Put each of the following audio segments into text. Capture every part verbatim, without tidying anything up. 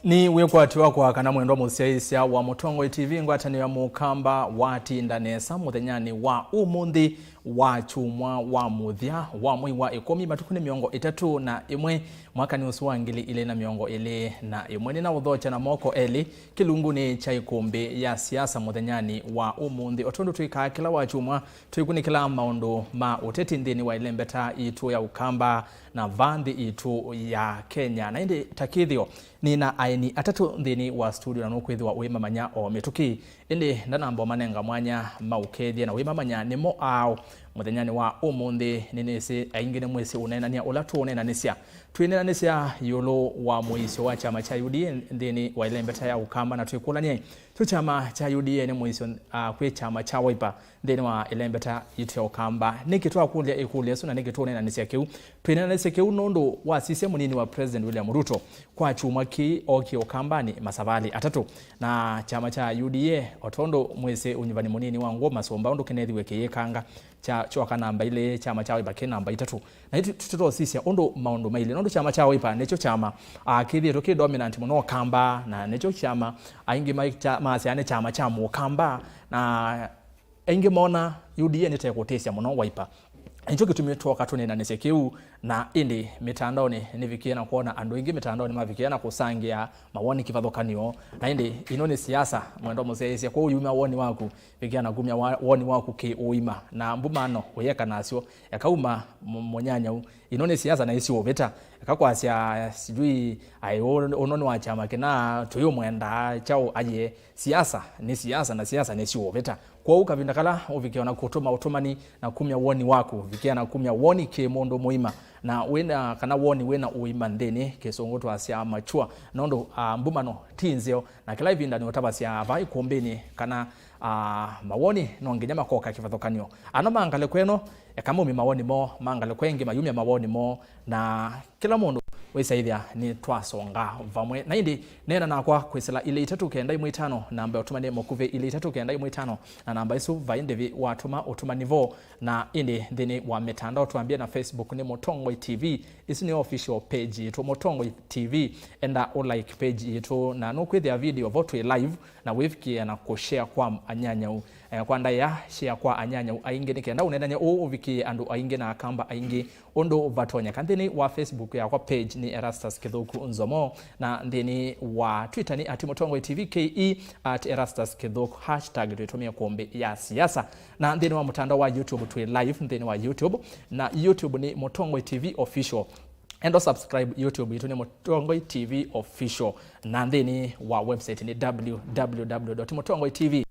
Nĩ wĩkwatyo wakwa kana mwendwa mũsyaĩĩsya wa Mũtongoi T V, ngwatanĩo ya Mũkamba watinda nesa mũthenyanĩ wa ũmũnthĩ wa kyumwa wa mũthya wa mwei wa ĩkũmi, matukũ nĩ mĩongo ĩtatũ na ĩmwe, mwakanĩ ũsu wa ngili ilĩ na mĩongo ĩlĩ na ĩmwe. Nĩnaũthokya na moko elĩ kĩlungunĩ kya ĩkũmbĩ ya siasa mũthenyanĩ wa ũmũnthĩ. O tondũ twĩkaa kĩla wa kyumwa, twĩkunĩkĩlaa maũndũ ma ũteti nthĩnĩ wa ĩlembeta yitũ ya Ũkamba na va nthĩ yitũ ya Kenya. Na ĩndĩ ta kĩthĩo, nĩ na aeni atatũ nthĩnĩ wa studio na nũkwĩthĩwa ũimamanya o mĩtũkĩ. Ĩndĩ ndanamba ũmanenga mwanya maũkethye na ũimamanya nĩmo aaũ. Mũthenyanĩ wa ũmũnthĩ, nĩnĩsĩ aingĩ nĩmwĩsĩ ũneenany'a ũla tũũneenanĩsya. Twĩneenanĩsya ĩũlũ wa mũisyo wa kyama kya U D A nthĩnĩ wa ĩlembeta ya Ũkamba na twĩkũlany'e, kyo kyama kya U D A nĩ mũisyo, ah, kwĩ kyama kya Wiper nthĩnĩ wa ĩlembeta yitũ ya Ũkamba? Nĩkĩ twakũlya ĩkũlyo ĩsu na nĩkĩ tũũneenanĩsya kĩu? Twĩneenanĩsya kĩu nũndũ wasisya mũnini wa President William Ruto kwa kyumwa kĩĩ ookie Ũkambanĩ masavalĩ atatũ. Na kyama kya U D A, o tondũ mwĩsĩ ũnyuvani mũnini wa ngũũ masũmba ũndũ kĩnethiwe kĩyĩkanga, kya, kyoka namba ilĩ, kyama kya Wiper kĩ namba itatũ. Na ĩtu tũtosisya ũndũ maũndũ mailye, nũndũ kyama kya Wiper nĩkyo kyama, ah, kĩthĩĩtwe kĩ dominant mũno Ũkamba, na nĩkyo kyama aingĩ mai-, kya-, masyaa nĩ kyama kya Mũkamba, na aingĩ mona U D A nĩtekũtĩsya mũno Wiper. Nĩkyo kĩtumi twoka tũneenanĩsye kĩu, na ĩndĩ mĩtandaonĩ nĩvikie na kwona andũ aingĩ mĩtandaonĩ mavikie na kũsangĩa mawoni kĩvathũkany'o. Na ĩndĩ ĩno nĩ siasa, mwendwa mũsyaĩĩsya, kwoou yumya woni waku, vikĩa na kumya wa-, woni waku kĩ ũima, na mbumano ũyeka nasyo ĩkauma mũ-, mũnyanyau. Ino nĩ siasa na isiũvĩta. Eka kwasya sijui aĩ ũ-, ũno nĩ wa kyama kĩna, tũyũmwenda kyaũ? Aye, siasa nĩ siasa na siasa nĩ siũvĩta. Kwoou kavinda kala ũvikĩa na kũtũma ũtũmani na kumya woni waku, vikĩa na kumya woni kĩ mũndũ mũima, na wĩna, kana woni wĩna ũima nthĩnĩ, kĩsũngũ twasya mature, nũndũ, ah, mbumano ti nzeo, na kĩla ĩvinda nĩũtavasya vaa ĩkũmbĩnĩ kana, ah, mawoni no nginya makoka kĩvathũkany'o. Ano ma ngalĩko ĩno, eka maumye mawoni moo, ma ngalĩko ĩngĩ mayumya mawoni moo, na kĩla mũndũ wĩsaĩthya nĩtwasonga vamwe. Na ĩndĩ neena nakwa kwĩsĩla ilĩ itatũ kenda ĩmwe itano, namba ya ũtũmani mũkuvĩ ilĩ itatũ kenda ĩmwe itano, na namba ĩsu vai ndĩvi watũma ũtũmani vo. Na ĩndĩ nthĩnĩ wa mĩtandao twambie na Facebook nĩ Mũtongoi T V. Ĩsu nĩ official page yitũ, Mũtongoi T V. Enda ũ like page yitũ na nũkwĩthĩa video vo twĩ live na wĩvikĩĩa na kũ share kwa anyanyau. Eh, kwa ndaĩa, share kwa anyanyau aingĩ nĩ kenda ũneenany'a ũũ ũvikĩĩe andũ aingĩ na Akamba aingĩ. Ũndũ vatonyeka nthĩnĩ wa Facebook yakwa page nĩ Erastus Kĩthũku Nzomo, na nthĩnĩ wa Twitter nĩ at Mũtongoi T V K E, at Erastus Kĩthũku, hashtag twĩtũmĩe kũmbĩ ya siasa. Na nthĩnĩ wa mũtandao wa YouTube twĩ live nthĩnĩ wa YouTube, na YouTube nĩ Mũtongoi T V Official. Enda subscribe YouTube yitũ nĩ Mũtongoi T V Official, na nthĩnĩ wa website nĩ W W W dot mũtongoi T V.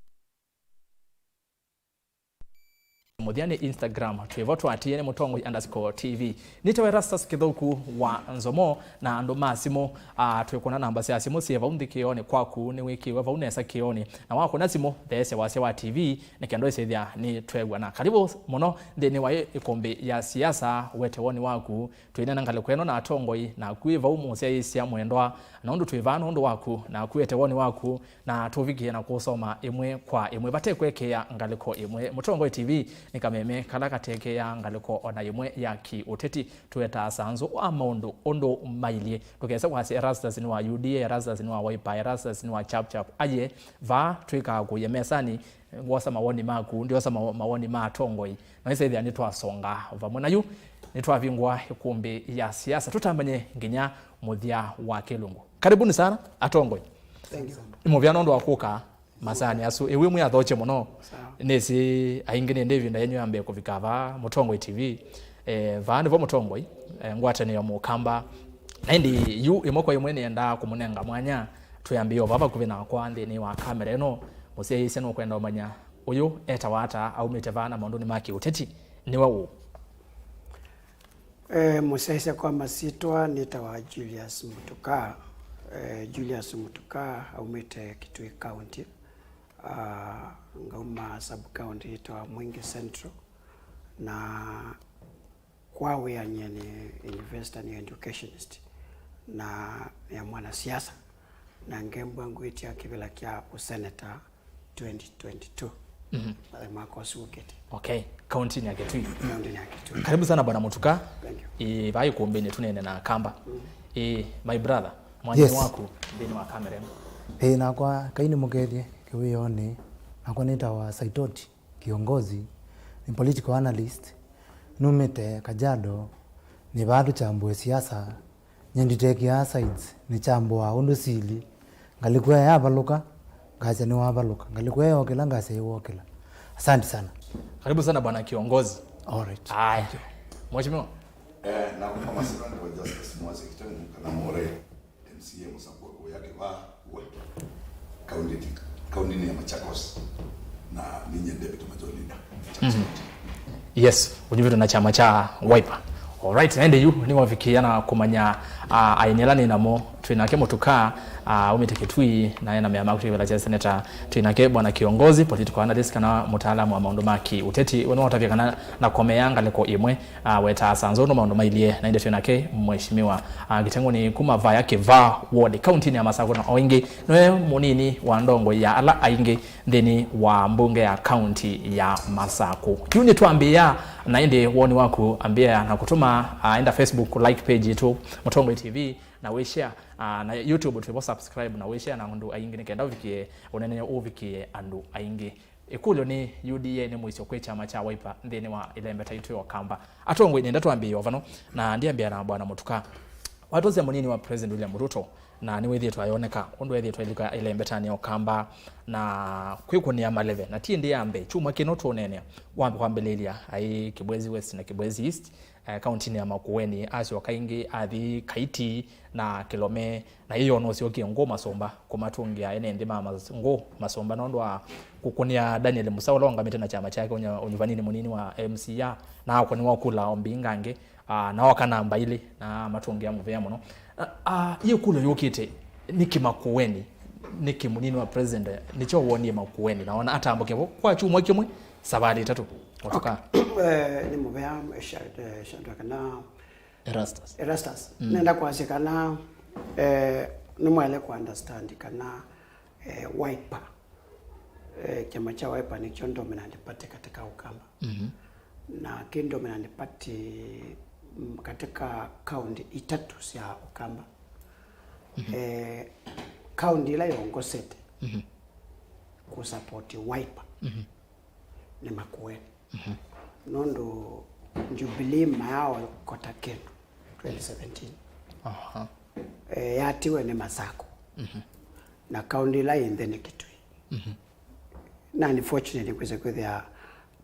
Mũthya nĩ Instagram, twĩ vo twatĩĩe nĩ Mũtongoi underscore T V. Nĩtawa Erastus Kĩthũku wa Nzomo, na andũ ma simũ, ah, twĩkũna namba sya simũ syĩ vau nthĩ kĩonĩ kwaku, nĩwĩkĩwe vau nesa kĩonĩ. Na wakũna simũ, theesya wasya wa T V, nĩ kenda ũisĩthya nĩtwew'ana. Karibu mũno nthĩnĩ wa ĩ-, ĩkũmbĩ ya siasa, wete woni waku, twĩneena ngalĩko ĩno na atongoi, naku wĩ vau mũsyaĩĩsya mwendwa, nũndũ twĩ vaa nũndũ waku, naku wete woni waku, na tũvikĩe na kũsoma ĩmwe kwa ĩmwe vate kwekea ngalĩko ĩmwe. Mũtongoi T V nĩ kameme kala katekeaa ngalĩko o na ĩmwe ya kĩ-ũteti. Tũetaa sanzũ wa maũndũ ũndũ mailyĩ. Ndũkese kwasya Erastus nĩ wa U D A, Erastus nĩ wa Wiper, Erastus nĩ wa Chap Chap. Aye, vaa twĩkaa kũya mesanĩ, ngwosa mawoni maku, ndyosa mawo-, mawoni ma atongoi. Na ĩsaĩthĩa nĩtwasonga vamwe na yu, nĩtwavingũa ĩkũmbĩ ya siasa. Tũtambany'e nginya mũthya wa kĩlungu. Karibuni sana, atongoi. Thank you. Nĩ mũvea nũndũ wa kũka masaanĩ asu. Ĩwĩ mwĩ athokye mũno. Sawa. Nĩsĩ aingĩ nĩ ĩndĩ ĩvinda yenyu ya mbee kũvika vaa Mũtongoi T V. Eh, vaa nĩvo Mũtongoi, eh, ngwatanĩo Mũkamba. Na ĩndĩ yu ĩmwe kwa ĩmwe nĩendaa kũmũnenga mwanya. Twĩambĩe o vaa vakuvĩ nakwa nthĩnĩ wa kamera ĩno. Mũsyaĩĩsya nũkwenda ũmanya ũyũ etawa ata, aumĩte vaa na maũndũnĩ ma kĩũteti, nĩwe ũ? Eh, mũsyaĩĩsya kwa masyĩtwa nĩtawa Julius Mũtuka. Eh, Julius Mũtuka aumĩte Kitui County. Ah, ngauma sub county yĩtawa Mwingi Central. Na kwa wĩanĩe nĩ investor, nĩ educationist, na nĩ mwanasiasa, na ngembwa ngwĩtya kĩvĩla kya ũseneta twenty twenty-two. Mhm. Mwaka ũsu ũkĩte. Okay, kaunti ya Kitui. Kaunti ya Kitui. Karibu sana Bwana Mũtuka. Thank you. Eh, vaa ĩkũmbĩnĩ tũneene na Akamba. Mm. Eh, my brother, Mwanya Yes. waku nthĩnĩ wa kamera ĩno. Ĩĩ, nakwa Ngai nĩmũkethye kĩwĩonĩ. Nakwa nĩtawa Saitoti Kiongozi, nĩ political analyst. Numĩte Kajiado, nĩ vaa tũchambue siasa. Nye nditĩkĩaa sides, nĩchambũaa ũndũ sili. Ngalĩko ĩyo yavalũka, ngasya nĩwavalũka. Ngalĩko ĩyo yokĩla, ngasya ĩwokĩla. Asante sana. Karibu sana bwana kiongozi. All right. Aya. Mheshimiwa. Eh, na kwa masina ni kwa Justice Mwasi Kitemu kana More, M C A mũsakũa kũya kĩvaa we. Kaunti, kaunti ya Machakos. Na ninye deputy major leader. Machakos Mhm. County. Yes, ũnyuvĩtwe na kyama kya Wiper. Alright, na ĩndĩ yu nĩwavikĩa na kũmanya, ah, aini ala nĩ namo. Twĩ nake Mũtuka, ah, umĩte Kitui, na ena mea maku twĩvela cha seneta. Twĩ nake bwana kiongozi, political analyst, kana mũtaalamu wa maũndũ ma kĩũteti. We nĩwaũtavya kana na komea ngalĩko ĩmwe, ah, wetaa sanzo no maũndũ mailyĩ, na ĩndĩ twĩ nake mheshimiwa, ah, kĩtengũnĩ kuma vaya Kĩvaa ward, kauntinĩ ya Masakũ, na o ĩngĩ nĩwe mũnini wa ndongo ya ala aingĩ nthĩnĩ wa mbunge ya kaunti ya Masakũ. Yu nĩtwambĩĩa, na ĩndĩ woni waku ambĩĩa na kũtũma, ah, enda Facebook like page itũ, Mũtongoi T V, na wĩshare, ah, na YouTube twĩvo subscribe na wĩshare na andũ aingĩ nĩ kenda ũvikĩe, ũnene ũvikĩe andũ aingĩ. Ĩkũlyo nĩ, U D A nĩ mũisyo kwĩ kyama kya Wiper nthĩnĩ wa ĩlembeta itũ ya Ũkamba? Atongoi, nenda twambĩĩe o vano, na ndiambĩa na bwana Mũtuka. Watũsya mũnini wa President William Ruto, na nĩwĩthĩĩtwe ayoneka ũndũ ethĩĩtwe ailika ĩlembetanĩ ya Ũkamba na kwĩkũnĩa maleve, na ti ĩndĩ ya mbee. Kyumwa kĩno tũũneenea, wa kwambĩlĩlya aĩ Kibwezi West na Kibwezi East, eh, kauntinĩ ya Makueni, asyoka ĩngĩ athi Kaiti na Kilome, na ĩyo nũsyokie Ngũ Masũmba kũmatũngĩa ene nthĩ ma Mas-, Ngũ Masũmba nũndũ wa kũkũnĩa Daniel Musa ũla ũngamĩte na kyama kyake ũnya-, ũnyuvaninĩ mũnini wa M C A, na akũnĩwa kula o mbingangĩ, ah, na oka namba ilĩ, na matũngĩa mũvea mũno. Ah, ah, yĩ kũlyo yũkĩte, nĩkĩ Makueni, nĩkĩ mũnini wa president, nĩkyo wonie Makueni, na ona atambũke vo kwa kyumwa kĩmwe, savalĩ itatũ, Mũtuka. Eh, nĩ mũvea, eh, sha-, eh, shandwa kana Erastus. Erastus. Mm. Nenda kwasya kana, eh, nĩmwaĩle kũ understand kana, eh, Wiper, eh, kyama kya Wiper nĩkyo dominant party katika Ũkamba. Mhm. Na kĩ dominant party, mm, katika kaunti itatũ sya Ũkamba. Mhm. Eh, kaunti ĩla yongosete Mhm. kũ support Wiper Mhm. nĩ Makueni. Mhm. Nũndũ Jubilee mayaokota kĩndũ twenty seventeen. Aha. Eh, yatiwe nĩ Masakũ. Mhm. Na kaunti ĩla yĩ nthĩ nĩ Kitui. Mhm. Na unfortunately kwĩsa kwĩthĩa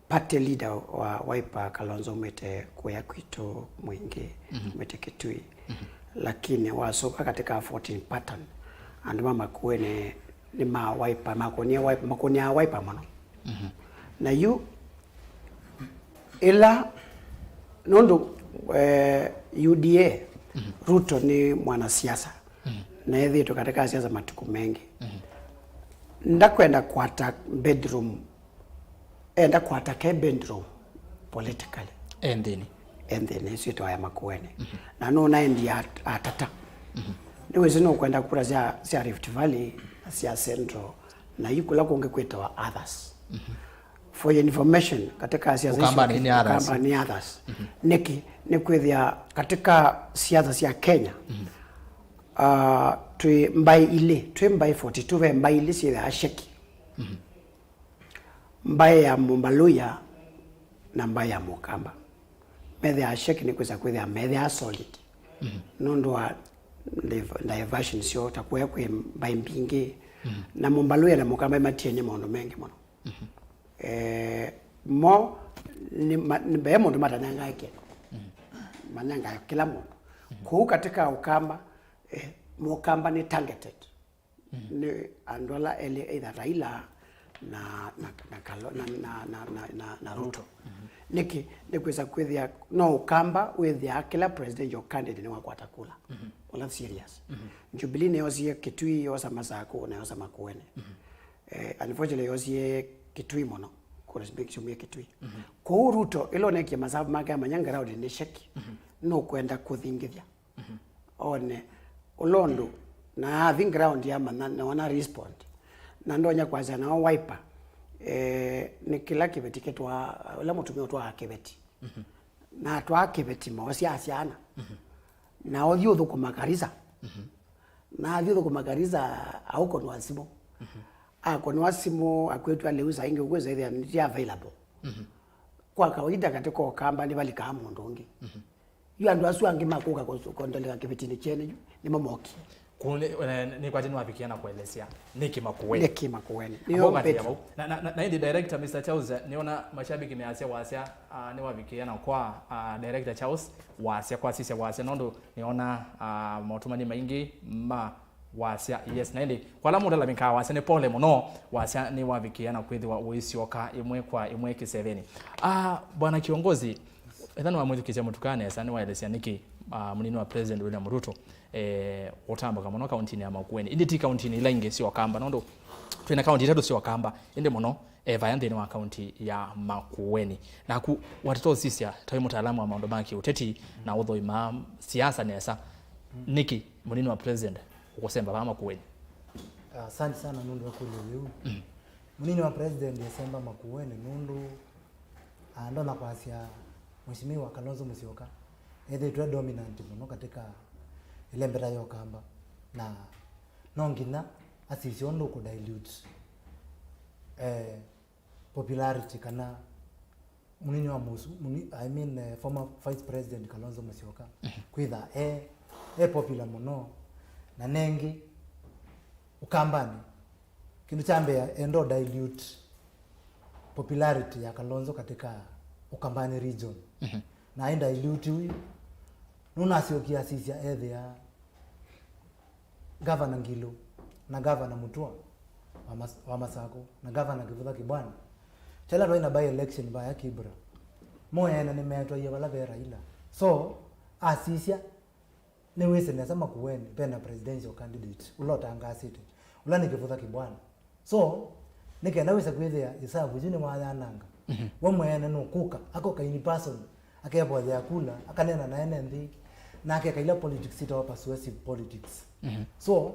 party leader wa Wiper Kalonzo umĩte kũya kwitũ Mwingĩ, Mhm. umĩte Kitui. Mhm. Lakini wasoka katika voting pattern, andũ ma Makueni nĩ ma Wiper, makũnia Wiper, makũnia Wiper mũno. Mhm. Na yu ĩla, nũndũ, eh, U D A, Mhm. Ruto nĩ mwanasiasa, Mhm. na ethĩĩtwe katika siasa matukũ mengĩ. Mhm. Ndakwenda kwata bedroom, enda kwata ke bedroom politically. Enthĩnĩ. Enthĩnĩ, ĩsu ĩtawa ya Makueni. Mhm. Na nũnaendie at-, atata. Mhm. Nĩwĩsĩ nũkwenda kura sya, sya Rift Valley, na sya Central, na yu kũla kũngĩ kwĩtawa others. Mhm. For your information, katika siasa isu Ũkambanĩ nĩ others. Ũkambanĩ nĩ others. Mhm. Nĩkĩ? Nĩ kwĩthĩa katika siasa sya Kenya, Mhm. ah, twĩ mbaĩ ilĩ, twĩ mbaĩ forty two, ve mbaĩ ilĩ syĩthĩaa sheki. Mhm. Mbaĩ ya Mũmbaluya na mbaĩ ya Mũkamba. Methĩaa sheki nĩ kwĩsa kwĩthĩa methĩaa solid. Mhm. Nũndũ wa div-, diversion syoo, ta kũya kwĩ mbaĩ mbingĩ. Mhm. Na Mũmbaluya na Mũkamba matienie maũndũ mengĩ mũno. Mhm. Eh, mo, nĩ ma-, nĩ mbee mũndũ matanyangae kĩndũ. Mhm. Manyangae kĩla mũndũ. Mhm. Kũu katika Ũkamba, eh, Mũkamba nĩ targeted. Mhm. Nĩ andũ ala elĩ, either Raila na, na, na Kalo-, na, na, na, na, na, na Ruto. Mhm. Nĩkĩ? Nĩ kwĩsa kwĩthĩa no Ũkamba wĩthĩa kĩla presidential candidate nĩwakwata kula. Mhm. Ũla serious. Mhm. Jubilee nĩyosie Kitui, yosa Masakũ, na yosa Makueni. Mhm. Eh, unfortunately, yosie Kitui mũno. Kura mbingĩ syumie Kitui. Mhm. Kwoou Ruto, ĩla ũnekie masavu make amanya ground nĩ sheki, Mhm. nũkwenda kũthingithya. Mhm. One, ũla ũndũ, na athi ground yamanya, na wana respond. Na ndonya kwasya nao Wiper, eh, nĩ kĩla kĩveti kĩtwaa, ũla mũtumĩa ũtwaa kĩveti. Mhm. Na atwaa kĩveti moosya asyana. Mhm. Na othi ũthũkũma Garissa. Mhm. Na athi thũkũma Garissa, aũkonwa simũ. Akonwa simũ, akwĩtwa lĩu saa ingĩ ũkwĩsa ĩthĩa nĩti available. Kwa kawaida katika Ũkamba nĩvalikaa mũndũ ũngĩ. Yu andũ asu angĩ makũka kũ-, kũendelea kĩvĩtinĩ kyenyu, nĩmo mokie. Kũ nĩ, eh, nĩkwatĩ nĩwavikie na kũelesya nĩkĩ Makueni. Nĩkĩ Makueni. Nĩyo Ambao kati ya mbĩtĩ. Mau. Na, na, na, na ĩndĩ director, Mister Charles, nĩona mashabiki measya wasya, ah, nĩwavikie na kwa, ah, director Charles wasya, kwasisya wasya, nũndũ nĩona, ah, maũtũmani maingĩ ma wasya, yes, na ĩndĩ kwa ala mũtalamĩkaa wasya nĩ pole mũno, wasya nĩwavikie na kwĩthĩwa ũisyoka ĩmwe kwa ĩmwe kĩsevenĩ. Ah, bwana kiongozi, ethĩwa nĩwamwĩthukĩĩsya mũtukaa nesa, nĩwaelesya nĩkĩ, ah, mũnini wa President William Ruto, eh, ũtambũka mũno kauntinĩ ya Makueni. Ĩndĩ ti kauntinĩ ila ingĩ sya Ũkamba, nũndũ twĩna kaunti itatũ sya Ũkamba, ĩndĩ mũno e vaya nthĩnĩ wa kaunti ya Makueni. Naku watata ũsisya, ta wĩ mũtaalamu wa maũndũ ma kĩũteti na ũthũimaa siasa nesa, nĩkĩ mũnini wa President ũkũsemba vaa Makueni? Asante sana nũndũ wa kũlya yĩu. Mũnini wa President esemba Makueni nũndũ, ah, ndonya kwasya Mheshimiwa Kalonzo Musyoka ethĩĩtwe dominant mũno katika ĩlembeta ya Ũkamba, na no nginya asisye ũndũ kũ dilute, eh, popularity kana mũnini wa mũsu, mũni-, I mean, eh, former Vice President Kalonzo Musyoka kwĩtha e, e popular mũno na nengĩ Ũkambanĩ. Kĩndũ kya mbee, enda ũ dilute popularity ya Kalonzo katika Ũkambanĩ region. Na ai dilute ũyu, nũnasyokie asisya ethĩa Gavana Ngilu na Gavana Mutua wa Mas-, wa Masakũ na Gavana Kivutha Kibwana. Kyaĩla twaĩ na by election vaya Kibra, mo ene nĩmeetwaie vala ve Raila. So, asisya, nĩwĩsĩ nesa Makueni vena presidential candidate ũla ũtangaasĩte, ũla nĩ Kivutha Kibwana. So, nĩ kenda wĩse kwĩthĩa ĩsavu yu nĩwayananga, we mwene nũkũka, akoka in person, akevoyea kula, akaneena na ene nthĩ, na akeka ila politics itawa persuasive politics. So,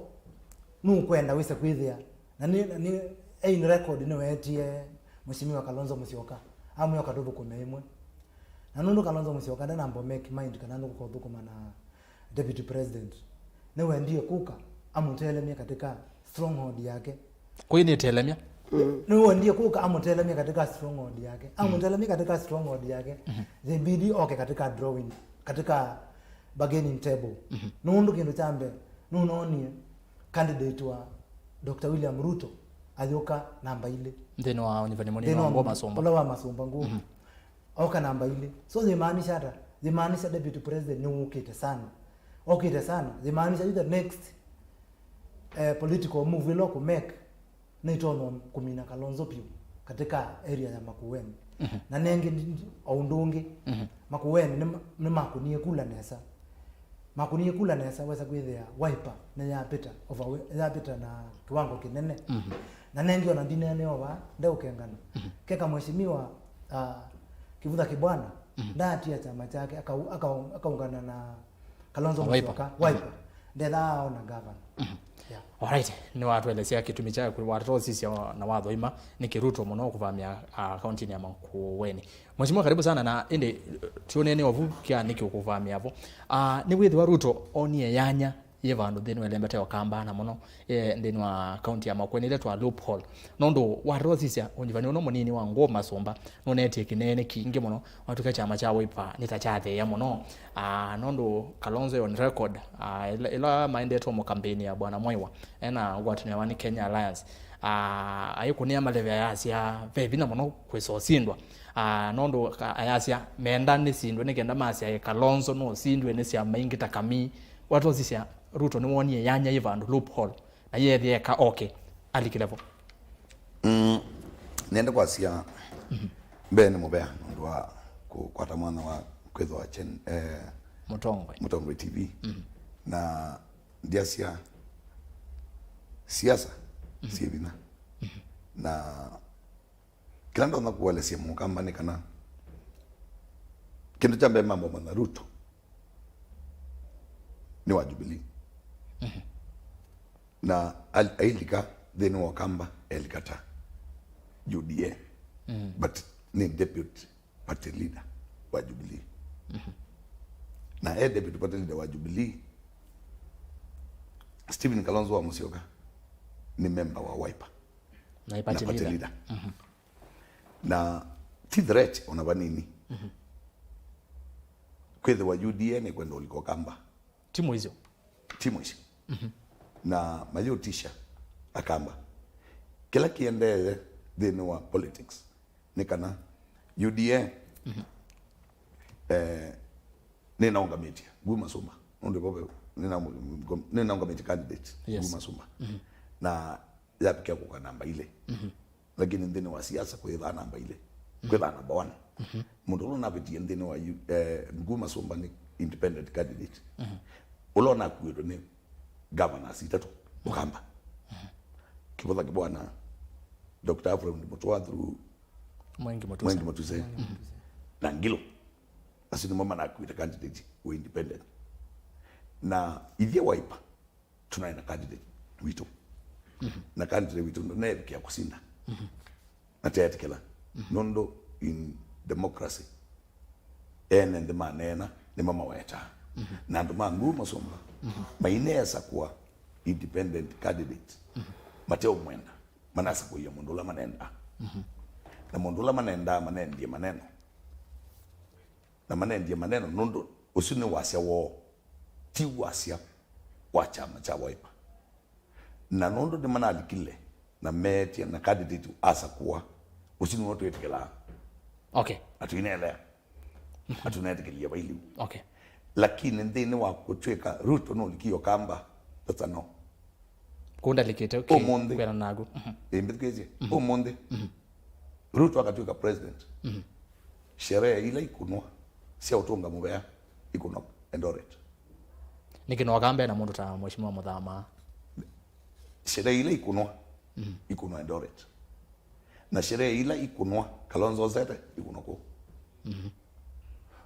nũkwenda wĩse kwĩthĩa, na nĩ, na nĩ, e in record nĩweetie Mheshimiwa Kalonzo Musyoka, amwĩa ũka tũthũkũme ĩmwe. Na nũndũ Kalonzo Musyoka ndanamba make mind kana nũkũka ũthũkũma na Deputy President, nĩwendie kũka amũtelemye katika stronghold yake. Kwĩ nĩ telemya? Nĩwendie kũka amũtelemye katika stronghold yake. Amũtelemye katika stronghold yake. They bidi oke katika drawing, katika bargaining table. Nũndũ kĩndũ kya mbee, nũnoonie candidate wa Doctor William Ruto ayũka namba ilĩ. Nthĩnĩ wa ũnyivani mũnini wa ngũa masũmba. Ũla wa masũmba ngũa. Oka namba ilĩ. So yĩmaanisha ata? Yĩmaanisha Deputy President nĩwũkĩte sana. Okĩte sana. Yĩmaanisha yu the next, eh, political move ĩla ũkũmake nĩtonya kũmina Kalonzo vyũ katika area ya Makueni. Na nengĩ ndi-, ndi-, o ũndũ ũngĩ, Makueni nĩma-, nĩmakũnie kula nesa. Makũnie kula nesa, wesa kwĩthĩa Wiper nĩyapĩta, overwe-, yapĩta na kĩwango kĩnene. Na nengĩ ona ndineenewa vaa, ndeũkengana. Keka mheshimiwa, ah, Kivutha Kibwana, ndaatia kyama kyake, akau-, akau-, akaungana na Kalonzo Wiper. Musyoka, Wiper. Ndethaa aona gavana. Yeah. Alright, nĩwatũelesya kĩtumi kya watata ũsisya na wathoima nĩ kĩruto mũno kũvamĩa, ah, kauntinĩ ya Makueni. Mheshimiwa, karibu sana, na ĩndĩ tũnene ovu kya nĩkĩ ũkũvamĩa vo. Ah, nĩwĩthĩwa Ruto onie yanya yĩ vandũ nthĩnĩ wa ĩlembeta ya Ũkamba na mũno, eh, nthĩnĩ wa kaunti ya Makueni ĩla twa loophole. Nũndũ watata ũsisya ũnyivani ũno mũnini wa ngũa masũmba nũnetie kĩneene kingĩ mũno, watw'ĩka kyama kya Wiper nĩ ta kyatheea mũno. Ah, nũndũ Kalonzo on record, ah, ĩla, ĩla maendete mũkambeini ya Bwana Mwaiwa, ena ngwatanĩo wa nĩ Kenya Alliance, ah, aikũnĩa maleve ayasya ve vinya mũno kwĩsa ũsindwa. Ah, nũndũ ka-, ayasya menda nĩsindwe nĩ kenda masyae Kalonzo nũsindwe nĩ syama ingĩ ta Kamii. Watosisya Ruto nĩwonie yanya yĩ vandũ loophole. Na yĩethĩa eka oke alikile vo. Mm, nĩenda kwasya mbee nĩ mũvea nũndũ wa kũkwata mwana wa kwĩthwa Chen, eh, Mũtongoi. Mũtongoi T V. Na ndiasya siasa syĩ vinya. Na kĩla ndonya kũelesya Mũkamba nĩ kana kĩndũ kya mbee mambo mana Ruto nĩ wa Jubilee. Na al-, ailika nthĩnĩ wa Ũkamba, elika ta U D A, but nĩ deputy party leader wa Jubilee. Na e deputy party leader wa Jubilee, Stephen Kalonzo wa Musyoka nĩ member wa Wiper na party leader. Na ti threat ona vanini. Kwĩthĩwa U D A nĩ kwenda ũlika Ũkamba. Ti mũisyo. Ti mũisyo. Na mayũtisha Akamba. Kĩla kĩendee nthĩnĩ wa politics nĩ kana U D A, eh, nĩnaũngamĩtye Ngui Masumba. Nũndũ vo ve-, nĩna-, nĩnaũngamĩtye candidate Ngui Masumba. Na yavikĩa kũka namba ilĩ. Lakini nthĩnĩ wa siasa kwĩthaa namba ilĩ, kwĩthaa namba one. Mũndũ ũla ũnavĩtie nthĩnĩ wa U-, eh, Ngui Masumba nĩ independent candidate. Ũla ũnakuĩtwe nĩ governors itatũ Mũkamba. Kĩvũtha Kĩbwana, Doctor Ephraim Mũtũa through Mwengi Mũtuse. Mwengi Mũtuse. Na Ngilu. Asu nĩmo manakuĩte candidate wĩ independent. Na ithyĩ Wiper tũnaĩ na candidate witũ. Na candidate witũ ndũneevikĩa kũsinda. Na teetĩkĩla. Nũndũ in democracy, ene nthĩ maneena nĩmo mawetaa. Na andũ ma Ngui Masumba maineesakũa independent candidate mateũmwenda, manasakũie mũndũ ũla manendaa. Na mũndũ ũla manendaa manendie maneno. Na manendie maneno nũndũ ũsu nĩ wasya woo, ti wasya wa kyama kya Wiper. Na nũndũ nĩmanalikile na meetya na candidate asakũa, ũsu nĩw'o twĩtĩkĩlaa. Okay. Na tũineelea. Na tũneetĩkĩlya vai lĩu. Okay. Lakini nthĩnĩ wa kũtw'ĩka Ruto nũlikie Ũkamba, that's a no. Kũu ndalikĩte, okay, ũmũnthĩ. Kwĩana naku. Ĩĩ, mbĩthukĩĩsye. Ũmũnthĩ. Ruto akatw'ĩka president. Sherehe ila ikunwa sya ũtũnga mũvea ikunwa Eldoret. Nĩkĩ no Ũkamba na mũndũ ta Mheshimiwa Mũthama? Sherehe ila ikunwa ikunwa Eldoret. Na sherehe ila ikunwa Kalonzo Zete ikunwa kũu.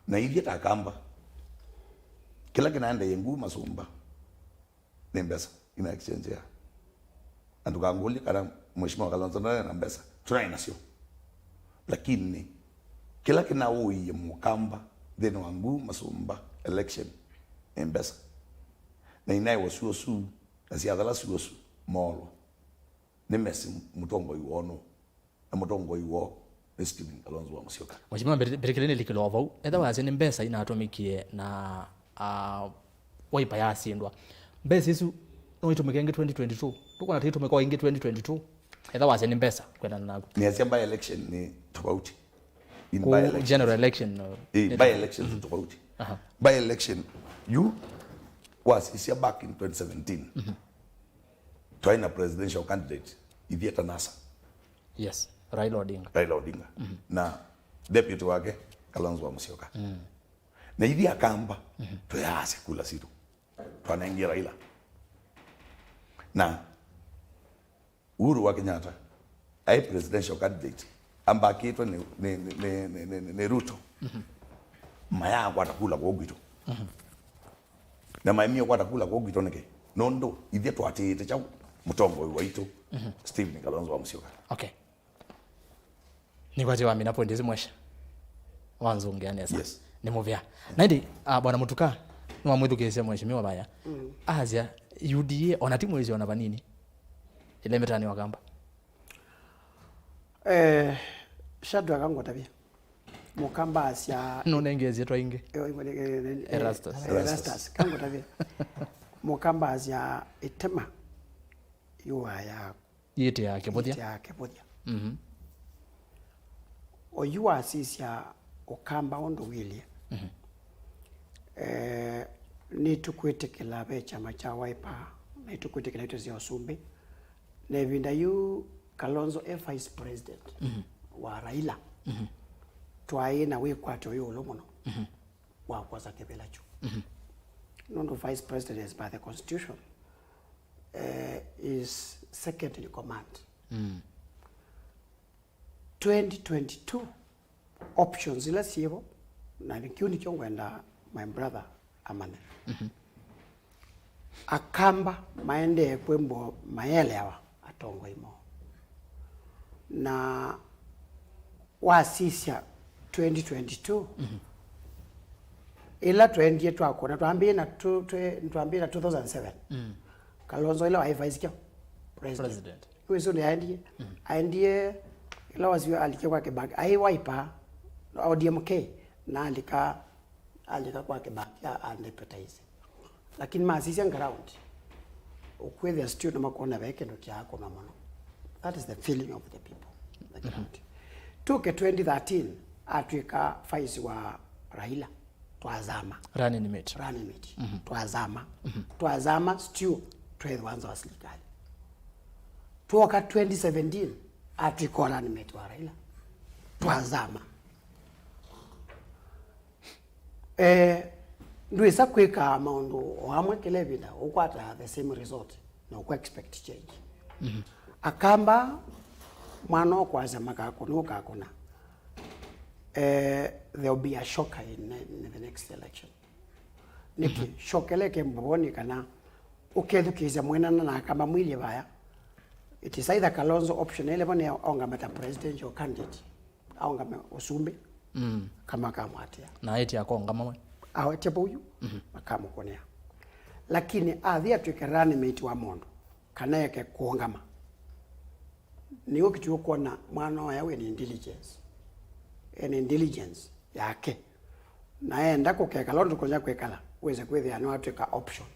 Na ithyĩ ta Akamba, kĩla kĩnaendeie Ngui Masumba nĩ mbesa ina exchange ya. Na ndũkangũlye kana Mheshimiwa Kalonzo ndarĩ na mbesa. Tũnaĩ nasyo. Lakini kĩla kĩnaũĩie Mũkamba nthĩnĩ wa Ngui Masumba election nĩ mbesa. Na inaĩ wasuo su, na siathala suo su moolwa. Nĩ mesi mũtongoi woo nũ? Na mũtongoi woo nĩ Stephen Kalonzo wa Musyoka. Mheshimiwa, mbĩtĩkĩleni likĩlo o vau. Etha wasya nĩ mbesa inatũmĩkie na, ah, Wiper yasindwa. Mbesa isu no itũmĩke ĩngĩ twenty twenty-two. Tũkwona ta itũmĩka o ĩngĩ twenty twenty-two. Etha wasya nĩ mbesa kwendana naku. Nĩasya by election nĩ tofauti. In by election. General election, no? Eh, by election nĩ tofauti. Aha. By election, yu wasisya back in twenty seventeen. Twaĩ na presidential candidate ithyĩ ta NASA. Yes, Raila Odinga. Raila Odinga. Na deputy wake, Kalonzo wa Musyoka. Na ithyĩ Akamba, tũyaasya kula sitũ. Twanengie Raila. Na Uhuru wa Kenyatta, aĩ presidential candidate, ambakĩtwe nĩ, nĩ, nĩ Ruto. Mayakwata kula kũu kwitũ. Na maemie kwata kula kũu kwitũ nĩkĩ? Nũndũ ithyĩ twatĩĩte kyaũ mũtongoi waitũ, Stephen Kalonzo wa Musyoka. Okay. Nĩkwatĩ wamina point ĩsu mwesha. Wanzũngĩa nesa. Yes. Nĩ mũvea. Na ĩndĩ, ah, Bwana Mũtuka, nĩwamwĩthukĩĩsya Mheshimiwa vaya. Asya, U D A, ona ti mwĩsĩ ona vanini. Ĩlembetanĩ wa Kamba. Eh, Shadrack, angũtavya. Mũkamba asya nũnengeesye twaingĩ. Eh, eh, eh, eh, Erastus. Erastus. Kangũtavya. Mũkamba asya ĩtema yũaa ya yĩtĩaa kĩvũthya. Yĩtĩaa kĩvũthya. Mhm. Oyu wasisya Ũkamba ũndũ wĩlye. Mhm. Eh, nĩtũkwĩtĩkĩla ve kyama kya Wiper, nĩtũkwĩtĩkĩla ĩtwe sya ũsumbĩ. Na ĩvinda yu Kalonzo e vice president, mhm, wa Raila, mhm, twaĩ na wĩkwatyo wĩ ĩũlũ mũno, mhm, wa kwosa kĩvĩla kyu. Mhm. Nũndũ vice president, as per the constitution, eh, is second in command. Mm. Twenty twenty-two, options ila syĩvo, na kĩu nĩkyo ngwenda my brother amanye. Mhm. Akamba maendee kwĩmbwa mayeleawa atongoi moo. Na wasisya twenty twenty-two, mhm, ĩla twaendie twakũna, twambĩĩe na tũ-, twe-, twambĩĩe na two thousand seven. Mm. Kalonzo ĩla waĩ vice kyaũ? President. President. Nĩwĩsĩ ũndũ aendie? Aendie ĩla wasio alikie kwa Kĩbakĩ. Aĩ Wiper, O D M K, na alika, alika kwa Kĩbakĩ a, a deputize. Lakini masisya ground, ũkwĩthĩa still nĩmakũna ve kĩndũ kya kũma mũno. That is the feeling of the people. The ground. Tũke twenty thirteen, atw'ĩka vice wa Raila. Twazama. Running mate. Running mate. Twazama. Twazama still twethĩwa nza wa silikali. Twoka twenty seventeen, atw'ĩka running mate wa Raila. Twazama. Eh, ndwĩsa kwĩka maũndũ o amwe kĩla ĩvinda, ũkwata the same result na ũkwa expect change. Akamba, mwana ũkwasya makakũna, ũkakũna. Eh, there will be a shocker in, in the next election. Nĩkĩ? Shock ĩla ĩkembovoni kana ũkethukĩĩsya mwenana na Akamba mwilye vaya. It is either Kalonzo option ĩla vo nĩ aũngama ta presidential candidate, aũngame ũsumbĩ, kama kamwatia. Na aĩtya akongama we. Awetie vau yu, makamũkũnĩa. Lakini athi atw'ĩke running mate wa mũndũ, kana eke kũũngama. Nĩw'o kĩtũ ũkwona mwana ũya wĩ na intelligence. Ena intelligence yake. Na enda kũkekala ũndũ kũnya kwĩkala, wĩse kwĩthĩa nĩwatw'ĩka option.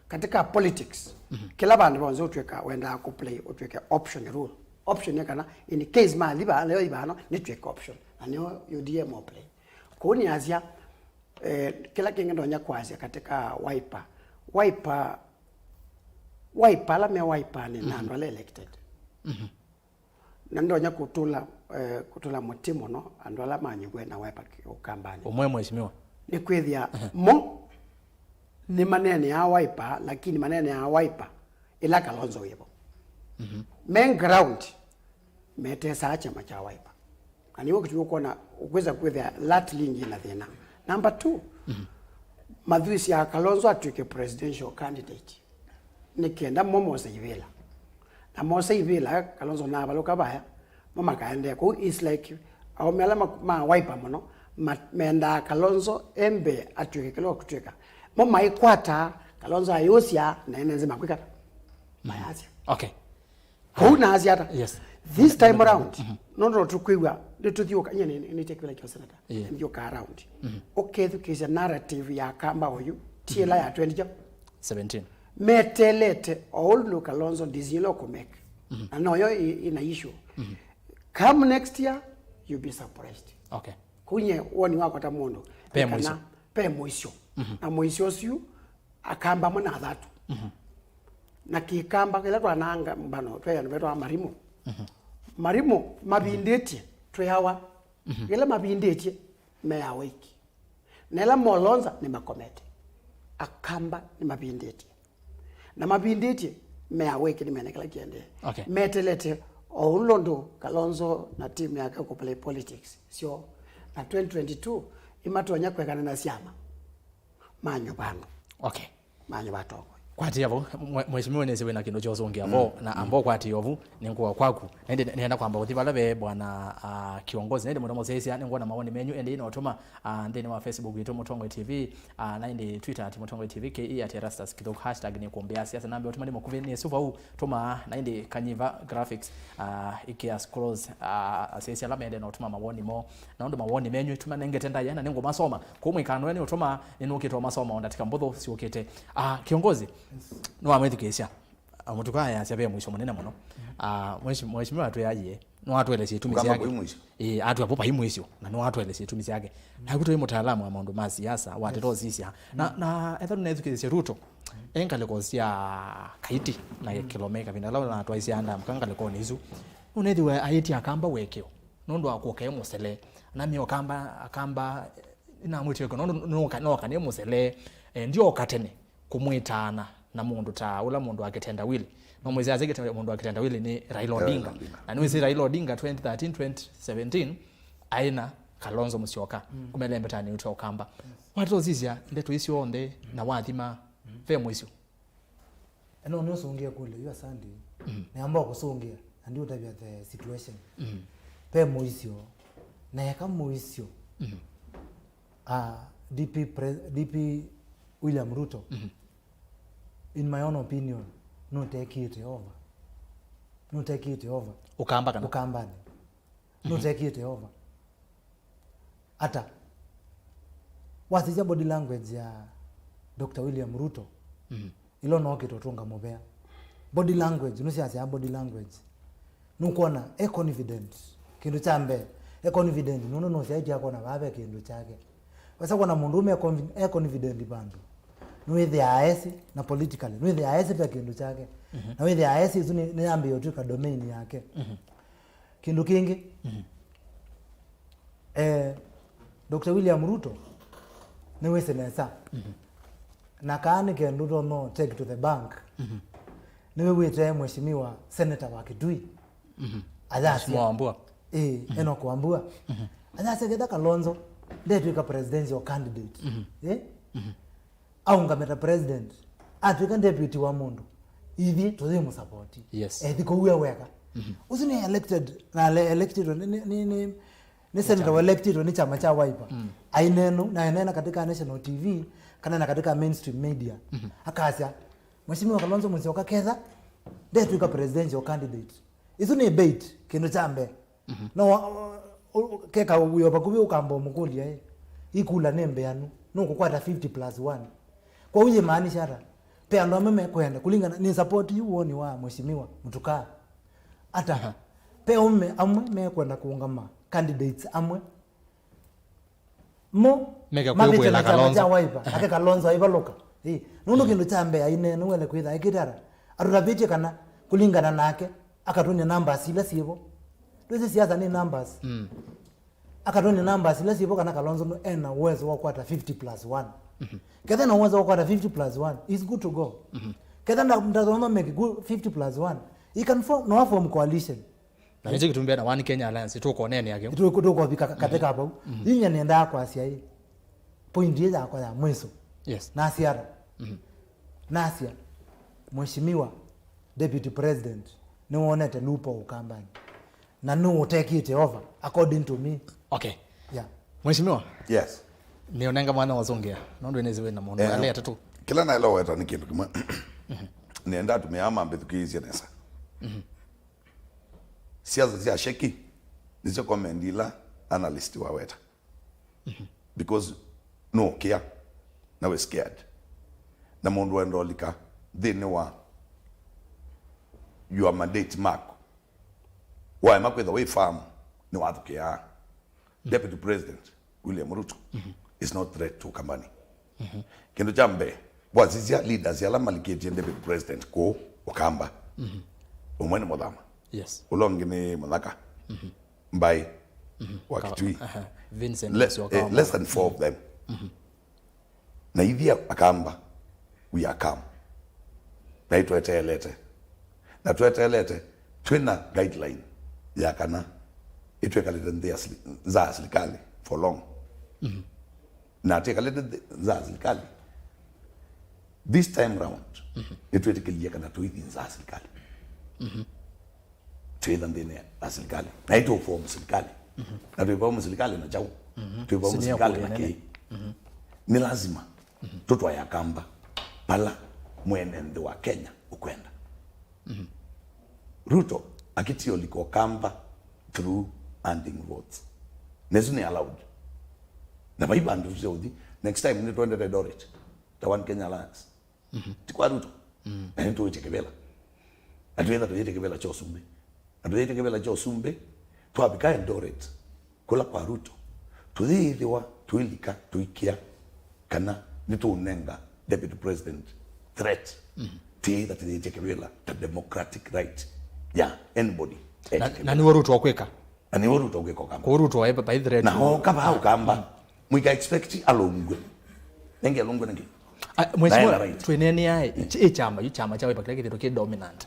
Katika politics, kĩla vandũ vonthe ũtw'ĩka wendaa kũplay, ũtw'ĩke option rule. Option nĩ kana, in case mathi vaa, leo ivano, nĩtw'ĩke option. Na nĩyo U D A mo play. Kũu nĩasya, eh, kĩla kĩngĩ ndonya kwasya katika Wiper. Wiper, Wiper, ala me Wiper nĩ na andũ ala elected. Na ndonya kũtũla, eh, kũtũla mũtĩ mũno andũ ala manyuvwe na Wiper ki-, Ũkambanĩ. Ũmwe mheshimiwa. Nĩ kwĩthĩa mo nĩ maneeneaa Wiper, lakini maneeneaa Wiper ĩla Kalonzo wĩvo. Me ground, metesaa kyama kya Wiper. Na nĩw'o kĩtumi ũkwona ũkwĩsa kwĩthĩa lat lingi na thĩna. Number two, mathwĩsya Kalonzo atw'ĩke presidential candidate nĩ kenda mo mose ivĩla. Na mose ivĩla, Kalonzo navalũka vaya, mo makaendea kũu. It's like aũme ala ma, ma Wiper mũno, ma, mendaa Kalonzo embe atw'ĩke kĩla ũkũtw'ĩka. Mo maikwataa, Kalonzo ayũsya, na ene nzĩ makwĩkata. Mayasya. Okay. Kũu naasya ata? Yes. This time around, nũndũ tũkwĩw'a, nĩtũthiũka, nye nĩ, nĩ, nĩtĩkĩla kyo senator. Yeah. Nĩthiũka around. Ũkethukĩĩsya narrative ya Kamba ũyu, ti ĩla ya twenty seventeen. Metelete o ũndũ Kalonzo decision ĩla ũkũmake. Na noyo ĩ, ĩna issue. Come next year, you'll be surprised. Okay. Kũu nye woni wakwa ta mũndũ. Pe mũisyo. Pe mũisyo. Na mũisyo ũsu, Akamba amwe na athatu. Na Kĩkamba kĩla twanaanga mbano, twĩ andũ vetwa Marimũ. Marimũ mavindĩtye twĩawa. Ĩla mavindĩtye, me awake. Na ĩla molonza, nĩmakomete. Akamba nĩmavindĩtye. Na mavindĩtye, me awake, nĩmene kĩla kĩendee. Okay. Metelete o ũndũ Kalonzo na team yake kũplay politics syoo. Na twenty twenty-two, imatonya kwekana na syama. Manyuva andũ. Okay. Manyuva atongoi. Kwatĩĩa vau, mwe-, mheshimiwa nĩsĩ wĩna kĩndũ kyosũngĩa vo, na amba ũkwatĩĩa vu, nĩngũa kwaku. Na ĩndĩ nĩenda kwamba kũthi vala ve bwana, ah, kiongozi. Na ĩndĩ mũndũ mũsyaĩsya, nĩngwona mawoni menyu, ĩndĩ ĩnotũma, ah, nthĩnĩ wa Facebook itũ Mũtongoi T V, ah, na ĩndĩ Twitter at Mũtongoi T V, K E at Erastus Kithũku, hashtag nĩ kũmbĩa siasa. Namba ũtũma nĩ mũkuvĩ nĩ ĩsu vau, tũma, na ĩndĩ Kanyiva Graphics, ah, ĩkĩa scrolls, ah, asyaĩsya ala mende na ũtũma mawoni moo. Na ũndũ mawoni menyu, tũmanengete ndaĩa na nĩngũmasoma. Kũu mwĩkano nĩ ũtũma, nĩnũkĩte ũmasoma o ndatĩka mbũthũ syũkĩte. Ah, kiongozi, nĩwamwĩthukĩĩsya. Ah, mũtuka ayasya ve mũisyo mũnene mũno. Ah, mheshimiwa atwĩaie, nĩwatũelesya itumi syake. Ĩĩ, atwĩa vo vai mũisyo, na nĩwatũelesya itumi syake. Naku tũi mũtaalamu wa maũndũ ma siasa, wa ndeto sisya. Na, na etha nũnethukĩĩsya Ruto, e ngalĩko sya Kaiti na Kilome kavinda vala natwaisya ndamũka ngalĩkonĩ isu. Nũnethĩwe aĩtye Akamba wekeo. Nũndũ wa kũka e mũsele. Na mĩo Akamba, Akamba, eh, namwĩtie kĩ, nũndũ nũka, noka nĩ mũsele, eh, ndioka tene kũmwĩtaana na mũndũ ta ũla mũndũ wa Kitendawili. No mwĩsĩ ase Kite-, mũndũ wa Kitendawili nĩ Raila Odinga. Na nĩwĩsĩ Raila Odinga twenty thirteen, twenty seventeen, aĩ na Kalonzo Musyoka, kuma ĩlembetanĩ ũtwa Ũkamba. Watosisya ndeto icio onthe na wathima, ve mũisyo. Ĩno nĩ ũsũngĩa kũlyo yu, asante. Nĩamba kũsũngĩa, na ndiũtavya the situation. Ve mũisyo, na eka mũisyo. Ah, D P pre-, D P William Ruto. In my own opinion, nũtekĩte over. Nũtekĩte over. Ũkamba kana? Ũkambanĩ. Nũtekĩte over. Ata? Wasisya body language ya Doctor William Ruto, ĩla nookĩte ũtũnga mũvea. Body language, nũsyasya body language. Nũkwona e confident. Kĩndũ kya mbee, e confident, nũndũ nũsyaĩtye akona vaa ve kĩndũ kyake. Wesa kwona mũndũ ũme e confi-, e confident vandũ. Nĩwĩthĩaa esĩ na politically. Nĩwĩthĩaa esĩ ve kĩndũ kyake. Na wĩthĩaa esĩ ĩsu nĩ, nĩyambĩĩe ũtw'ĩka domain yake. Kĩndũ kĩngĩ, eh, Doctor William Ruto nĩwĩsĩ nesa. Na kaa nĩ kĩndũ tono take to the bank. Nĩwĩw'ĩte Mheshimiwa Senator wa Kitui. Ayasya. Mheshimiwa Wambua. Ĩĩ, Enoch Wambua. Ayasya ketha Kalonzo ndetw'ĩka presidential candidate. Eh? Aũngame ta president, atw'ĩka deputy wa mũndũ, ithyĩ tũyĩmũsapoti. Yes. Ethi kũu e weka. Ũsu nĩ elected, na ele-, elected nĩ, nĩ, nĩ, nĩ, nĩ senator wa elected nĩ kyama kya Wiper. Ainenũ, na eneena katika national T V, kana na katika mainstream media. Akasya, Mheshimiwa Kalonzo Musyoka ketha ndetw'ĩka presidential candidate. Ĩsu nĩ bait, kĩndũ kya mbee. No wa-, o-, o-, keka wĩ o vakuvĩ ũkamba ũmũkũlya, ĩ, ĩ kula nĩ mbeanu, nũkũkwata fifty plus one. Kwoou yĩmaanisha ata? Pe andũ amwe mekwenda, kũlingana nĩ support yu woni wa Mheshimiwa Mũtukaa. Ata? Pe aume amwe mekwenda kũũngama candidates amwe. Mo meke mavĩte kwĩw'ĩla na kyama kya Kalonzo. Wiper, nake Kalonzo aivalũka. Ĩ, nũndũ kĩndũ kya mbee aineenũ wele kwĩtha ekĩte ata? Atũtavĩtye kana kũlingana nake, akatũnĩa numbers ila syĩvo. Ndwĩsĩ siasa nĩ numbers. Akatũnĩa numbers ila syĩvo kana Kalonzo no ena uwezo wa kwata fifty plus one. Ketha na uwezo wa kwata fifty plus one, is good to go. Ketha nda-, ndathoma meke good fifty plus one, he can form, no form coalition. Na nĩkyo kĩtumi ve na One Kenya Alliance, tũkoneenea kĩu. Tũ-, tũkovika ka-, katĩ ka vau. Yu nyie nĩendaa kwasya ĩ, point ĩ yakwa ya mwiso. Yes. Nasiara. Nasya, Mheshimiwa Deputy President, nĩwonete loophole Ũkambanĩ. Na nĩũtekĩte over, according to me. Okay. Yeah. Mheshimiwa. Yes. Nĩũnenga mwana wasũngĩa, nũndũ nĩsĩ wĩ na mũndũ. Eh, alea tatu. Kĩla naĩla weta nĩ kĩndũ kĩmwe. Nĩenda atumĩa aa mambĩthukĩĩsye nesa. Siasa sya sheki nĩsyo comment ila analyst waweta. Because nũũkĩa na wĩ scared. Na mũndũ wenda ũlika nthĩnĩ wa your mandate maku. Waema kwĩtha wĩ firm nĩwathukĩaa. Deputy President William Ruto is no threat to Ũkambanĩ. Kĩndũ kya mbee, wasisya leaders ala malikĩtye Deputy President kũũ Ũkamba. Ũmwe nĩ Mũthama. Yes. Ũla ũngĩ nĩ Mũthaka. Mbaĩ wa Kitui. Aha. Vincent Le- Musyoka eh, wa less than four of them. Na ithyĩ Akamba, we are calm. Na itweteelete. Na tweteelete, twĩna guideline ya kana itwekalĩte nthĩ ya sili-, nza ya silikalĩ for long. Na twĩkalĩte nthĩ nza ya silikalĩ. This time round, nĩtwĩtĩkĩlie kana tũithi nza ya silikalĩ. Twĩtha nthĩnĩ ya silikalĩ. Na itũ form silikalĩ. Na twĩ form silikalĩ na kyaũ? Twĩ form silikalĩ na kĩĩ? Nĩ lazima tũtwae Akamba pala mwene nthĩ wa Kenya ũkwenda. Ruto akĩtie ũlika Ũkamba through hunting votes. Na ĩsu nĩ allowed. Na vai vandũ tũsyaũthi. Next time nĩtwendete Eldoret. Ta One Kenya Alliance. Ti kwa Ruto. Na nĩtũĩtye kĩvĩla. Na twĩtha tũyĩtye kĩvĩla kya ũsumbĩ. Na tũyĩtye kĩvĩla kya ũsumbĩ, twavika Eldoret, kũla kwa Ruto, tũyĩthĩwa tũilika tũikĩa kana nĩtũũnenga Deputy President threat. Tĩĩtha tũyĩtye kĩvĩla ta democratic right ya anybody. Na, na nĩw'o Ruto ũkwĩka. Na nĩw'o Ruto ũkwĩka Ũkamba. Kũu Ruto e by threat. Na ooka vaa Ũkamba, mũika expect alũngwe. Nenge alũngwe nenge. Ah, Mheshimiwa, naenda right. Twĩneenea ĩ, ĩ kyama, yu kyama kya Wiper kĩla kĩthĩtwe kĩ dominant.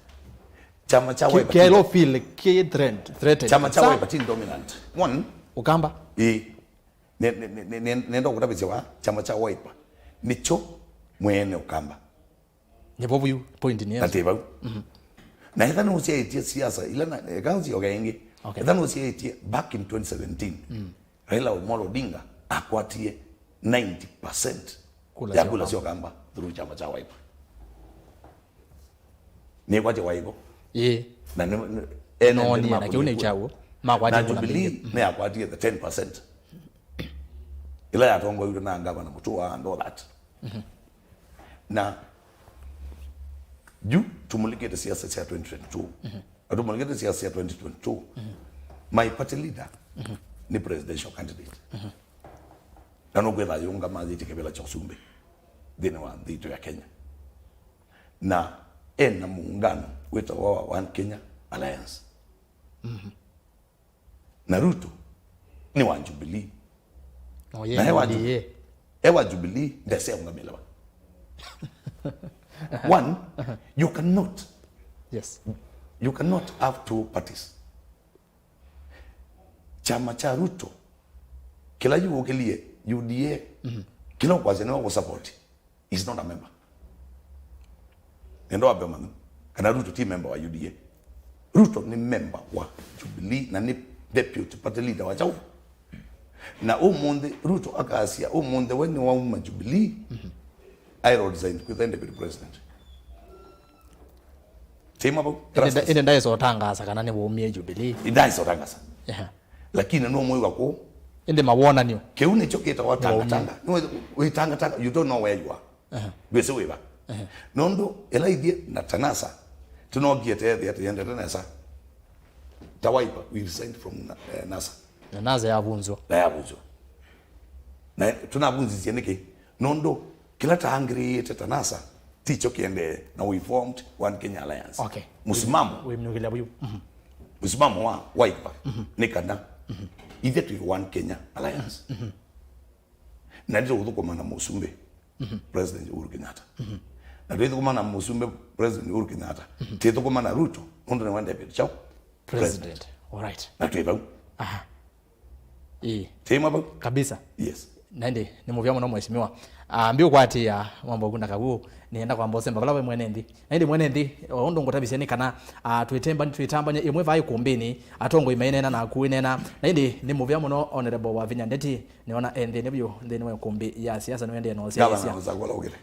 Kyama kya Wiper kĩlo feel kĩ threat, threatened. Kyama kya Wiper ti dominant. One. Ũkamba. Ĩ. Ne, ne, ne, ne, nenda kũtavĩsya wa kyama kya Wiper nĩkyo mwene Ũkamba. Nĩ vau yu point nĩ na tĩ vau. Na etha nũsyaĩtye siasa ila na, eka nzioke ĩngĩ. Okay. Etha nũsyaĩtye back in twenty seventeen, Raila Amolo Odinga akwatie ninety percent ya kula sya Ũkamba through kyama kya Wiper. Nĩkwatya waĩvo. Ĩĩ. Na nĩ- nĩ- ene Noonie, na kĩu nĩ kyaũ? Makwatie na kũna Jubilee mĩlĩ. Nĩyakwatie the ten percent ĩla yatongoiw'e na Ngavana Mutua and all that. Na yu tũmũlikĩte siasa sya twenty twenty-two. Na tũmũlikĩte siasa sya twenty twenty-two. My party leader nĩ presidential candidate. Na nũkwĩtha ayũngama yĩtye kĩvĩla kya ũsumbĩ nthĩnĩ wa nthĩ itũ ya Kenya. Na ena mũũngano wĩtawa wa One Kenya Alliance. Na Ruto nĩ wa Jubilee. No, ye Na e wa Jubilee. Ju- e wa Jubilee, ndese ũngamĩlewa. One, you cannot, Yes. you cannot have two parties. Kyama kya Ruto kĩla yũkĩlie U D A, kĩla ũkwasya nĩwe ũkũsupport is not a member. Nenda wambe ũmanye kana Ruto ti member wa U D A. Ruto nĩ member wa Jubilee na nĩ deputy party leader wa kyaũ. Na ũmũnthĩ Ruto akasya ũmũnthĩ we nĩwauma Jubilee, I resign kwĩtha deputy president. Teima vau. Ĩndĩ nda- ĩndĩ ndaĩsa ũtangaasa kana nĩwaumie Jubilee. Ndaĩsa ũtangaasa. Yeah. Lakini no mwĩwa kũ. Ĩndĩ mawonanio. Kĩu nĩkyo kĩtawa tangatanga. Nĩ wĩtangatanga, you don't know where you are. Ndwĩsĩ wĩva. Nũndũ ĩla ithyĩ na Tanasa tũnokie teethĩa tũyendete nesa. Ta Wiper, we resigned from eh, NASA. Na NASA yavunzwa. Na yavunzwa. Na tũnavunzisye nĩkĩ? Nũndũ kĩla taangĩrĩĩte Tanasa tikyo kĩendee na we formed One Kenya Alliance. Okay. Mũsimamo. Wĩmyũkĩlya vyu. Mũsimamo wa Wiper nĩ kana ithyĩ twĩ One Kenya Alliance. Na nĩtũkũthũkũma na mũsumbĩ President Uhuru Kenyatta. Na twĩthũkũma na mũsumbĩ President Uhuru Kenyatta, twĩthũkũma na Ruto, nũndũ nĩwe deputy kyaũ? President. All right. Na twĩ vau. Aha. Ĩĩ. Twĩma vau. Kabisa. Yes. Na ĩndĩ nĩ mũvea mũno mheshimiwa. Ah, mbi ũkwatĩĩa mambo kuna kavu, nĩenda kwamba ũsemba vala we mwene nthĩ. Na ĩndĩ mwene nthĩ, o ũndũ ngũtavisye nĩ kana, ah, twĩtembani twĩtambanye ĩmwe vaa ĩkũmbĩnĩ, atongoi maineena naku wĩneena. Na ĩndĩ nĩ mũvea mũno Honorable Wavinya Ndeti, nĩona e nthĩnĩ vyũ nthĩnĩ wa ĩkũmbĩ ya siasa nĩwendee na ũsyaĩĩsya. Gavana Musaku ũla ũkĩte.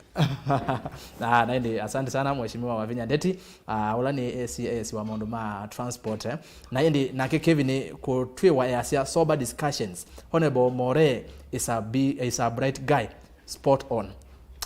Ah, na ĩndĩ asante sana mheshimiwa Wavinya Ndeti, ah, ũla nĩ A C S wa maũndũ ma transport, eh. Na ĩndĩ nake Kevin kũtwĩwa easya sober discussions. Honorable More is a, be, is a bright guy. Spot on.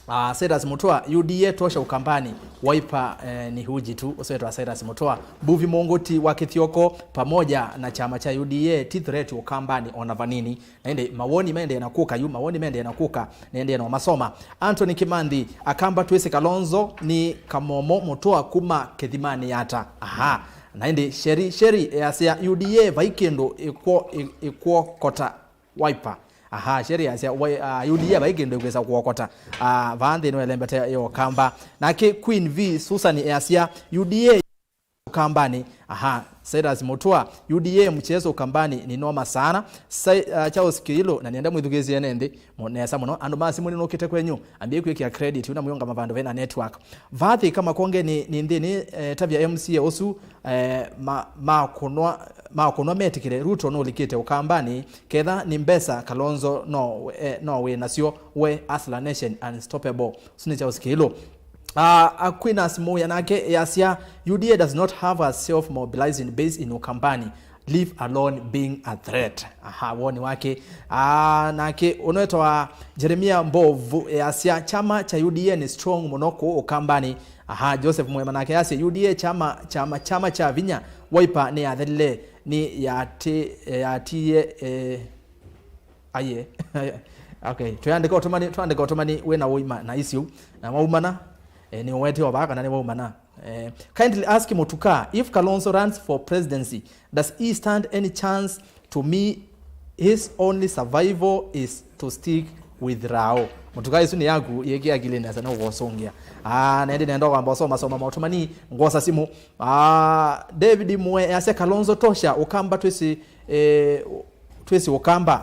Ah, Cyrus Mutua, U D A tosha Ukambani, Wiper eh, ni huji tu, ũswetwa Cyrus Mutua. Mbuvi Mũngũti wa Kĩthioko pamoja na chama cha U D A ti threat Ukambani ona vanini. Na ĩndĩ mawoni maendee na kũka yu, mawoni maendee na kũka, nĩendee na masoma. Anthony Kimanthi, Akamba twĩsĩ Kalonzo ni Kamomo Mutua kuma Kĩthimani Yata. Aha. Na ĩndĩ Sheri, Sheri easya U D A vai kĩndũ ĩkwo, ĩ- ĩkwokota Wiper. Aha, Sheri easya, wai- ah, U D A vai kĩndũ ĩkwĩsa kuokota. Ah, vaa nthĩnĩ wa ĩlembeta ya Ũkamba. Nake Queen V Susan easya, U D A Ũkambanĩ. Aha, Cyrus Mutua, U D A mchezo Ũkambanĩ ni noma sana. Sa- ah, Charles Kiilu, na nĩenda mwĩthukĩĩsye ene nthĩ mo- nesa mũno. Andũ ma simũ nĩnũkĩte kwenyu, ambiai kwĩkĩa credit, una mũyũngama vandũ vena network. Vathi kama konge ni, ni nthĩnĩ, eh, tavya M C A ũsu, eh, ma- makũnwa makũnwa metĩkĩle Ruto nũlikĩte Ũkambanĩ, ketha nĩ mbesa Kalonzo no, eh, no wĩ nasyo we Hustler Nation unstoppable. Ũsu nĩ Charles Kiilu. Uh, Aquinas Muya nake easya, U D A does not have a self-mobilizing base in Ukambani, leave alone being a threat. Aha, woni wake. Uh, nake ũnwetwa Jeremia Mbovu easya, chama cha U D A ni strong mũno kũũ Ukambani. Aha, Joseph Mwema nake easya, U D A chama, chama, chama cha vinya, Wiper ni yathelile, ni yati- yatiie, eh, Aye. Okay, twandĩka ũtũmani, twandĩka ũtũmani wĩna ũima na icio. Na waumana, eh, nĩ ũwete o vaa kana nĩ waumana. Eh, kindly ask Mutuka, if Kalonzo runs for presidency, does he stand any chance? To me, his only survival is to stick with Rao. Mutuka, isu nĩ yaku, yĩkĩa akili nesa na ũkosũngĩa. Ah, na ĩndĩ nenda kwamba ũsoma soma maũtũmani ngosa simu. Ah, David Mwe easya Kalonzo tosha, Ũkamba twĩsĩ, eh, twĩsĩ Ũkamba.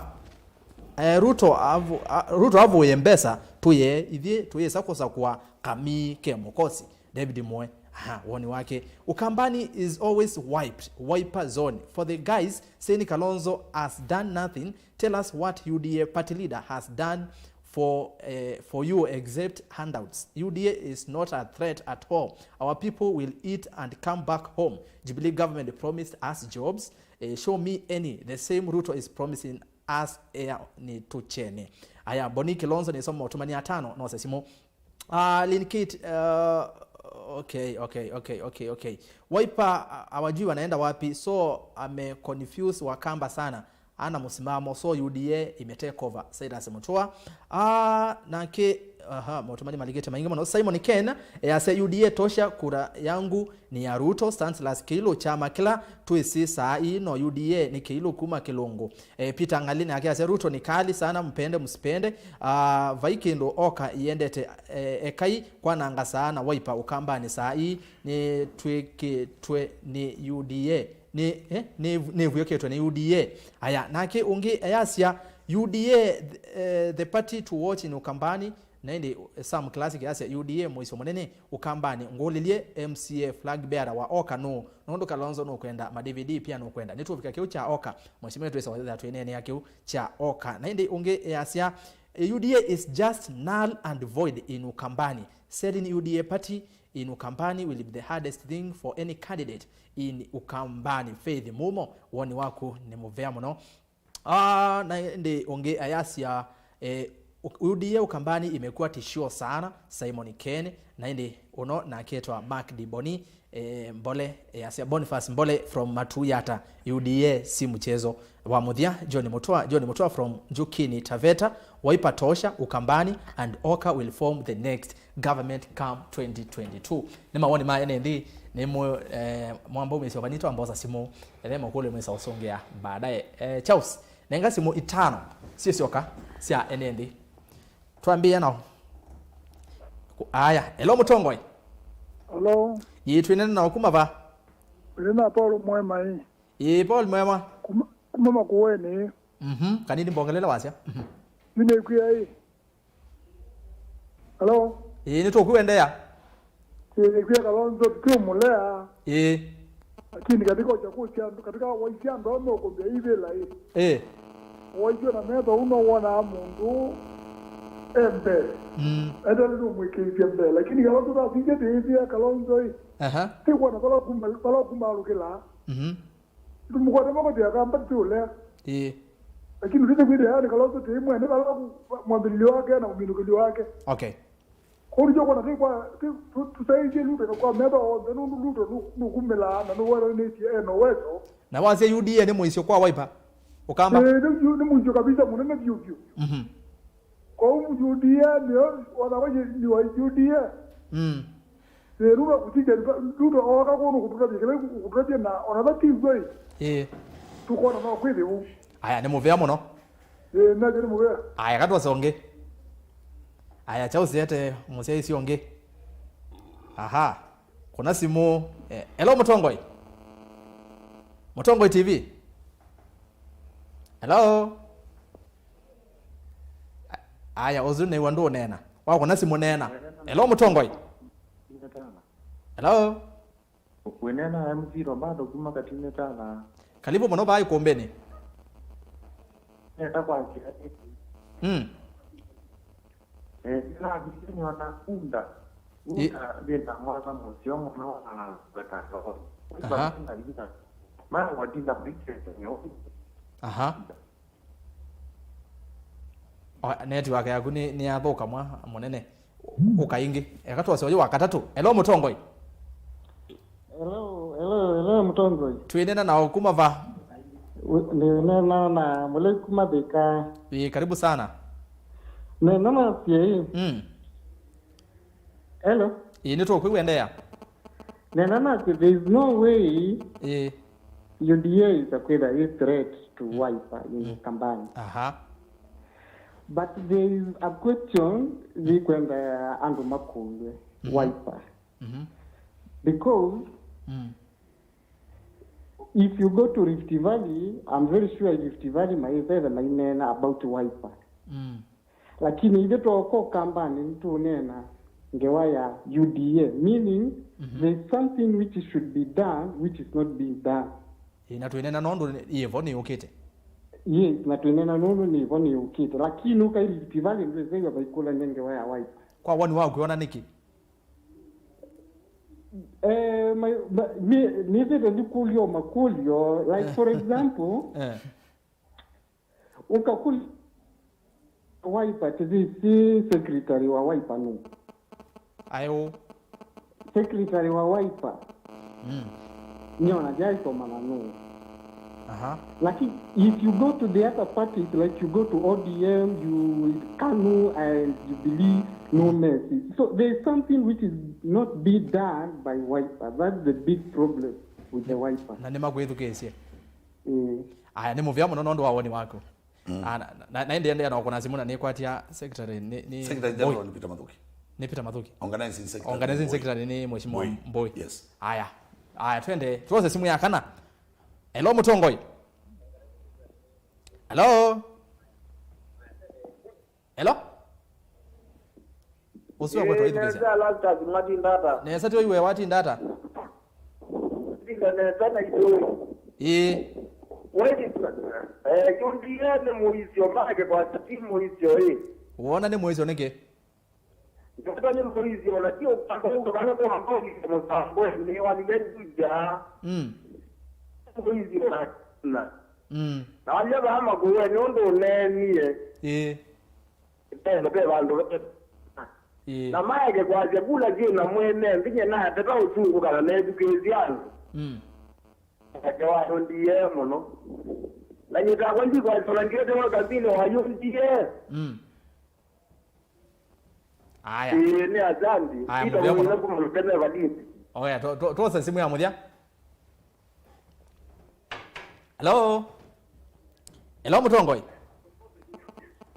Eh, Ruto avu- a- Ruto avũĩe mbesa, tũye ithyĩ tũyĩsa kũsakũa kamii ke mũkosi. David Mwe, aha, woni wake. Ukambani is always wiped, Wiper zone. For the guys saying Kalonzo has done nothing, tell us what U D A party leader has done for, uh, for you except handouts. U D A is not a threat at all. Our people will eat and come back home. Jubilee government promised us jobs. Uh, show me any. The same Ruto is promising us air ni tuchene. Aya, Boni Kilonzo nisoma utumani atano, no se simu. Ah, Lin Kit, uh, okay, okay, okay, okay, okay. Wiper, uh, hawajui wanaenda wapi, so ame confuse Wakamba sana. Ana msimamo, so U D A ime take over. Cyrus Mutua. Ah, nake, aha, maũtũmani malikĩte maingĩ mũno. Simon Ken, e, asya, "U D A tosha, kura yangu ni ya Ruto, Stanislas Kĩilũ, kyama kĩla twĩsĩ saa ii no U D A nĩ Kĩilũ kuma Kĩlũngũ." E, Peter Ng'ali nake asya, "Ruto ni kali sana, mpende msipende. Ah, vai kĩndũ oka iendete, e, ekai kwananga saa na Wiper Ũkambanĩ saa ii nĩ twĩkĩtwe nĩ U D A." Nĩ, eh, nĩ, nĩvw'ĩkĩtwe nĩ U D A. Aya, nake ũngĩ eyasya, "U D A, eh, the party to watch in Ukambani." Na ĩndĩ, eh, Sam Classic eyasya, "U D A mũisyo mũnene Ukambani, ngũlĩlye M C A flag bearer wa oka nũ? Nũndũ Kalonzo nũkwenda, ma D V D pia nũkwenda." Nĩtũvika kĩu kya oka, mheshimiwa, twĩsa wetha twĩneenea kĩu kya oka. Na ĩndĩ ũngĩ eyasya, eh, "U D A is just null and void in Ukambani. Selling U D A party in Ukambani will be the hardest thing for any candidate in Ukambani." Faith Mumo, woni waku nĩ mũvea mũno. Ah, na ĩndĩ ũngĩ ayasya, eh, "U D A Ukambani imekuwa tishio sana." Simon Ken, na ĩndĩ ũno naketwa Mark Diboni, eh, Mbole, eh, asya Boniface Mbole from Matuyata, "U D A si mchezo." Wa mũthya, John Mutua, John Mutua from Njukini Taveta, "Wiper tosha, Ukambani and Oka will form the next government come twenty twenty-two." Nĩ mawoni ma ene nthĩ, nĩ mũ-, eh, mwamba umĩsya vanitũ ambosa simũ, ele makũlyo mwĩsa ũsũngĩa baadaye. Eh, Charles, nenga simũ itano syĩsyoka sya ene nthĩ. Twambĩĩa nao. Ku-, aya, hello mũtongoi. Hello. Ĩĩ, twĩnene nao kuma va? Wĩna Paul Mwema ĩ. Ĩĩ, Paul Mwema. Kuma, kuma Makueni. Mhm, kanini mbongelele wasya. Mhm. Nĩnĩkwĩa ĩ. Hello? Ĩĩ, nĩtũkwĩendeea. Ĩĩ, nĩkwĩa Kalonzo tũmũlea. Ĩĩ. Lakini katika uchaguzi andũ, katika waisi andũ amwe ũkũmbĩa ivĩla ĩ. Ĩĩ. Waisio na metho ũno wonaa mũndũ e mbee. Mm. Enda nĩtũmwĩkĩĩsye mbee. Lakini Kalonzo tasisye tĩĩthĩa Kalonzo ĩ. Aha. Tĩkwona vala kuma, vala kuma alũkĩla. Mhm. Tũmũkwate moko tĩ Akamba tũlea. Ĩĩ. Lakini ũtete kwĩthĩa yani Kalonzo tĩ mwene vala ku-, mwambĩlĩlyo wake na ũminũkĩlyo wake. Okay. Kũu nĩkyo kwona tĩ kwa, tĩ, tũ-, tũsaĩsye Ruto kwa metho onthe nũndũ Ruto nũ-, nũkumĩlaa na nũwelanĩtye e na ũwezo. Na wasya U D A nĩ mũisyo kwa Wiper? Ũkamba? Ĩĩ, nĩ, nĩ mũisyo kabisa mũnene vyũ vyũ. Mhm. Kwoou U D A nĩyo, ona we nĩ wa U D A. Mm. Ĩĩ, Ruto kũtithya, Ruto ooka kũũ nũkũtũtavya kĩla ũkũtũtavya na ona vatiw'o ĩ. Ĩĩ. Tũkona no kwĩthĩ ũu. Aya, nĩ mũvea mũno. Ĩĩ, nake nĩ mũvea. Aya, katwase ũngĩ. Aya, kyaũsiete mũsyaĩĩsya ũngĩ. Aha. Kũna simũ. Eh, hello, Mũtongoi. Mũtongoi T V. Hello. Aya, ũsu nĩw'a ndũneena. Wakũna simũ neena. Hello, Mũtongoi. Hello. Wĩneena M C Roberto kuma Katine Tala. Karibu mũno vaa ikumbĩnĩ. Nenda kwasya. Mm. Eh, nĩnavikie nyona kunda. I- Kunda thĩna mwana mũseo mũno wa gatano. Aha. Mara wadina maichete nyoni. Aha. O, network yaku nĩ, nĩ yathũka mwa mũnene. Ũka ĩngĩ. Eka twose ũyũ wa katatũ. Hello, Mũtongoi. Hello, hello, hello, Mũtongoi. Twĩnena na ũkuma va? Wi-, nĩnena na Mũlei kuma Thika. Ĩĩ, karibu sana. Nena na C I A. Mm. Hello. Ĩĩ, nĩtũkwĩw'a, endeea. Nena naku, there is no way Ĩĩ. U D A is a kwĩtha ĩ threat to Wiper in Ukambani. Aha. But there is a question zikwenda andũ makũlwe Wiper. Mhm. Because Mm. if you go to Rift Valley, I'm very sure Rift Valley maĩvetha maineena about Wiper. Mm. Lakini ithe toko Ukambani nĩtũneena ngewa ya U D A, meaning there's something which should be done which is not being done. Ĩ, na twĩneena nũndũ yĩvo nĩyũkĩte. Yes, na twĩneena nũndũ nĩvo nĩũkĩte, lakini ũkairipiti vale ndwĩsĩw'a vaikũlany'a ngewa ya Wiper. Kwa woni waku, wĩona nĩkĩ? Eh, my, my, nĩ, nĩthĩte ndikũlyo makũlyo, like, for example, Eh. Ũkakũlya Wiper, tithisi secretary wa Wiper nũ? Aĩ ũ? Secretary wa Wiper. Mm. Nyona ndyaisoma na nũ. Aha. Lakini if you go to the other parties, like, you go to O D M, you, KANU and Jubilee, no mercy. So there's something which is not being done by Wiper. That's the big problem with the Wiper. Na nĩmakwĩthukĩĩsye. Mm. Aya, nĩ mũvea mũno nũndũ wa woni waku. Mm. Ah, na, na, na ĩndĩ endeea na ũkũna simũ na nĩkwatia secretary nĩ, nĩ Secretary General nĩ Peter Mathuki. Nĩ Peter Mathuki. Organizing secretary Organizing nĩ Mbũi. Secretary nĩ Mheshimiwa Mbũi. Mbũi. Yes. Aya. Aya, twende. Twose simũ ya kana. Hello, Mũtongoi. Hello. Hello. Ũsu wa kwetwa Ĩĩ, ithukiza. Nesa, Lazarus, mwatinda ata? Nesa tyo iwe watinda ata? Tinda nesa na ithuĩ. Ĩĩ. Wĩthĩwa, eh, yũndie nĩ mũisyo make kwa ti mũisyo ĩ. Wona nĩ mũisyo nĩkĩ? Ndoto nĩ mũisyo, na ti ũkamba ũndũ kana kwa mboni mũtambo nĩ walile nduja. Mm. Mũisyo na, na. Mm. Na walia vaa makuwe nĩ ũndũ ũneenie. Ĩĩ. Ĩtendo ve vandũ ve. Ĩĩ. Na maeke kwasya kula syĩ na mwene, mbinya nateta ũsungu kana nethukĩĩsya andũ. Mm. Ake wayũndie mũno. Na nyĩtakwa ndikwasya na ndiete wa kambini wayũndie. Mm. Aya. Ĩĩ, nĩ asandi. Aya, Peter mũthya mũno. Mũina kuma Lũteme Valindi. Oya, to, to, twose simũ ya mũthya. Hello? Hello, Mũtongoi?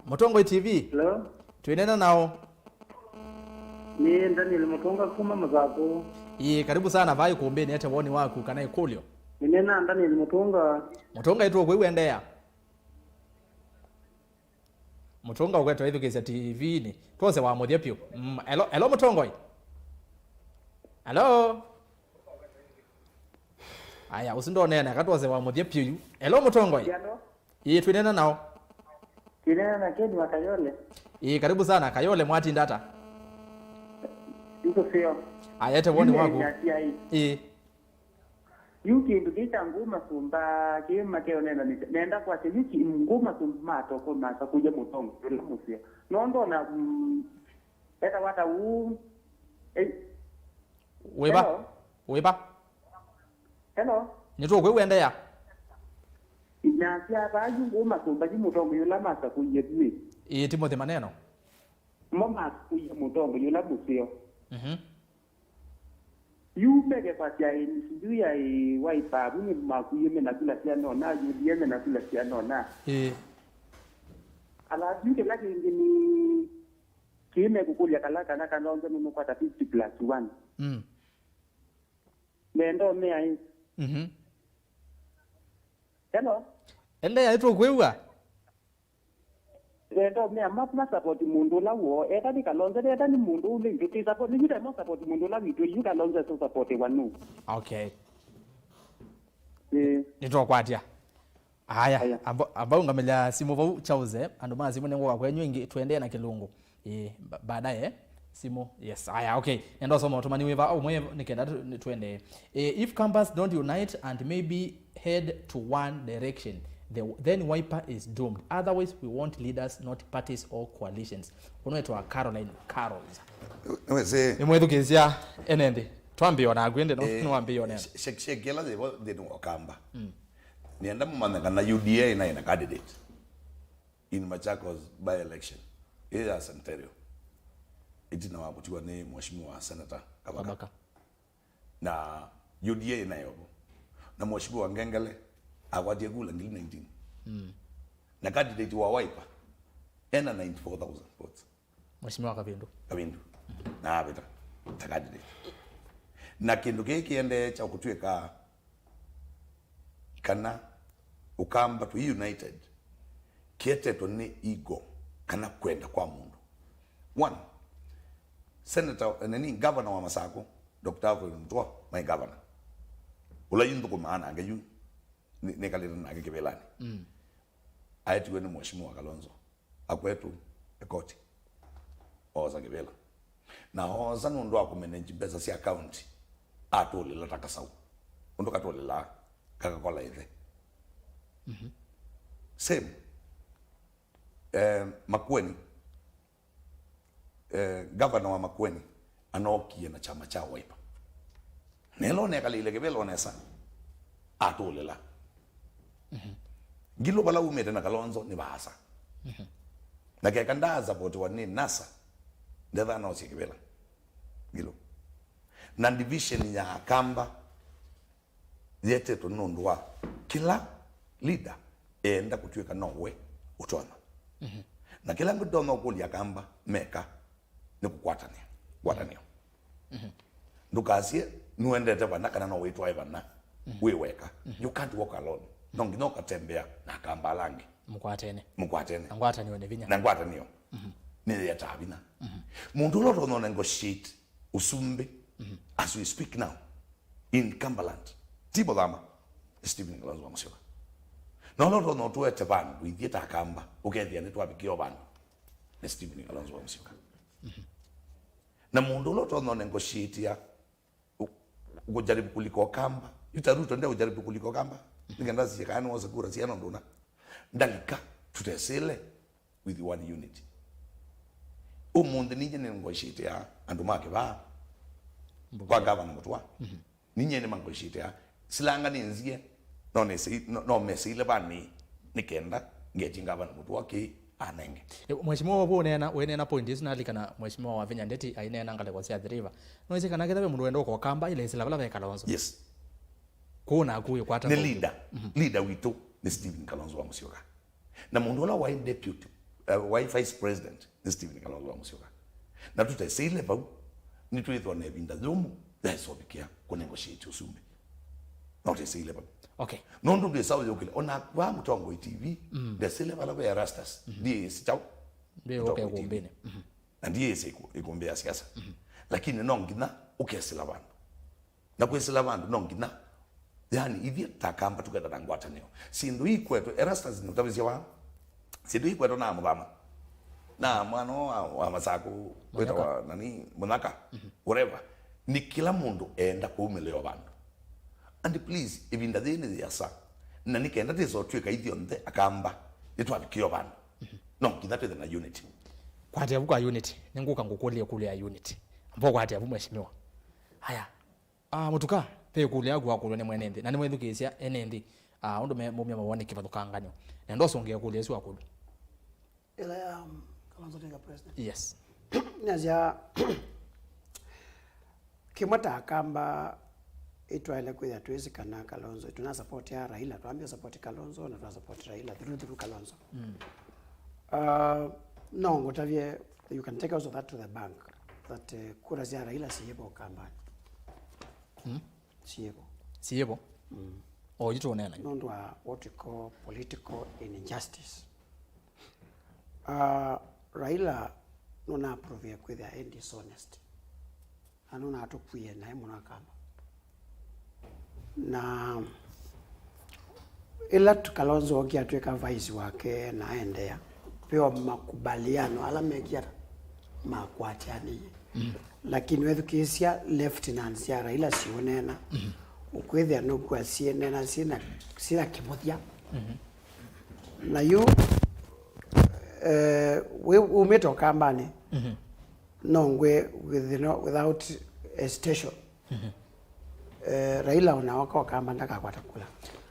Mũtongoi T V? Hello? Twĩnena nao? Nĩ Daniel Mũtũnga kuma Mũthakũ. Ĩĩ, karibu sana vaa ikumbĩnĩ, ete woni waku kana ĩkũlyo. Nĩnena Daniel Mũtũnga. Mũtũnga ĩtũ kwĩu endeea. Mũtũnga ũkwetwa ĩthukĩĩsya T V-inĩ. Twose wa mũthya pyũ. Mm, hello, hello, Mũtongoi? Hello? Aya, ũsu ndoneena, aka twose wa mũthya pyũ yu. Hello, Mũtongoi? Hello? Ĩĩ, twĩnena nao. Twĩnena na Ken wa Kayole. Ĩĩ, karibu sana. Kayole, mwatinda ata? Nĩkũseo. Aya, ete woni waku. Ĩĩ. Yu kĩndũ kĩĩ kya Ngũũ Masũmba, kĩĩ makeo nenda nĩ, nenda kwasya yu ki-, Ngũũ Masũmba matoko masa kũya mũtongoi ũla mũseo. No ndona, mm, etawa ta ũũ. Ei. Wĩva? Hello? Wĩva? Hello? Nĩtũkwĩw'a, endeea. Nasya vaa yu Ngũũ Masũmba yu mũtongoi ũla masa kũya vyũ. Ĩĩ, Timothy Maneno. Mo makũie mũtongoi ũla mũseo. Mhm. Yu meke kwasya ĩ, yu ya ĩ, Wiper vu nĩ makũie me na kula siana ũna, U D A me na kula siana ũna. Ĩĩ. Alafu yu kĩla kĩngĩ nĩ kĩĩ mekũkũlya kala kana Kalonzo nũnũkwata fifty plus one. Mm. Nenda ũmea ĩ. Mhm. Hello? Endeea, nĩtũkwĩw'a. Nenda ũmea ma, ma support mũndũ ũla woo. Ethwa nĩ Kalonzo, ethwa nĩ mũndũ ũla itũ tĩ support. Nĩ yu ta mo support mũndũ ũla witũ, yu Kalonzo ĩsũ support wa nũ? Okay. Ĩĩ. Nĩtũkwatya. Aya, aya. Amba, amba ũngamĩlya simũ vau, Charles, eh? Andũ ma simũ nĩngũka kwenyu ĩngĩ, tũendee na kĩlungu. Ĩĩ, ba-, baadaye, simũ. Yes, aya, okay. Nenda ũsoma ũtũmani wĩva, ũmwe nĩ kenda tu-, tuendee. Eh, if Kambas don't unite and maybe head to one direction, the, then Wiper is doomed. Otherwise, we want leaders, not parties or coalitions. Ũnwetwa Caroline Carols. Nĩwĩsĩ. Nĩmwĩthukĩĩsya ene nthĩ. Twambĩĩo naku ĩndĩ, no? Eh, nĩwambĩĩo neno. She-, she-, shekela yĩvo nthĩnĩ wa Kamba. Mm. Nĩenda mũmanya kana U D A ĩnaĩ na candidate in Machakos by-election ĩĩ ya Centennial, ĩtina wa kũtiwa nĩ Mheshimiwa Senator Kabaka. Kabaka. Na U D A ĩnaĩ ovo. Na Mheshimiwa Ngengele akwatie kula ngili nineteen. Mm. Na candidate wa Wiper ena ninety-four thousand votes. Mheshimiwa Kavindu. Kavindu. Na avĩta ta candidate. Na kĩndũ kĩĩ kĩendee kya kũtw'ĩka kana Ũkamba twĩ united kĩetetwe nĩ ego kana kwenda kwa mũndũ. One, Senator, eh, nini, governor wa Masakũ, Doctor Alfred Mutua, my governor. Ũla yu nthũkũmaa nake yu, nĩ-, nĩkalĩte nake kĩvĩlanĩ. Mm. aetiwe nĩ Mheshimiwa Kalonzo, akwetũ ekoti, oosa kĩvĩla. Na oosa nũndũ wa kũmanage mbesa sya county, atũlĩla ta kasaũ. Ũndũ katũlĩlaa, kakakola ĩthe. Same. Eh, Makueni, eh, gavana wa Makueni anookie na kyama kya Wiper. Nelo nekalĩile kĩvĩla o nesa, atũlĩla. Ngilu vala umĩte na Kalonzo nĩ vaasa. Na keka ndaasapotiwa nĩ NASA, ndethaa noosie kĩvĩla. Ngilu. Na division ya Akamba yetetwe nũndũ wa kĩla leader eenda kũtw'ĩka nowe ũtonya. Na kĩla ngũtonya ũkũlya Akamba meka nĩ kũkwatanĩa, ngwatanĩo. Ndũkasye nũendete vana kana no wĩtwae vana wĩ weka. You can't walk alone. No nginya ũkatembea na Akamba ala angĩ. Mũkwatene. Mũkwatene. Na ngwatanĩo nĩ vinya. Na ngwatanĩo nĩ yetaa vinya. Mũndũ ũla ũtonya negotiate ũsumbĩ, as we speak now, in Cumberland, ti Mũthama, nĩ Stephen Kalonzo wa Musyoka. Na ũla ũtonya ũtũete vandũ ithyĩ ta Akamba, ũkethĩa nĩtwavikie o vandũ, nĩ Stephen Kalonzo wa Musyoka. Na mũndũ ũla ũtonya negotiate ya u-, kujaribu kulika Ũkamba, yu ta Ruto nde kujaribu kulika Ũkamba, nĩkenda asie kana nĩwosa kura siana ũndũ ũna. Ndalika, tutesĩle with one unity. Ũmũnthĩ ninyie nĩ negotiate ya andũ ma Kĩvaa kwa gavana Mũtũa. Ninyie nĩ negotiate ya silanga nĩ nzie, no nĩsĩ-, no, no mesĩile vani nĩ kenda ngetie gavana Mũtũa kĩ anenge. E, Mheshimiwa, wavu ũneena, wĩneena point isu nalikana Mheshimiwa Wavinya Ndeti aineena ngalĩko sya Athi River. No ĩsĩ kana ketha ve mũndũ wenda ũka Ũkamba, ĩla ĩsĩla vala ve Kalonzo. Yes. Kũu naku wĩkwata nĩ leader. Leader witũ nĩ Stephen Kalonzo wa Musyoka. Na mũndũ ũla waĩ deputy, eh, waĩ vice president nĩ Stephen Kalonzo wa Musyoka. Na tũtesĩile vau, nĩtwĩthwa na ĩvinda yũmũ ya ĩsovikĩa kũ negotiate ũsumbĩ. Na ũtesĩile vau. Okay. Nũndũ ndwĩsa ũyũkĩle, ona kwa Mũtongoi T V, ndesĩle vala ve Erastus, ndiĩsĩ kyaũ. Ndiĩ Mũtongoi T V. Ũke ĩkũmbĩnĩ. Na ndiĩsĩ ĩkũ-, ĩkũmbĩ ya siasa. Lakini no nginya ũkesĩla vandũ. Na kwĩsĩla vandũ no nginya, yani, ithyĩ ta Akamba tũketha na ngwatanĩo. Syĩndũ ikwetwe, Erastus nĩũtavisye wa, syĩndũ ikwetwe na Mũthama, na mwana wa, wa Masakũ, wĩtawa nani, Mũnyaka, whatever. Nĩ kĩla mũndũ eenda kũumĩlĩa o vandũ. And please, ĩvinda yĩĩ nĩ yĩasa, na nĩ kenda twĩsa ũtw'ĩka ithyonthe Akamba nĩtwavikie o vandũ. No nginya twĩthe na unity. Kwatĩa vu kwa unity, nĩngũka ngũkũlye ĩkũlyo ya unity. Mbo kwatĩa vu, Mheshimiwa. Haya. Ah, Mũtuka, ve ĩkũlyo yaku wakũlw'a nĩ mwene nthĩ, na nĩmwĩthukĩĩsya ene nthĩ, ah, ũndũ me-, maumya mawoni kĩvathũkanganyo. Nenda ũsũngĩe ĩkũlyo ĩsu wakũlw'a. Ĩla ya, um, Kalonzo Tenga president. Yes. Nasya, kĩmwe ta Akamba, ĩtwaĩle kwĩthĩa twĩsĩ kana Kalonzo, tũna support ya Raila, twambie support Kalonzo, na twa support Raila, through, through Kalonzo. Uh, no ngũtavye, you can take also that to the bank, that, uh, kura sya Raila siyĩvo Ũkambanĩ. Siyĩvo. Siyĩvo? O yu tũũneena yu. Nũndũ wa what we call political injustice. Uh, Raila nũna prove kwĩthĩa e dishonest. Na nũnatũkwie naĩ mũno Akamba. Na ĩla tu-, Kalonzo okie atw'ĩka vice wake na aendeea, veo makubaliano ala mekie ata makwatĩanĩie. Lakini wethukĩĩsya lieutenants sya Raila siũneena, ũkwĩthĩa nũkw'a syĩneena syĩna, syĩna kĩvũthya. Na yu, eh, wĩ-, umĩte Ũkambanĩ, no ngwĩ with, you know, without hesitation. Eh, Raila ona oka Ũkamba ndakakwata kula.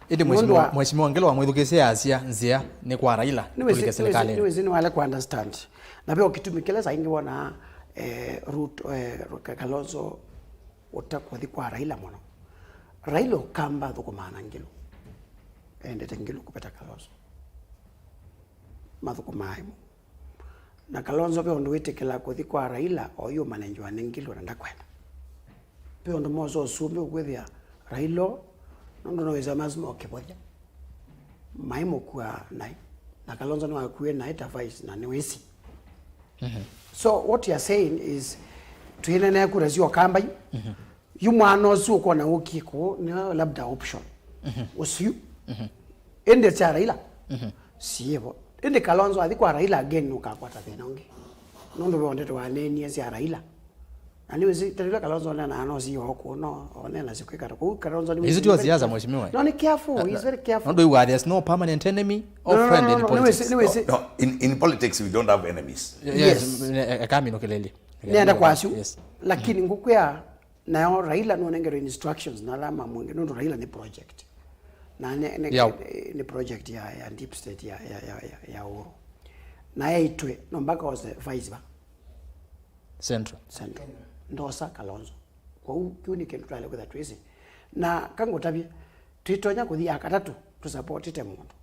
Ĩndĩ nũndũ wa Mheshimiwa, Mheshimiwa Ngelo wamwĩthukĩĩsya asya nzĩa nĩ kwa Raila, nĩwĩsĩ, tũlike nĩwĩsĩ, serikalini. Nĩwĩsĩ nĩwale ku understand. Na ve o kĩtumi kĩla saa ingĩ wonaa, eh, Ruto, eh, Ka-, Kalonzo ũtakũthi kwa Raila mũno. Raila Ũkamba athũkũmaa na Ngilu. Endete Ngilu kũveta Kalonzo. Mathũkũmaa ĩmwe. Na Kalonzo ve ũndũ wĩtĩkĩla kũthi kwa Raila, o yu ũmanengiwa nĩ Ngilu na ndakwenda. Ve ũndũ mosa ũsumbĩ ũkwĩthĩa Raila, nũndũ no wĩsa masima ũkĩvothya. Maimũkua naĩ. Na Kalonzo nĩwakuie naĩ ta vice na nĩwĩsĩ. So what you are saying is, twĩnene kura sya Ũkamba yu, yu mwana ũsu ũkona ũkĩkũ, nĩ labda option. Ũsu. Ĩndĩ sya Raila. Siĩvo. Ĩndĩ Kalonzo athi kwa Raila again nũkakwata thĩna ũngĩ. Nũndũ ve ndeto waneenie sya Raila. Na nĩwĩsĩ, ta ĩla Kalonzo oneenaa no siĩvo kũu, no oneena sikwĩka ta kũu. Kalonzo nĩ Hizi ndio siasa, mheshimiwa. No, nĩ careful, he's very careful. Nũndũ iwa, there's no permanent enemy or friend in politics. No, no, no, nĩwĩsĩ, nĩwĩsĩ. No, in, in politics we don't have enemies. Yes. Yes. Ekamino kelele. Nenda kwa asu. Yes. Lakini ngũkwĩa, nayo Raila nũnengerwe instructions na ala mamwenge, nũndũ Raila nĩ project. Na nĩ, nĩ, Yao. Nĩ project ya, ya deep state ya, ya, ya, ya, ya Uhuru. Na yaitwe, no mpaka ose vice va? Central. Central. Ndosa Kalonzo. Kwoou, kĩu nĩ kĩndũ twale kwĩtha twĩsĩ. Na kangũtavye, twĩtonya kũthi ya katatũ, tũsapotite mũndũ.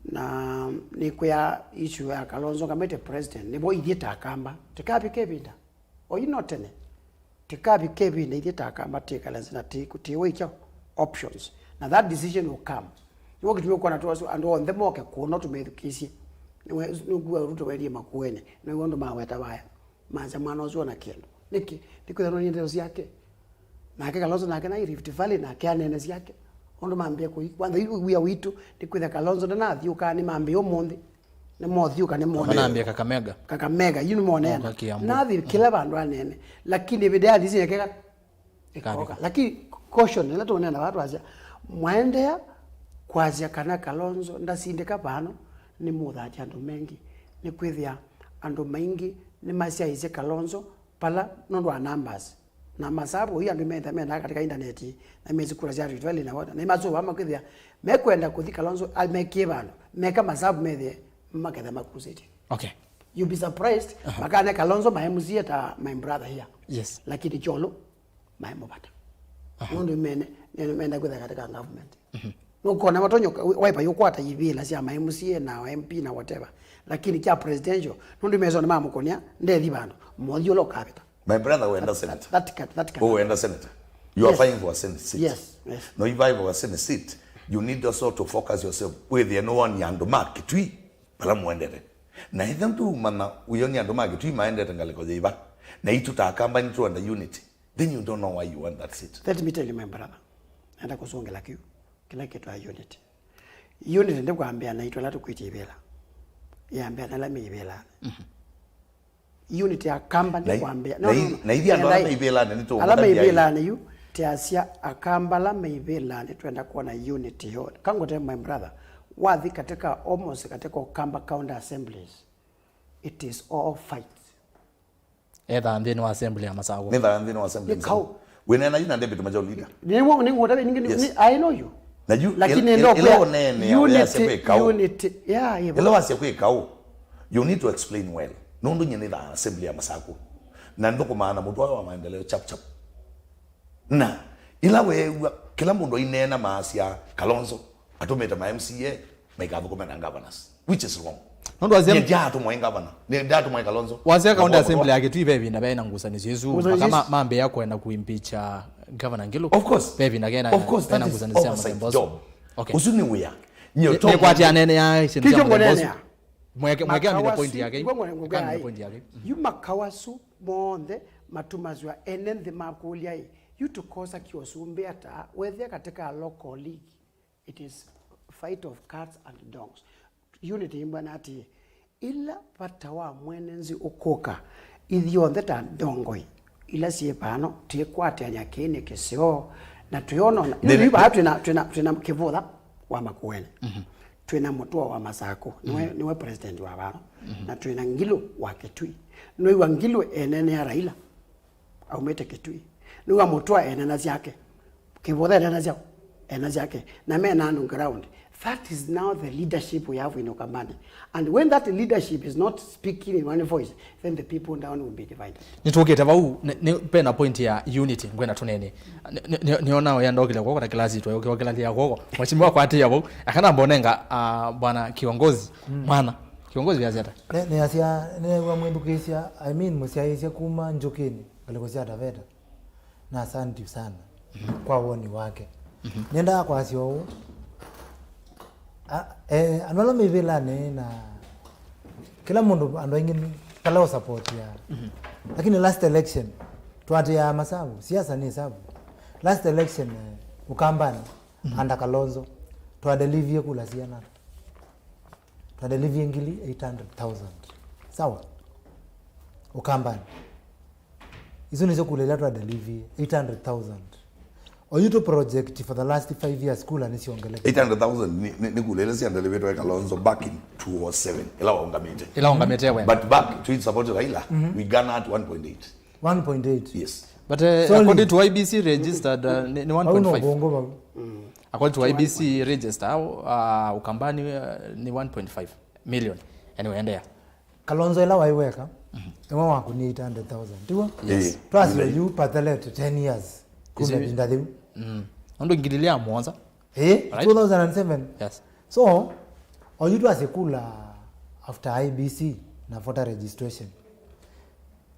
Na nĩkwĩa issue ya Kalonzo ngamĩte president, nĩvo ithyĩ ta Akamba, tĩkavika ĩvinda. Oyu no tene. Tĩkavika ĩvinda ithyĩ ta Akamba twĩkale nzĩ na tĩ-, tĩwĩkya options. Na that decision will come. Nĩw'o kĩtumi ũkwona tũ asu andũ onthe moke kũno tũmethukĩĩsye. Nĩwe-, nĩw'o Ruto wendie Makueni. Nĩw'o andũ maweta vaya. Masya mwana ũsu ona kĩndũ. Nĩkĩ? Nĩkwĩthwa nĩonie ndeto syake. Nake Kalonzo nake naĩ Rift Valley nake aneene syake. Ũndũ mambĩe kũi. Kwanza yu wia witũ, nĩkwĩthwa Kalonzo ndanathiũkaa, nĩmambĩe ũmũnthĩ. Nĩmothiũka, nĩmonea. Manambia Kakamega. Kakamega, yu nĩmonea. Moka Kiambu. Nathi kĩla vandũ anene. Lakini ĩvinda yathi sinekeka. Ĩkoka. Lakini caution, ĩla tũneena vaa twasya, mwaendeea kwasya kana Kalonzo ndasindĩka vano, nĩmũthatya andũ mengĩ. Nĩkwĩthĩa andũ maingĩ nĩmasyaĩĩsye Kalonzo pala nũndũ wa numbers. Na masavu ii andũ metha mena katika intaneti, na mesi kura sya Rift Valley na wota. Na imasũva makĩthĩa mekwenda kũthi Kalonzo, a, mekie vandũ, meka masavu methe maketha makusĩtye. Okay. You'll be surprised, makane Kalonzo ma M C A ta my brother here. Yes. Lakini Kyolo, maĩ mũvata. Nũndũ mene, nene menda kwĩtha katika government. Nũkona matonya Wiper yũkwata ivĩla sya ma M C A na M P na whatever. Lakini kya presidential, nũndũ mesoni mamũkũnĩa, ndethi vandũ. Mothi ũla ũkavĩta. My brother, wenda senator. That, that, that can happen. Wenda senator. You are vying for a senate seat. Yes, yes. No, you vying for a senate seat, you need also to focus yourself. Wĩthĩe nĩwonia andũ ma Kitui vala mũendete. Na ĩthe ndũmanya wĩonia andũ ma Kitui maendete ngalĩko yĩva. Na itũ ta Akamba nĩtũenda unity. Then you don't know why you want that seat. Let me tell you, my brother. Nenda kũsũngĩla kĩu. Kĩla kĩtwa unity. Unity ndĩkwambĩa naitũ ala tũkwĩtya ivĩla. Yambĩa na ala me ivĩlanĩ. Unity ya Akamba nĩ kwambĩa. No, no, no. Na ithyĩ andũ ala me ivĩlanĩ nĩ tũũmũtavya. Ala me ivĩlanĩ yu, teasya Akamba ala me ivĩlanĩ twenda kuona unity yo. Kangũte, my brother, wathi katika, almost katika Ukamba county assemblies, it is all fights. Ethaa nthĩnĩ wa assembly ya Masakũ. Nĩ thaa nthĩnĩ wa assembly. Nĩ kaũ. Wĩneena yu na David Majau leader. Nĩw'o, nĩngũtavya ningĩ, nĩ, yes, nĩ, I know you. Na yu, lakini ĩla ũneenea wĩasya kwĩ kaũ. Unity, yeah, yeah. Ĩla wasya kwĩ kaũ, you need to explain well. Nũndũ nyie nĩ thaa assembly ya Masakũ. Na nthũkũmaa na mũtwae wa maendeleo chap chap. Na ĩla weew'a kĩla mũndũ aineena maasya Kalonzo atũmĩte ma M C A maikathũkũme na governors, which is wrong. Nũndũ wasya, nyie ndyaatũmwa ĩ governor, nĩ ndyaatũmwa ĩ Kalonzo. Wasya county assembly ya Kitui ve ĩvinda ve na ngusanĩsyo isu, mpaka ma-, mambĩĩa kwenda kuimpeacha governor Ngilu. Of course. Ve ĩvinda kena, of course, that is oversight job. Okay. Ũsu nĩ wĩa. Nyie nĩ, nĩ kwati anene ya Christian Kicho Mzambo. Mweke, mweke amine point yake. Yu makawasu monthe matumaswa ene nthĩ makũlya ĩ, yu tũkosa kĩũsumbĩ ata wethĩa katika local league. It is fight of cats and dogs. Unity imbwana atĩĩ, ĩla vata wa mwene nzĩ ũkũka, ithyonthe ta ndongoi ila syĩ vano, twĩkwatĩanĩa kĩĩ nĩ kĩseo, na twĩonona. Yu vaa twĩna, twĩna, twĩna kĩvũtha wa Makueni. Twĩna mũtũa wa Masakũ, nĩwe, nĩwe president wa vano. Na twĩna Ngilu wa Kitui. Nĩwĩw'a Ngilu eneenea Raila. Aumĩte Kitui. Nĩw'a mũtũa enena syake. Kĩvũtha enena syake. Ena syake. Na mena andũ ground. That is now the leadership we have in Ukambani. And when that leadership is not speaking in one voice, then the people down will be divided. Nĩtũkĩte vau, nĩ, nĩ, pena point ya unity, ngwenda tũnene. Nĩ, nĩ, nĩ, nĩona ũya ndokile kwoko na kĩlasi itwa, ũkĩokĩla kwoko. Mheshimiwa kwatĩĩa vau. Akana mbonenga, ah, bwana kiongozi, mwana. Kiongozi vya zeta. Nĩ, nĩ asya, nĩ wa mwĩthukĩĩsya, I mean, mũsyaĩĩsya kuma Njũkĩnĩ, ngalĩko sya Taveta. Na asante sana kwa woni wake. Nĩendaa kwasya ũũ, a, eh, andũ ala me ivĩlanĩ na kĩla mũndũ, andũ aingĩ nĩ kala ũ support ya. Lakini last election, twatĩaa masavu, siasa nĩ savu. Last election, eh, Ukambani, under Kalonzo, twadelivie kula siana. Twadelivie ngili eight hundred thousand. Sawa? Ukambani. Isu nicio kula ila twadelivie, eight hundred thousand. Oyu tu project for the last five years kula nisiongeleka. Eight hundred thousand ni, ni, ni kula ila siandelevetwe Kalonzo back in two oh seven. Ila waungamite. Ila waungamite we. But back to its support Raila, we garnered one point eight. One point eight. Yes. But uh, sorry, according to I B C registered, uh, ni, ni one point five. Bongo bau. According to I B C register, uh, Ukambani uh, ni one point five million. Anyway, endelea. Kalonzo ila waiweka, ewa waku ni eight hundred thousand. Tiwa? Yes. Twasio yu patelete ten years. Kumbe binda thiu. Mm. Ondo ngililia mwanza. Eh, right? Two thousand and seven. Yes. So, oyu twasikula after I B C na voter registration.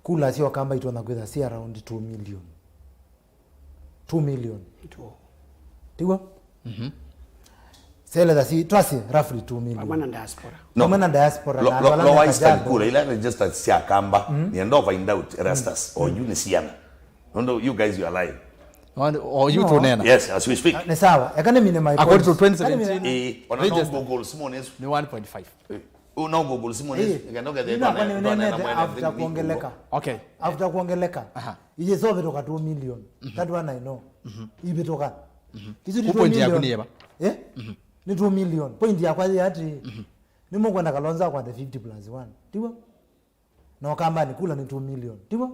Kula sio kamba itona kwitha si around two million. Two million. Two. Tiwa? Mhm. Sele da si twasi roughly two million. Pamwe na diaspora. No. Pamwe na diaspora, lo, na lo, wala lo na waisika Kajiado. Kula ila registered sia kamba, nienda find out Erastus or you ni siana. No, no, you guys, you are lying. Or you to nena. Yes, as we speak. Ni sawa. Eka ni mine my point. According to twenty seventeen, eh, ona no Google Simon is ni one point five. Eh, una Google Simon is. Eh, ngenda ngethe ina kwa ni nene after kuongeleka. Okay. After kuongeleka. Aha. Ije so vitoka two million. That one I know. Ivitoka. Kisu ni two million. Point yaku ni eva? Eh? Ni two million. Point yakwa ya ati ni mukwenda Kalonzo kwa the fifty plus one. Tiwa? Na Ukambani kula ni two million. Tiwa?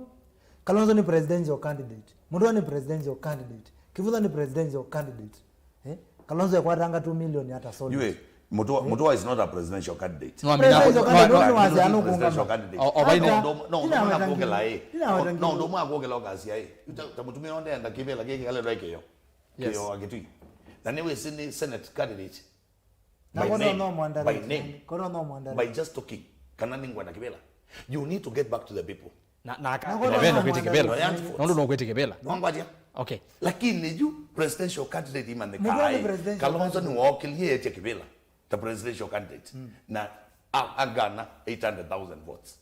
Kalonzo ni presidential candidate. Mutua ni presidential candidate. Kivutha ni presidential candidate. Eh? Kalonzo ekwatanga two million ata solid. Yue, Mutua, Mutua is not a presidential candidate. No, I mean, presidential candidate, no, no, no, wasya no presidential candidate. O, o, vaine. No, no, no, kuongela, eh. No, no, no, kuongela, eh. Uta, tamutumia onde enda kivela kiki kale reke yo. Yes. Kio akitui. Na niwe sini senate candidate. Na by name, by name, by just talking. Kana ningwenda kivela. You need to get back to the people. Na na ka na veno kwete kivela. Nondu no kwete kivela. Nongwatia. Okay. Lakini yu presidential candidate imandhika. Kalonzo ni waokilie etia kivela. The presidential candidate. Na a, agana eight hundred thousand votes.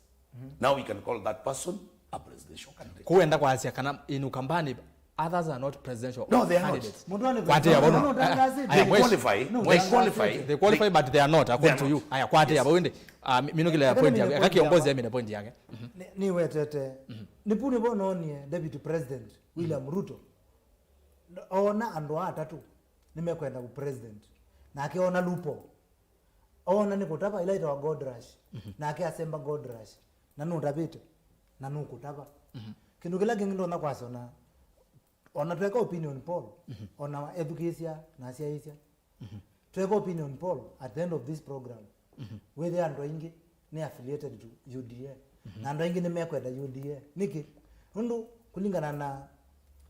Now we can call that person a presidential candidate. Kuenda kwasya kana in Ukambani others are not presidential candidates. No, they are not. Kwate ya bono. They qualify. They qualify, but they are not, according to you. Aya, kwate ya bono. Ah, minukile ya point yake. Aka kiongozi amine point yake. Ni wetete. Ni puni bono ni deputy president William Ruto. Ona andu atatu nimekwenda ku president. Na akiona lupo. Oona nĩ kũtava ĩla ĩtawa gold rush, nake asemba gold rush, na nũtavĩte, na nũkũtava. Kĩndũ kĩla kĩngĩ ndonya kwasya, ona, ona tweka opinion poll, ona ethukĩĩsya na asyaĩĩsya, tweka opinion poll at the end of this program, wĩthĩa andũ aingĩ nĩ affiliated to U D A, na andũ aingĩ nĩmekwenda U D A. Nĩkĩ? Nũndũ kũlingana na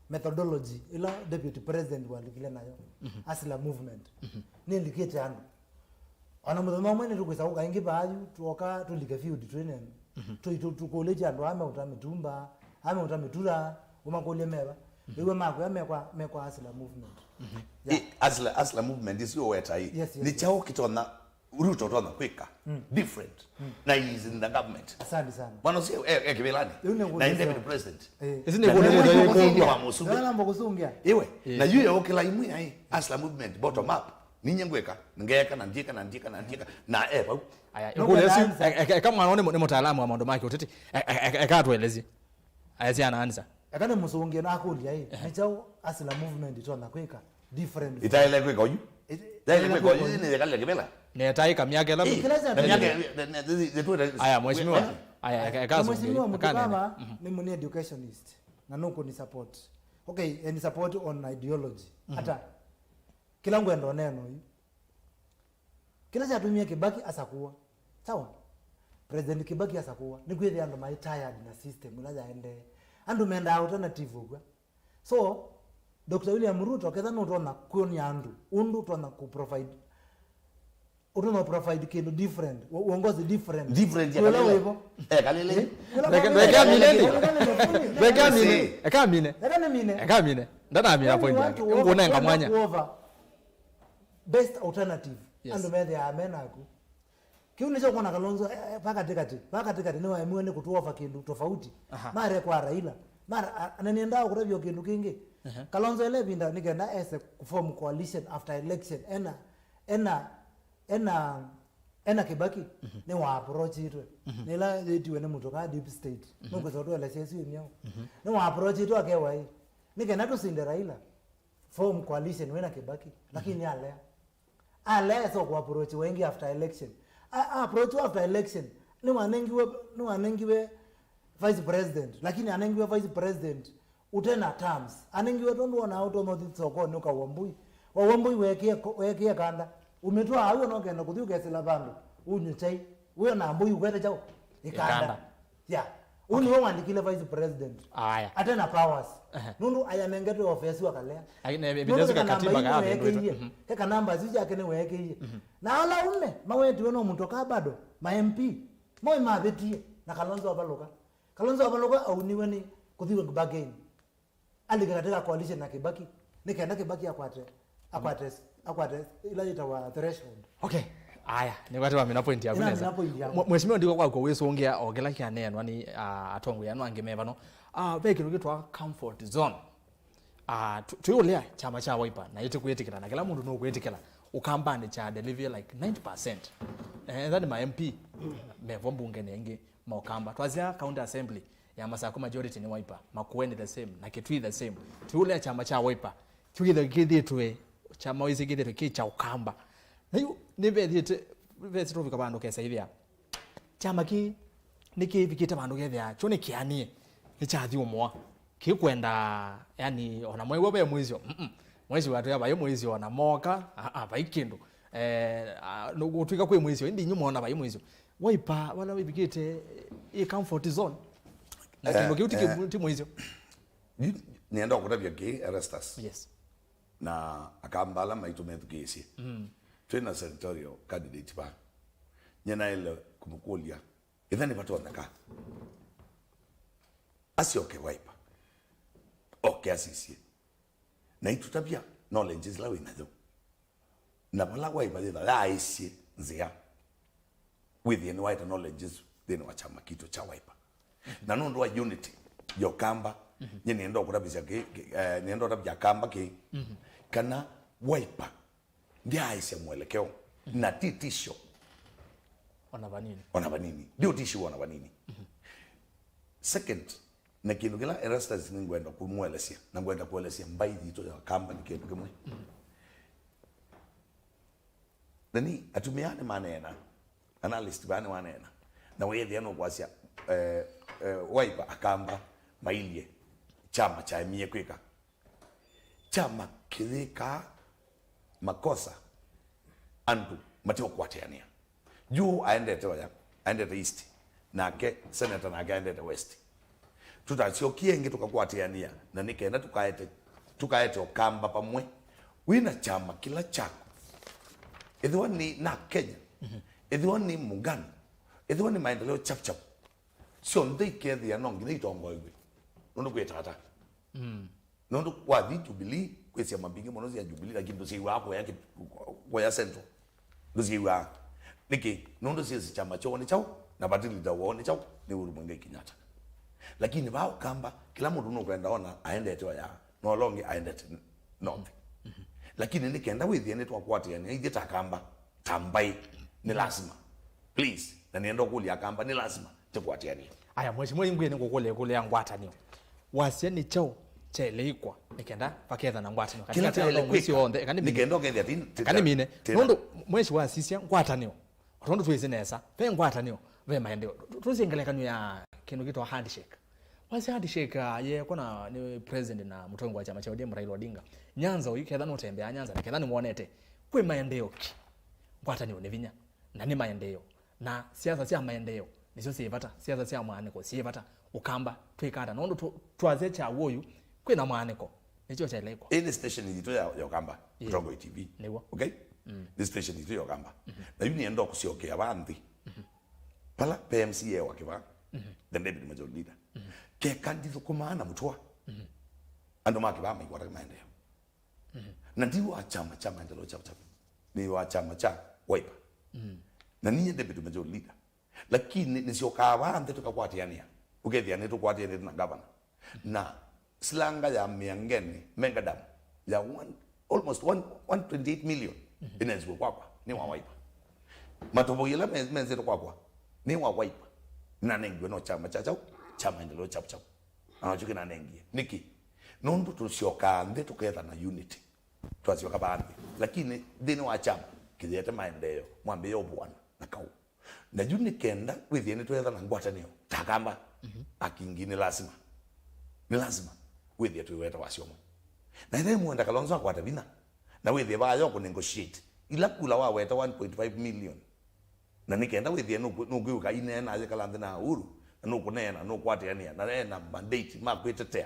methodology ĩla deputy president walikile nayo, Hustler movement, nĩlikĩte andũ. Ona mũthenya ũmwe nĩtũkwĩsa kũka ĩngĩ vaa yu, tuoka tũlike field twĩ nene. Tũi-, tũ-, tũkũlĩtye andũ aa meũta mĩtumba, aa meũta mĩtura, ũmakũlye meva. Wĩw'a makwĩa mekwa, mekwa Hustler movement. Yeah. I, Hustler, Hustler movement ĩsu ũweta ĩ. Yes, yes, nĩ kyaũ kĩtonya, Ruto ũtonya kwĩka different? Na he is in the government. Asante sana. Mwana ũcio e, e kĩvĩlanĩ. Rĩu nĩ ngũkũlĩsya. Na deputy president. Eh. Ĩsu nĩ kũnĩ mũndũ yĩkũngwa. Wa mũsumbĩ. Ndio namba kũsũngĩa. Iwe, na yu yokĩla imwe ai, Hustler movement, bottom up. Ninye ngwĩka, ngeka, na ndiĩka, na ndiĩka, na ndiĩka, na e vau. Aya, no, ĩkũlyo ĩsu, e-, e-, eka mwana nĩ, nĩ mũtaalamu wa maũndũ ma kĩũteti. E-, e-, e-, eka atũelesye. Aya, siana answer. Eka nĩ mũsũngĩe na akũlya ĩ, nĩ kyaũ Hustler movement ĩtonya kwĩka different? Itaĩle kwĩka oyu? Itaĩle kwĩka oyu, nĩ yekalile kĩvĩla. Netaĩka myaka ĩla. Aya, mheshimiwa. Aya, eka, eka asũngĩe. Mheshimiwa Mutukava nĩ mũnĩ educationist. Na nũkũni support. Okay, and support on ideology. Ata? Kĩla ngwenda ũneena oyu. Kĩla kyatumie Kibaki asakũwa. Sawa? President Kibaki asakũwa. Nĩkwĩthĩa andũ maĩ tired na system ĩla yaendee. Andũ mendaa alternative ũkw'a. So, Doctor William Ruto, ketha nũtonya kwĩonia andũ ũndũ ũtonya kũ provide, ũtonya provide kĩndũ different, u-, uongozi different. Different ya kũla kalele. Wĩvo. Eh, kalele. Eh? Reke, reke amine. Reke amine. Eka amine. Eka amine. Eka amine. Ndanamina point yake. Ngũnenga mwanya. Best alternative. Yes. Andũ methĩaa me naku. Kĩu nĩkyo ũkwona Kalonzo, eh, eh, va katĩkatĩ, va katĩkatĩ nĩwaemiwe nĩ kũtũofa kĩndũ tofauti. Aha. Mare kwa Raila. Mara, a-, na nĩendaa kũtavya kĩndũ kĩngĩ. Aha. Kalonzo ele ĩvinda nĩ kenda ese kũform coalition after election. Ena, ena, ena, Ena Kibaki nĩ wa approachitwe. Nĩ ĩla yĩtiwe nĩ mũtũka deep state. Nũkwĩsa ũtũelesya ĩsu ĩmyaũ. Nĩ wa approachitwe akewa ĩ, nĩ kenda tũsinde Raila, form coalition wĩna Kibaki. Lakini alea. Alea esa kũ approach wengĩ after election. A, a approach after election. Nĩwanengiwe, nĩwanengiwe vice president. Lakini anengiwe vice president ũte na terms. Anengiwe tondũ wona ũtonya ũthi sokonĩ ũkaua mbũi. Waua mbũi weekie ko-, weekie kanda. Ũmĩtwaa au ona ũkenda kũthi ũkesĩla vandũ. Ũnywe chai. Wĩona mbũi ũkwete kyaũ? Ĩkanda. Ĩkanda. Ya. Ũu nĩwe wandĩkile vice president. Aya. Ate na powers. Ehe. Nũndũ ayanengetwe ofesi wa kalea. Ai, ne, ne, nũndũ ndesu he kanamba katiba isu kavindwĩtwe. Nĩweekĩie. He kanamba isu yake nĩweekĩie. Na ala ume mawetiwe no mũtoka bado, ma M P. Moĩ mavĩtie. Na Kalonzo avalũka. Kalonzo avalũka auniwe nĩ kũthi bargain. Alike katika coalition na Kibaki. Nĩ kenda Kibaki akwate, akwate, akwate ila yĩtawa threshold. Okay. Aya, nĩkwatĩwa mina point yaku nesa. Ĩna mina point yaku. Mwe-, mheshimiwa, ndiko kwaku wĩsũngĩa o kĩla kĩaneenwa nĩ, ah, atongoi anu angĩ me vano. Ah, ve kĩndũ kĩtwa comfort zone. Ah, tu-, twĩũlea kyama kya Wiper na ĩtĩkwĩtĩkĩla, na kĩla mũndũ nũkwĩtĩkĩla Ũkambanĩ kya delivery like ninety percent. Eh, ethwa nĩ ma M P mevo mbungenĩ aingĩ ma Ũkamba. Twasya county assembly ya Masakũ majority nĩ Wiper, Makueni the same, na Kitui the same. Twĩũlea kyama kya Wiper, kyu kĩthĩwa kĩthĩtwe, kyama wĩsĩ kĩthĩtwe kĩ kya Ũkamba. Na yu nĩvethĩte, vethĩte ũvika vandũ kesa ithĩa. Kyama kĩ nĩkĩvikĩte vandũ kethĩa kyo nĩkĩanĩe, nĩkyathyũmũa. Kĩkwenda, yani, ona mwew'a ve mwĩsyo, mm-mm. Mwĩsyo watwĩa vai mwĩsyo, ona moka, aa, vai kĩndũ. Eh, a, nũkũtw'ĩka kwĩ mwĩsyo, ĩndĩ inyu mwona vai mwĩsyo. Wiper, vala wĩvikĩte, ĩ comfort zone. Na eh, kĩndũ kĩu ti eh, kĩ-, ti mwĩsyo. Yu, nĩenda kũtavya kĩ, Erastus. Yes. Na Akamba ala maitũ methukĩĩsye. Mm. Twĩ na senatorial candidate va. Nye naĩle kũmũkũlya, ĩtha nĩvatonyeka asyoke Wiper. Oke asisye. Na itũtavya knowledge ila wĩ nayo. Na vala Wiper yĩtha yaaĩsye nzĩa, wĩthĩe nĩwaete knowledge ĩsu nthĩnĩ wa kyama kitũ kya Wiper. Na nũndũ wa unity ya Ũkamba, mhm, nye nĩenda ũkũtavĩsya kĩ, kĩ, eh, nĩenda ũtavya Akamba kĩ, mhm, kana Wiper ndyaĩsya mwelekeo, mhm, na ti tisho ona vanini. Ona vanini. Ndio tisho ona vanini. Mhm. Second, na kĩndũ kĩla Erastus nĩngwenda kũmũelesya, na ngwenda kũelesya mbaĩ yitũ ya Akamba nĩ kĩndũ kĩmwe. Mhm. Na nĩ atumĩa nĩmaneena, analyst vaa nĩwaneena, na weethĩa nũkwasya, eh, eh, Wiper Akamba mailye kyama kyaemie kwĩka. Kyama kĩyĩkaa makosa andũ mate ũkwatĩanĩa. Yu aendete oya, aendete east, nake senator nake aendete west. Tũtasyokie ĩngĩ tũkakwatĩanĩa, na nĩ kenda tũkaete, tũkaete Ũkamba pamwe. Wĩ na kyama kĩla kyaku, ĩthĩwa nĩ na Kenya, mhm, ĩthĩwa nĩ Muungano, ĩthĩwa nĩ Maendeleo Chap Chap, syonthe ikethĩa no nginya itongoew'e nũndũ kwĩ tata. Mm. Nũndũ wathi Jubilee, kwĩ syama mbingĩ mũno sya Jubilee, lakini ndũsyĩw'aa kũya kĩ-, kũya Central. Ndũsyĩw'aa. Nĩkĩ? Nũndũ syĩsĩ kyama kyoo nĩ kyaũ, na party leader woo nĩ kyaũ, nĩ Uhuru Muigai Kenyatta. Lakini vaa Ũkamba, kĩla mũndũ nũkwenda ona aendete oya, na ũla ũngĩ aendete north. Mhm. Lakini nĩ kenda wĩthĩe nĩtwakwatĩanĩa ithyĩ ta Akamba, ta mbaĩ, nĩ lasima. Please, na nĩenda ũkũlya Akamba, nĩ lasima tĩkwatĩanĩe. Aya, Mheshimiwa, ingwĩ nĩngũkũlya ĩkũlyo ya ngwatanĩo. Wasya nĩ kyaũ kyaĩle ĩkwa nĩ kenda vaketha na ngwatanĩo? Kĩla kyaĩle kwĩka, nĩ kenda ũkethĩa ti, ti, kana mine. Nũndũ mwĩsĩ wasisya ngwatanĩo, o tondũ twĩsĩ nesa, ve ngwatanĩo, ve maendeeo. Tũsĩ ngelekany'o ya kĩndũ kĩtawa handshake. Wasya handshake, ah, yeekwa na nĩ president na mũtongoi wa kyama kya O D M Raila Odinga. Nyanza ũyu, ketha nũtembeaa Nyanza, na ketha nĩwonete, kwĩ maendeeo ki? Ngwatanĩo nĩ vinya, na nĩ maendeeo. Na siasa sya maendeeo nĩsyo syĩ vata, siasa sya mwaanĩko syĩ vata. Ũkamba twĩka ata? Nũndũ tũ-, twasya kya wũyu, kwĩ na mwaanĩko, nĩkyo kyaĩle ĩkwa. Ĩĩ nĩ station yitũ ya, ya Ũkamba, yeah, Mũtongoi T V. Nĩw'o. Okay? Mm. Nĩ station yitũ ya Ũkamba. Mhm. Na yu nĩenda kũsyokea vaa nthĩ. Mhm. Vala pe M C A wa Kĩvaa, mhm, the deputy majority leader. Mhm. Keka ndithũkũmaa na Mũtũa, mhm, andũ ma Kĩvaa maikwata maendeeo. Mhm. Na ndi wa kyama kya Maendeleo Chap Chap. Nĩ wa kyama kya Wiper. Mhm. Na ninyie deputy majority leader. Lakini nĩsyokaa vaa nthĩ tũkakwatĩanĩa. Ũkethĩa nĩtũkwatĩanĩte na governor. Na silanga ya Mĩangenĩ, mega dam, ya one, almost one, one twenty-eight million, mhm, ĩnenziwe kwakwa nĩ wa Wiper. Matũvũi ala me- menzĩtwe kwakwa nĩ wa Wiper. Nĩnanengiwe no kyama kya kyaũ? Kya Maendeleo Chap Chap. Na nakyo kĩnanengie. Nĩkĩ? Nũndũ tũsyokaa nthĩ tũketha na unity. Twasyoka vaa nthĩ. Lakini nthĩnĩ wa kyama kĩyĩete maendeeo, mwambĩĩe ũvũana na kaũ. Na yu nĩ kenda wĩthĩe nĩtweethana ngwatanĩo ta Akamba, Akingi, nĩ lasima, nĩ lasima wĩthĩe twĩ weta wasyo ũmwe. Na ĩla ĩmwenda Kalonzo akwata vinya, na wĩthĩe vaa yo kũ negotiate, ila kula waweta one point five million, na nĩ kenda wĩthĩe nũkwĩ- nũkwĩw'ĩka ineena ayĩkala nthĩ na Uhuru, na nũkũneena, nũkwatĩanĩa, na ena mandate ma kwĩtetea,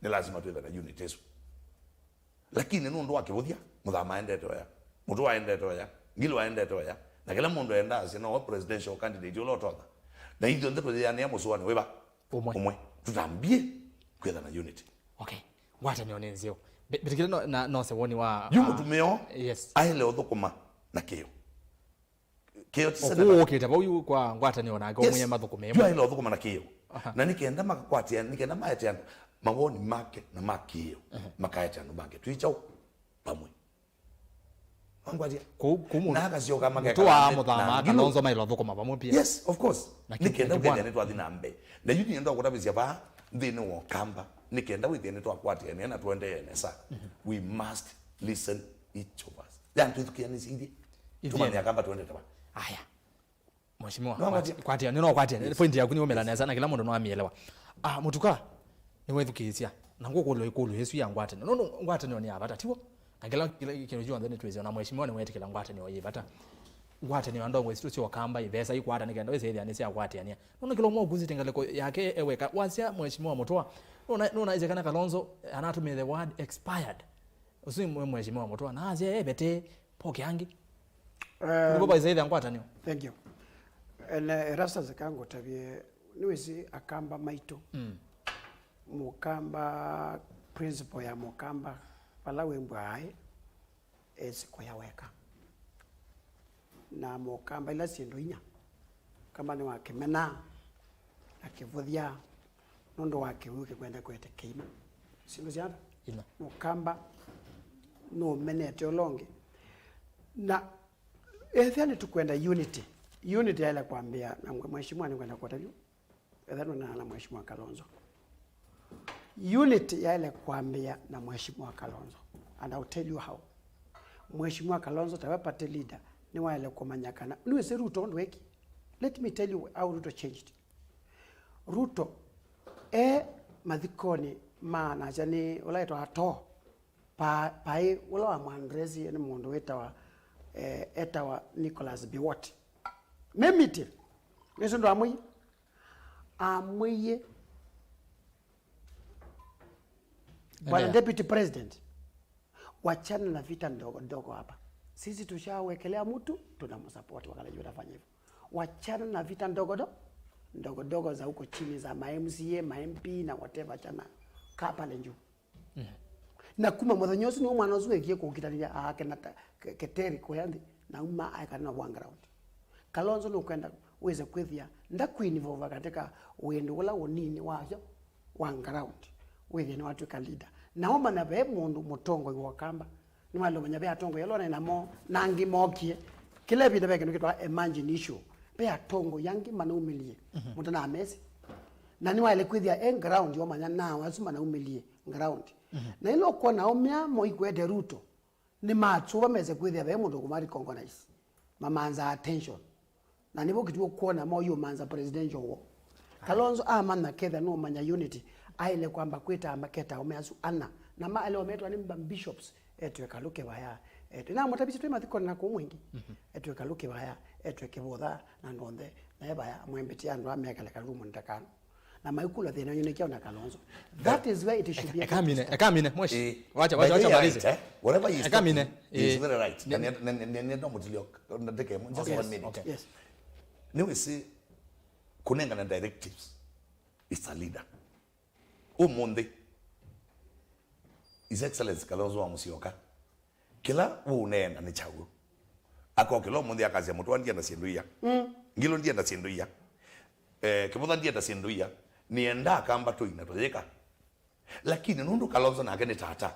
nĩ lasima twĩthwe na unity ĩsu. Lakini nũndũ wa kĩvũthya, Mũthama aendete oya, Mũtũa aendete oya, Ngilu aendete oya, na kĩla mũndũ aendaa asya nowe presidential candidate ũla ũtonya, na ithyonthe tũyĩanĩa mũsũanĩ wĩva? Ũmwe. Ũmwe. Tũtambie kwĩtha na unity. Okay. Ngwatanĩo nĩ nzeo. Mbĩtĩkĩle no, na, nose woni wa, yu ah, mũtumĩa ũũ, yes, aĩle ũthũkũma na kĩyo. Kĩyo ti senata. Ũkũũkĩte vau yu kwa ngwatanĩo nake, yes, ũmwĩe mathũkũme yu ĩmwe. Aĩle ũthũkũma na kĩyo. Aha. Na nĩ kenda makakwatĩa, nĩ kenda maete andũ mawoni make na ma kĩyo, aha, makaete andũ mangĩ. Twĩ kyaũ? Vamwe. Wangwatia? Kũu, kũu mũ- Na akasyoka makekala Mũtũa, nthĩ Mũthama, na Ngilu. Kalonzo maĩle ũthũkũma vamwe pia. Yes, of course. Na nĩ kenda kĩu ũkethĩa nĩtwathi na mbee. Na yu nĩenda kũtavĩsya vaa nthĩnĩ wa Ũkamba, nĩ kenda wĩthĩe nĩtwakwatĩanĩa na tũendee nesa. Mhm. We must listen each of us. Yani twĩthukĩanĩsye ithyĩ. Ithyĩ. Tũmanye Akamba twendete va. Aya. Mheshimiwa, no, kwati- kwatia, nĩ no kwatia, yes, point yaku nĩ ũmĩla nesa na kĩla mũndũ no amĩelewa. Ah, Mũtuka, nĩ wethukĩĩsya. Na ngũkũlwa ĩkũlyo ĩsu ya ngwatanĩo. Nũndũ ngwatanĩo nĩ ya vata, tiw'o? Na kĩla, kĩla kĩndũ kyonthe nĩ twĩsĩ, ona mheshimiwa nĩ wetĩkĩla ngwatanĩo yĩ vata. Ngwatanĩo ya ndongo isu sya Ũkamba ivesa ikwata nĩ kenda wĩsĩ ĩthĩa nĩ sya kwatĩanĩa. Nũndũ kĩla ũmwe ũkusĩte ngalĩko yake eweka. Wasya mheshimiwa Mũtũa, nũna, nũnaisye kana Kalonzo anatũmĩe the word expired. Ũsu nĩ mheshimiwa Mũtũa. Na asya e vete, poke angĩ. Um, nĩvo vaisaĩthya ngwatanĩo. Thank you. And, uh, Erastus, eka ngũtavye, nĩwĩsĩ Akamba maitũ. Mm. Mũkamba, principle ya Mũkamba, vala wĩmbwa aĩ, esi kũya weka. Na Mũkamba ila syĩndũ inya, Kamba nĩ wa kĩmena, na kĩvũthya, nũndũ wa kĩw'ũ kĩkwenda kwete kĩima. Syĩndũ sya ata? Ina. Mũkamba nũmenete ũla ũngĩ. Na ethĩa nĩtũkwenda unity, unity yaĩle kwambĩĩa na mwe-, mheshimiwa nĩkwenda kũtavya. Ethĩa nũneena na mheshimiwa Kalonzo. Unity yaĩle kwambĩĩa na mheshimiwa Kalonzo. And I'll tell you how. Mheshimiwa Kalonzo tawe party leader nĩwaĩle kũmanya kana nĩwĩsĩ Ruto ndweki. Let me tell you how Ruto changed. Ruto e mathikonĩ ma nasya nĩ ũla wĩtawa Too. Pa-, paĩ ũla wamwandresie nĩ mũndũ wĩtawa, eh, etawa Nicholas Biwott. Mĩmiti, nĩsĩ ndwamwĩie? Amwĩie, Bwana Endelea. Deputy President, wachana na vita ndogo ndogo hapa. Sisi tushawekelea mtu, tunamsupport wakati anafanya hivyo. Wachana na vita ndogo ndo-, ndogo ndogo za huko chini za ma M C A, ma M P na whatever, chana. Kaa pale juu. Mhm. Na kuma mũthenya ũsu nĩw'o mwana ũsu wekie kũkitanĩlya aake na ta-, ke-, keteri kũya nthĩ, na uma aekana na one ground. Kalonzo nũkwenda wĩse kwĩthĩa ndakuinvolva katika wĩndũ ũla ũnini wasyo one ground, wĩthĩa nĩwatw'ĩka leader. Na ũmanya ve mũndũ mũtongoi wa Ũkamba, nĩwaĩle ũmanya ve atongoi ala ũnaĩ namo, na angĩ mookie. Kĩla ĩvinda ve kĩndũ kĩtawa emerging issue. Ve atongoi angĩ manaumĩlie, mhm, mũtanamesĩ. Na nĩwaĩle kwĩthĩa e ground, ũmanya nao asu manaumĩlie ground. Mhm. Na ĩla ũkwona aũme aa moikwete Ruto, nĩmatũva mese kwĩthĩa ve mũndũ ũkũma recognize. Mamanza attention. Na nĩvo kĩtuo kwona moyũmanza presidential war. Kalonzo amanya ketha nũmanya unity, aĩle kwamba kwĩtamba keta aũme asu ana. Na ma-, aĩle metwa nĩ ma bishops, etwe Kalũ Kĩvaya, etwe. Na mũtavisye twĩ mathikoni na kũu mwingĩ. Mhm. Etwe Kalũ Kĩvaya, etwe Kĩvũtha, na andũ onthe. Na e vaya, mwembĩtĩe andũ amekale karumu ndakano. Na maikũlwa thĩna ũyũ nĩ kyaũ na Kalonzo. That is where it should be. Eka mine, eka mine, mweshi. Eh, wacha, wacha, wacha malize. Whatever he is talking, he is very right. Na nĩ, na nĩ, nĩ, nĩ, no mũtilio, ndeke, just one minute. Okay. Yes. Nĩwĩsĩ kũnengana directives is a leader. Ũmũnthĩ, His Excellency Kalonzo wa Musyoka, kĩla ũũneena nĩ kyaũ? Akokĩla ũmũnthĩ akasya, Mũtũa ndienda syĩndũ ia. Mm. Ngilu ndienda syĩndũ ia. Eh, Kĩvũtha ndienda syĩndũ ia. Nĩenda Akamba tũi na tũyĩka. Lakini nũndũ Kalonzo nake nĩ tata,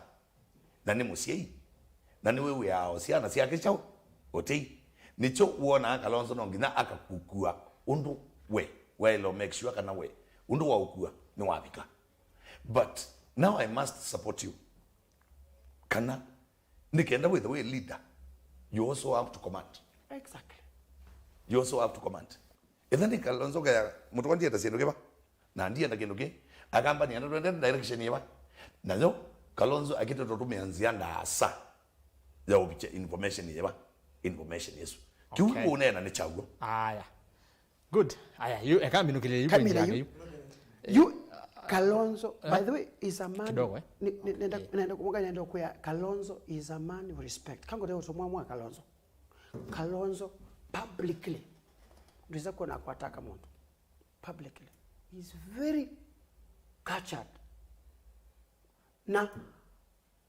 na nĩ mũsyai, na nĩwĩw'ĩaa o syana syake kyaũ? Ũtei. Nĩkyo wonaa Kalonzo no nginya akakukua ũndũ we waĩle make sure kana we ũndũ waũkua nĩwavika. But now I must support you. Kana nĩ kenda wĩthe wĩ leader, you also have to command. Exactly. You also have to command. Ĩtha nĩ Kalonzo kaya mũtũkwa ndienda syĩndũ kĩva, na ndienda kĩndũ kĩ, akamba nĩenda twende direction yĩva. Nayo Kalonzo akĩte tũtũmĩa nzĩa ndaasa ya ũvikya information yĩva, information ĩsu. Kĩu Okay. ũneena nĩ kyaw'o. Aya. Good. Aya, yu eka mbinukile yu point Kamila, yake yu. yu. You, Kalonzo, by the way, is a man. Kidogo, eh? Ni- ni- Nenda nenda kumwaka nenda kuya Kalonzo is a man of respect. Kango leo tumwa mwa Kalonzo. Kalonzo publicly. Ndiza kuona kuataka muntu. Publicly. He's very cultured. Na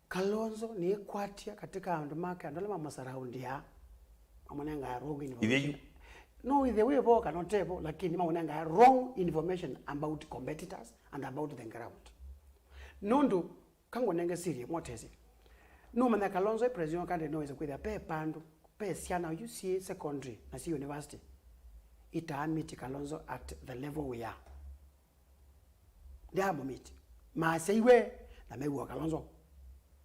Kalonzo nĩkwatya katika andũ make, andũ ala mamasaraundia, mamunengaa wrong information. Ithe yu. No, ithe wĩ vo kana ũte vo, lakini mamunengaa wrong information about competitors and about the ground. Nũndũ, kangũnenge siri motesi. Nũmanya Kalonzo e presidential candidate no wĩse kwĩthĩa pe pandũ, pe syana yu syĩ secondary na syĩ university. Itaa meet Kalonzo at the level we are. Ndyaamũmiti. Maasya iwe na mew'a Kalonzo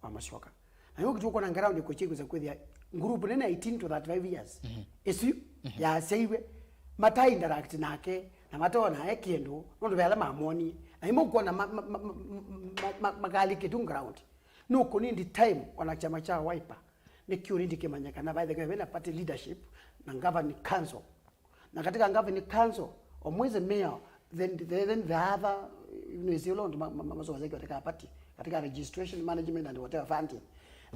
wa Musyoka. Na yo kitu kona ground ko chikuza kwithia group nene eighteen to thirty-five years. Isu ya seiwe mata interact nake na matona e kindu nundu vela mamoni. Na imo kuona ma, ma, ma, ma, ma, ma, ma, makali kitu ground. No kunindi time ona chama cha Wiper. Nĩkyo nĩndikĩmanya kana vaĩthĩwe vena party leadership na governing council. Na katika governing council, omwezi mayor, then, then, then the other, you know, is all ma- ma- ma- masoga zake katika party, katika registration, management and whatever funding.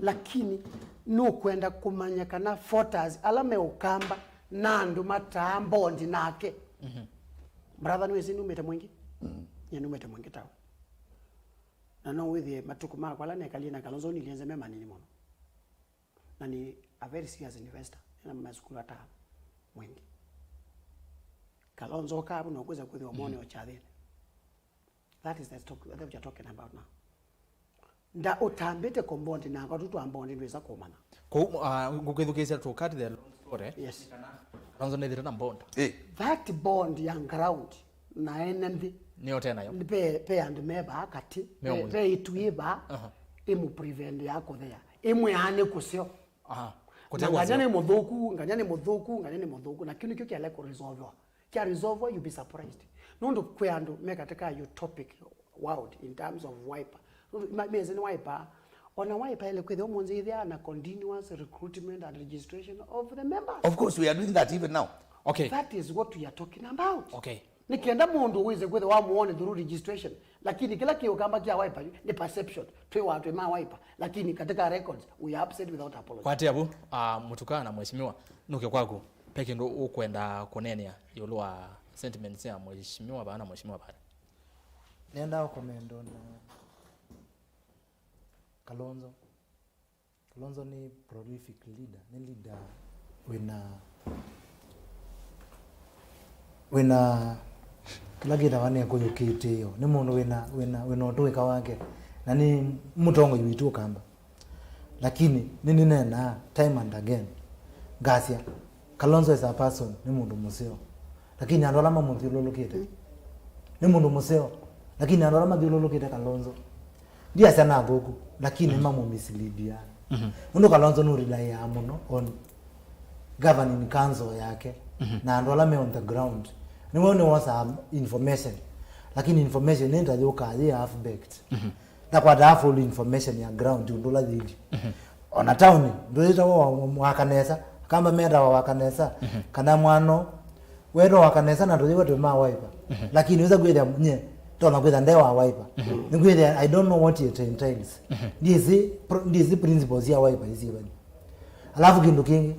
Lakini nũkwenda kũmanya kana voters ala meũkamba na andũ mataa mbondi nake. Brother, nĩwĩsĩ numĩte mwingĩ? Nye numĩte mwingĩ tawe. Na no wĩthĩe matukũ makwa ala nekalie na Kalonzo nilienze me manini mũno. Na ni a very serious investor. Ena masukulu ata mwingi. Kalonzo kabu no kweza kwithwa mwone o chathini. That is the talk that we are talking about now. Nda utambite compound na kwa tutu ambondi ndweza kumana. Ko uh, ngukithukisha to cut the long story. Yes. Kalonzo nethire na bond. Eh. That bond ya ground na ene nthi nĩyo te nayo. Pe, pe andũ me vaa katĩ, pe, Meũmũi. Pe ĩtu yĩ vaa Aha. Ĩmũ prevent ya kũthea, ĩmwĩaa nĩ kũseo. Aha. Na Kũte nganya wasyo. Nĩ mũthũku, nganya nĩ mũthũku, nganya nĩ mũthũku, na kĩu nĩkĩo kĩale kũresolvewa. Kya resolvewa, you be surprised. Nũndũ kwĩ andũ me katika utopic world in terms of Wiper. Nũndũ ma- mezi nĩ Wiper, ona Wiper ĩle kwĩthĩwa ũmũnthĩ ĩthĩaa na continuous recruitment and registration of the members. Of course, we are doing that even now. Okay. That is what we are talking about. Okay. Nĩ kenda mũndũ wĩse kwĩthĩwa wamuone through registration, lakini kĩla kĩ ũkamba kya Wiper nĩ perception, twĩ wa twĩ ma Wiper, lakini katika records we are upset without apology. Kwate avu, uh, Mũtuka na mheshimiwa, nũke kwaku, pe kĩndũ ũkwenda kũneenea ĩũlũ wa sentiments ya mheshimiwa vaa na mheshimiwa vaa? Nenda ũkomendo na Kalonzo. Kalonzo nĩ prolific leader, nĩ leader wĩna wĩna kĩla kĩtawa nĩ kũyũkĩtĩo, nĩ mũndũ wĩna wĩna wĩna ũtũĩka wake, na nĩ mũtongoi witũ ũkamba. Lakini nĩnĩneenaa time and again ngasya Kalonzo is a person, nĩ mũndũ mũseo. Lakini andũ ala mamũthyũlũlũkĩte nĩ mũndũ mũseo, lakini andũ ala mathyũlũlũkĩte Kalonzo ndiasya na athũku, lakini mamũmisleadia. Nũndũ Kalonzo nũrelayaa mũno on governing council yake na andũ ala me on the ground. Nĩwe nĩwosaa information, lakini information nĩ ta yũkaa yĩ half baked. Ndakwataa full information ya ground ũndũ ũla yĩlĩ. Ona taoni ndũyĩtawa wa- wa kanesa, akamba metawa wa kanesa, kana mwano wetawa wa kanesa na tũyĩwa twĩ ma Wiper. Lakini wĩsa kwĩthĩa nye ndona kwĩtha nde wa Wiper. Nĩkwĩthĩa I don't know what it entails. Ndiĩsĩ pr- ndiĩsĩ principles ya Wiper isiĩvani. Alafu kĩndũ kĩngĩ,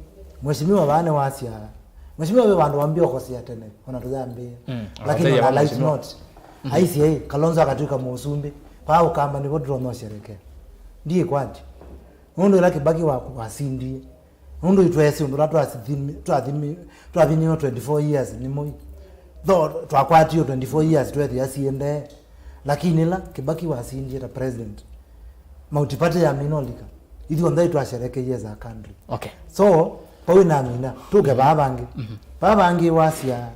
mheshimiwa vaa nĩwasya, mheshimiwa wĩ vandũ wambie ũkosea tene, ona tũyambĩe. Mm, lakini ona light note. Aisye, Kalonzo akatwĩka mũsumbĩ, vaa ũkamba nĩvo tũtonya ũsherekea. Ndiĩ kwati. Nũndũ ĩla Kibaki wa- wasindie. Nũndũ itwesĩ ũndũ ũla twathimi- twathimi- twathiminwe twenty-four years nĩ Moi. Though twakwatie twenty-four years twethĩa siendee. Lakini ĩla Kibaki wasindie ta president, multiparty yaminolika, ithyonthe twasherekeiye as a country. Okay. So, Pau inamina, tuke vaa vangi. Vaa vangi wasya,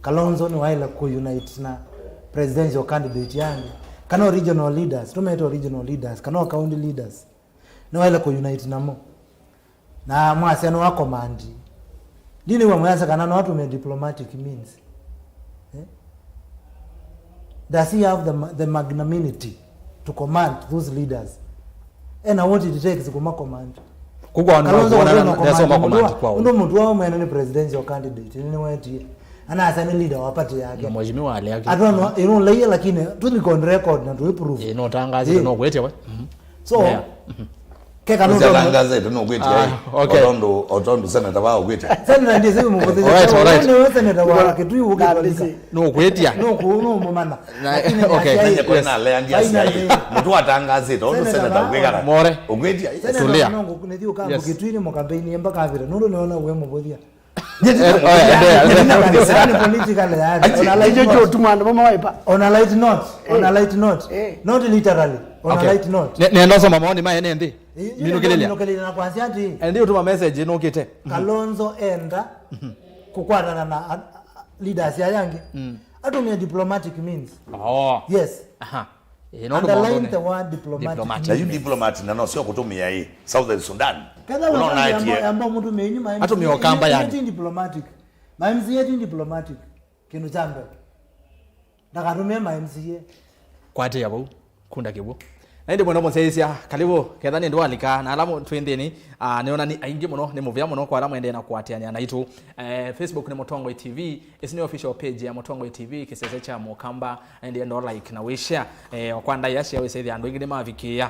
Kalonzo nĩwaĩle kũ unite na presidential candidate yangi. Kana original leaders, tũmete original leaders, kana o county leaders. Nĩwaĩle kũ unite namo. Na mwasya no akomandi. Ndinĩw'a mwĩasya kana no atũmĩe diplomatic means. Eh? Does he have the, ma- the magnanimity to command those leaders? Ena what it takes kuma command. Kukwa andũ Kalonzo makuona Kodono ndesoma command. Mũndũ command wa- kwao. Ũndũ mũndũ wao mwene nĩ presidential candidate, nĩ nĩwetie. Anasa nĩ leader wa party yake. Na mheshimiwa ali yake. Atwa no, ino laiya lakini tuli on record na tu proof. Eh, no tangazi Eh. No kwetia we. Mhm. So, Yeah. Mhm. Keka no Ũsatangazĩte nũkwĩtia Ah, ĩ. Okay. Otondũ otondũ seneta wa ũkwĩtia. Seneta ndiye sio mvuthĩte. Alright, alright. Ni wewe seneta wa Kitui Na ũkĩtwalika. Ndĩsĩ. No kwetia. No ku no mumana. Na- Lakini okay. Asia Nanye hii. Kwa Yes. Na lea ndia Finally. Sia. Mũtu atangazĩte otondũ Seneta seneta wa- ũkwĩkara. More. Ũkwĩtia. Seneta Tulia. Nongo kunithio kama Yes. Kitui ni mkampeni mpaka avira. Nuru niona uwe muvuthia. Eh, oh, yeah, yeah, yeah. Yaani politically, yaani. On a light Icho note. Kyo tuma andũ mama waipa. On a light note, on a Eh. Light note. Eh. Not literally, on a Okay. Light note. Ne- nenda soma maoni ma ene nthĩ. Eh, Minũkĩlĩlya. Minũkĩlĩlya na kwanzia ati. Ende ũtuma message nũkĩte. Kalonzo enda kukwatana na a- a- leaders aya angĩ. Mm. Atumia diplomatic means. Oh. Yes. Aha. Eh, no Underline ndũmondone. The word diplomatic. Diplomatic. Na yu diplomat na no sio kutumia hii Southern Sudan. Kana unaona eti yamba mtu menyu ma Atumia okamba yani. Diplomatic. Ma M C A ti diplomatic. Kindu cha mbele. Ndakatumie ma M C A. Kwatĩa vau. Kunda kĩw'ũ. Na ĩndĩ mwenda mũsyaĩĩsya, karibu, ketha nĩ ndwalika, na ala mu- twĩ nthĩnĩ, ah, nĩona nĩ aingĩ mũno, nĩ mũvea mũno kwa ala mwendee na kũatĩanĩa naitũ. Eh, Facebook nĩ Mũtongoi T V, ĩsu nĩ official page ya Mũtongoi T V, kĩsese kya Mũkamba, na ĩndĩ enda like na wĩshare, eh, o kwa ndaĩa share wĩsĩthĩa andũ aingĩ nĩmavikĩĩa.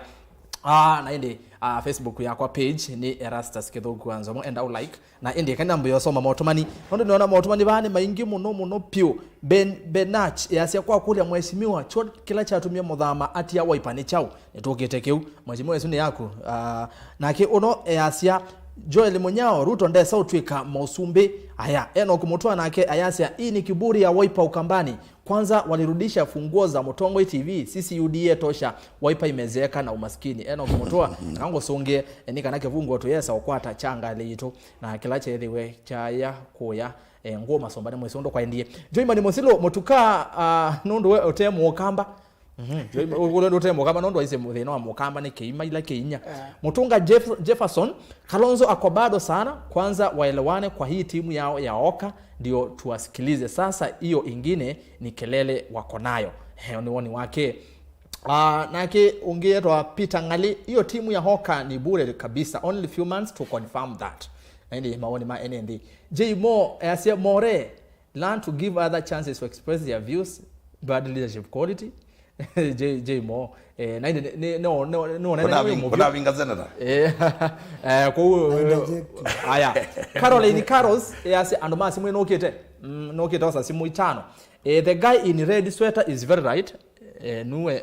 Ah, na ĩndĩ, ah, Facebook yakwa page nĩ Erastus Kĩthũku wa Nzomo, enda u like. Na ĩndĩ eka nambĩĩa ũsoma motumani, nũndũ nĩona motumani vaa nĩ maingĩ mũno mũno pyũ. Ben Benach easya, kwa kũlya mheshimiwa, kyo kĩla kyatumie Mũthama atia Wiper nĩ kyaũ? Nĩtũkĩte kĩu. Mheshimiwa, ĩsu nĩ yaku. Ah, nake ũno easya, Joel Mũnyao, Ruto ndesa ũtw'ĩka mũsumbĩ. Aya, Enoch Mũtua nake ayasya, hii ni kiburi ya Wiper Ukambani. Kwanza walirudisha funguo za Mũtongoi T V, sisi U D A tosha, Wiper imezeeka na umaskini. Enoch Mũtua, eka ngũsũngĩe, eh, nĩ kana kĩvunguo tũyesa ũkwata kya ngalĩ yitũ, na kĩla kyethĩwe kyaya kũya, eh, ngũũ masũmba nĩ mwĩsĩ ũndũ kwaendie. Joiman Mũsilũ, Mũtuka, ah, nũndũ we ũte Mũkamba. Mhm. Joiman, ũndũ ũte Mũkamba, nũndũ aisye thĩna wa Mũkamba nĩ kĩima ila kĩinya. Ah. Mũtunga Jeff-, Jefferson, Kalonzo ako bado sana, kwanza waelewane kwa hii timu yao ya Oka, ndio tuwasikilize. Sasa hiyo ingine ni kelele wako nayo. He, nĩ woni wake. Ah, nake ũngĩ etwa Peter Ng'ali, hiyo timu ya Oka ni bure kabisa. Only few months to confirm that. Na ĩndĩ mawoni ma ene nthĩ. J Mo, eh, asya, More, learn to give other chances to express their views. Bad leadership quality. J, J Mo. Eh, na ĩndĩ nĩ, nĩ, nĩ, nĩ, nĩ, nĩ, Kuna nĩ ving- mũvyu. Kuna vinga senator. Eh, eh, kũu, Interject. Aya. Caroline Carlos, eh, asya, andũ ma simũ nũkĩte. Mm, nũkĩte osa simũ itano. Eh, the guy in red sweater is very right. Eh, nuwe,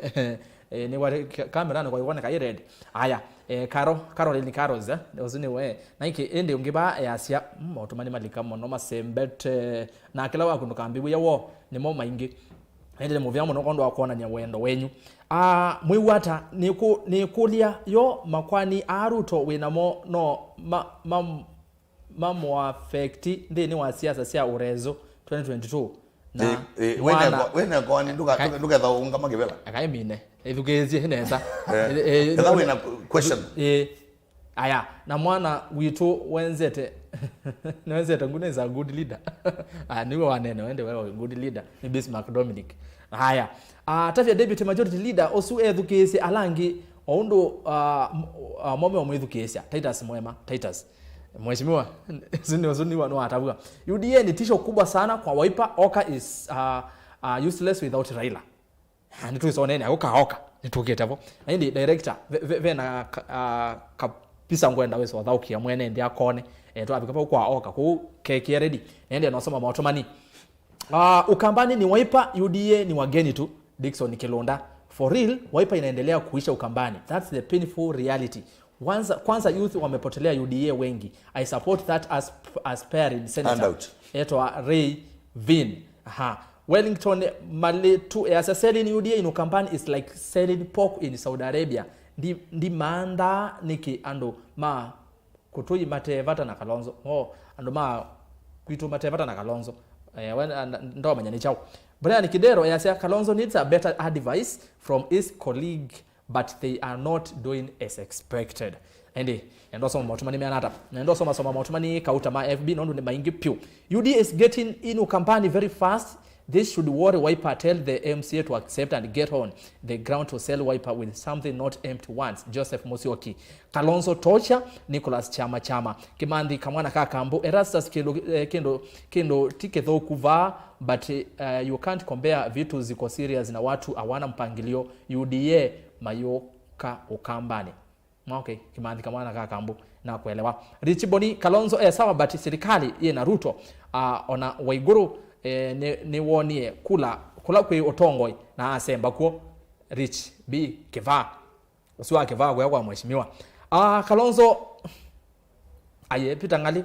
eh, nĩ wa ka- kamera nĩ kwa ikuoneka i red. Aya, eh, Caro, Caroline Carlos, eh, ũsu nĩ we. Na iki ĩndĩ ũngĩ ba, eh, asya, mm, motumani malika mũno masembete. Na kĩla wakunduka mbiwia wo, nĩmo maingĩ. Ĩndĩ nĩ mũvea mũno kwondũ wa kuonania wendo wenyu. Ah, mwĩw'ata, nĩkũ- nĩkũlya yo makwani a Ruto wĩnamo no ma, ma, mamũafekti nthĩnĩ wa siasa sya ũrezo twenty twenty-two. Na ĩ, ĩ, mwana- wĩneko- wĩnekoani ndũka- Ka- ndũketha ũngama kĩvela. Akaimine. Ĩthukĩĩsye nesa. Eh, Ĩ- ĩ- etha wĩna question. Ĩ, aya, na mwana witũ wenzete, nĩwenzete ngu is a good leader. Ah, nĩwe wanene, wende wewe good leader. Nĩ Bismarck Dominic. Aya. Ah, tavya Deputy Majority Leader, ũsu ethukĩĩsye ala angĩ, o ũndũ, ah, m- ah, mome ũmwĩthukĩĩsya. Titus Mwema, Titus. Mheshimiwa, sini usuni wa nuatavua. U D A ni tisho kubwa sana kwa Wiper. Oka is, uh, uh, useless without Raila. Ah, nĩtwĩsonene, ako kaoka, nĩtũkĩte vo. Na ĩndĩ director, ve, ve, ve na ka, uh, kapisa ngwenda wĩsa ũthaũkia mwene nthĩ akone. Eh, twavika vau kwa Oka, kũu kekie ready. Na ĩndĩ nosoma maũtũmani. Ah, Ukambani ni Wiper, U D A ni wageni tu. Dickson Kilunda. For real, Wiper inaendelea kuisha Ukambani. That's the painful reality. Kwanza, kwanza youth wamepotelea U D A wengi. I support that as, aspiring senator. Handout. Etwa Ray Vin. Aha. Wellington Malitu, eh, as a selling U D A in Ukambani is like selling pork in Saudi Arabia. Ndi, ndi maanda niki ando ma Kũtũi mate vata na Kalonzo. O, andũ ma kwitũ mate vata na Kalonzo. Eh, we, a, n-, ndomanya nĩ kyaũ. Brian Kidero easya, Kalonzo needs a better advice from his colleague, but they are not doing as expected. Ĩndĩ, nenda ũsoma maũtũmani meana ata? Nenda ũsoma soma maũtũmani kauta ma F B nũndũ nĩ maingĩ pyũ. U D A is getting in Ukambani very fast. This should worry Wiper, tell the M C A to accept and get on the ground to sell Wiper with something, not empty ones. Joseph Musyoki. Kalonzo tosha, Nicholas Chama Chama. Kimanthi kamwana ka Kambu, Erastus kĩndũ, eh, kĩndũ, kĩndũ ti kĩthũku vaa, but, eh, you can't compare vitu ziko serious na watu hawana mpangilio. U D A mayũka Ukambani. Okay, Kimanthi kamwana ka Kambu, nakuelewa. Rich Boni, Kalonzo e sawa, but serikali yĩ na Ruto, ah, ona Waiguru, eh, nĩ, nĩwonie kula, kula kwĩ ũtongoi na asemba kw'o. Rich B Kivaa. Ũsu wa Kivaa kũya kwa mheshimiwa. Ah, Kalonzo, aye, Peter Ng'ali.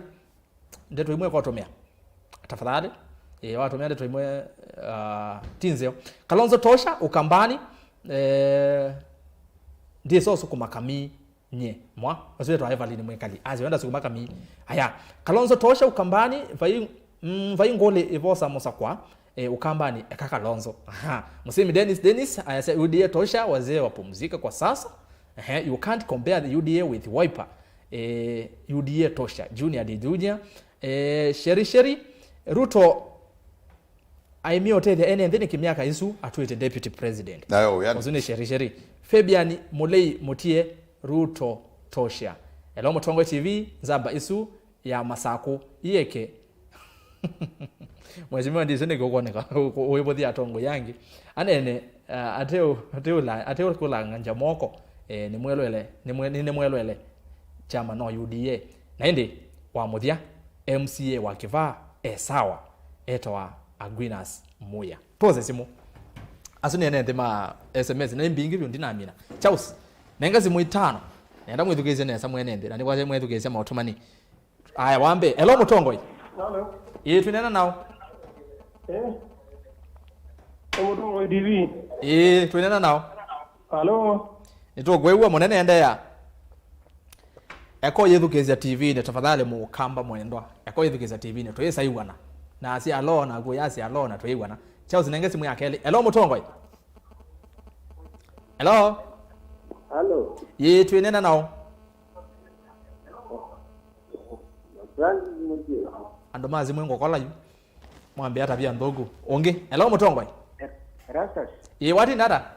Ndeto imwe kwa ũtũmĩa. Tafadhali. Eh, watũmĩa ndeto imwe, ah, ti nzeo. Kalonzo tosha, Ukambani. Eh, ndĩsa ũsukuma kamii nye. Mwa, ũsu wĩtwa Evelyn Mwikali. Azi wenda sukuma kamii. Aya, Kalonzo tosha, Ukambani, vai, mm, vai ngũlĩ ivosa mũsakwa, eh, Ukambani, eka Kalonzo. Aha. Musimi Dennis, Dennis, ayasya U D A tosha, wazee wapumzike kwa sasa. Ehe, you can't compare the U D A with Wiper. Eh, U D A tosha. Junior D Junior. Eh, Sheri Sheri, Ruto aimie ũtethya ene nthĩ nĩkĩ myaka ĩsu atwĩte deputy president. Nayo, yani. Ũsu nĩ Sheri Sheri. Fabian Mulei Mutie, Ruto tosha. Hello Mũtongoi T V, nzamba ĩsu ya Masakũ ieke. Mheshimiwa, ndisĩ nĩkĩ ũkwoneka ũĩvũthya atongoi angĩ. Anene, ah, ate ũ-, ate ũla-, ate ũkũlang'angya moko, eh, nĩmwelwele, nĩmwe-, nĩ-, nĩmwelwele chama no U D A. Na ĩndĩ, wa mũthya, M C A wa Kivaa e sawa, etawa Aquinas Muya. Twoze simũ. Asu nĩ ene nthĩ ma S M S, na nĩ mbingĩ vyũ ndinamina. Charles, nenga simũ itano. Nenda mwĩthukĩĩsye nesa mwene nthĩ, na nĩkwasya mwĩthukĩĩsya maũtũmani. Aya, wambe. Hello, Mũtongoi. Hello. Ĩĩ, twĩnena nao. Eh? Nĩ Mũtongoi T V. Ĩĩ, twĩnena nao. Hello. Nĩtũkwĩw'a mũnene, endeea. Eko yĩthukĩĩsya T V-inĩ, tafadhali Mũkamba mwendwa. Eko yĩthukĩĩsya T V-inĩ, tũyĩsaiw'ana. Na asya alo, na kuya asya alo, na tũyĩw'ana. Charles, nenge simũ ya kelĩ. Hello, Mũtongoi. Hello. Hello. Ĩĩ, twĩnena nao. Francis Mutie. Andũ ma simũ ngũkola yu. Mwambĩa tabia nthũku. Ũngĩ. Hello, Mũtongoi. Erastus. Ĩĩ, watinda ata?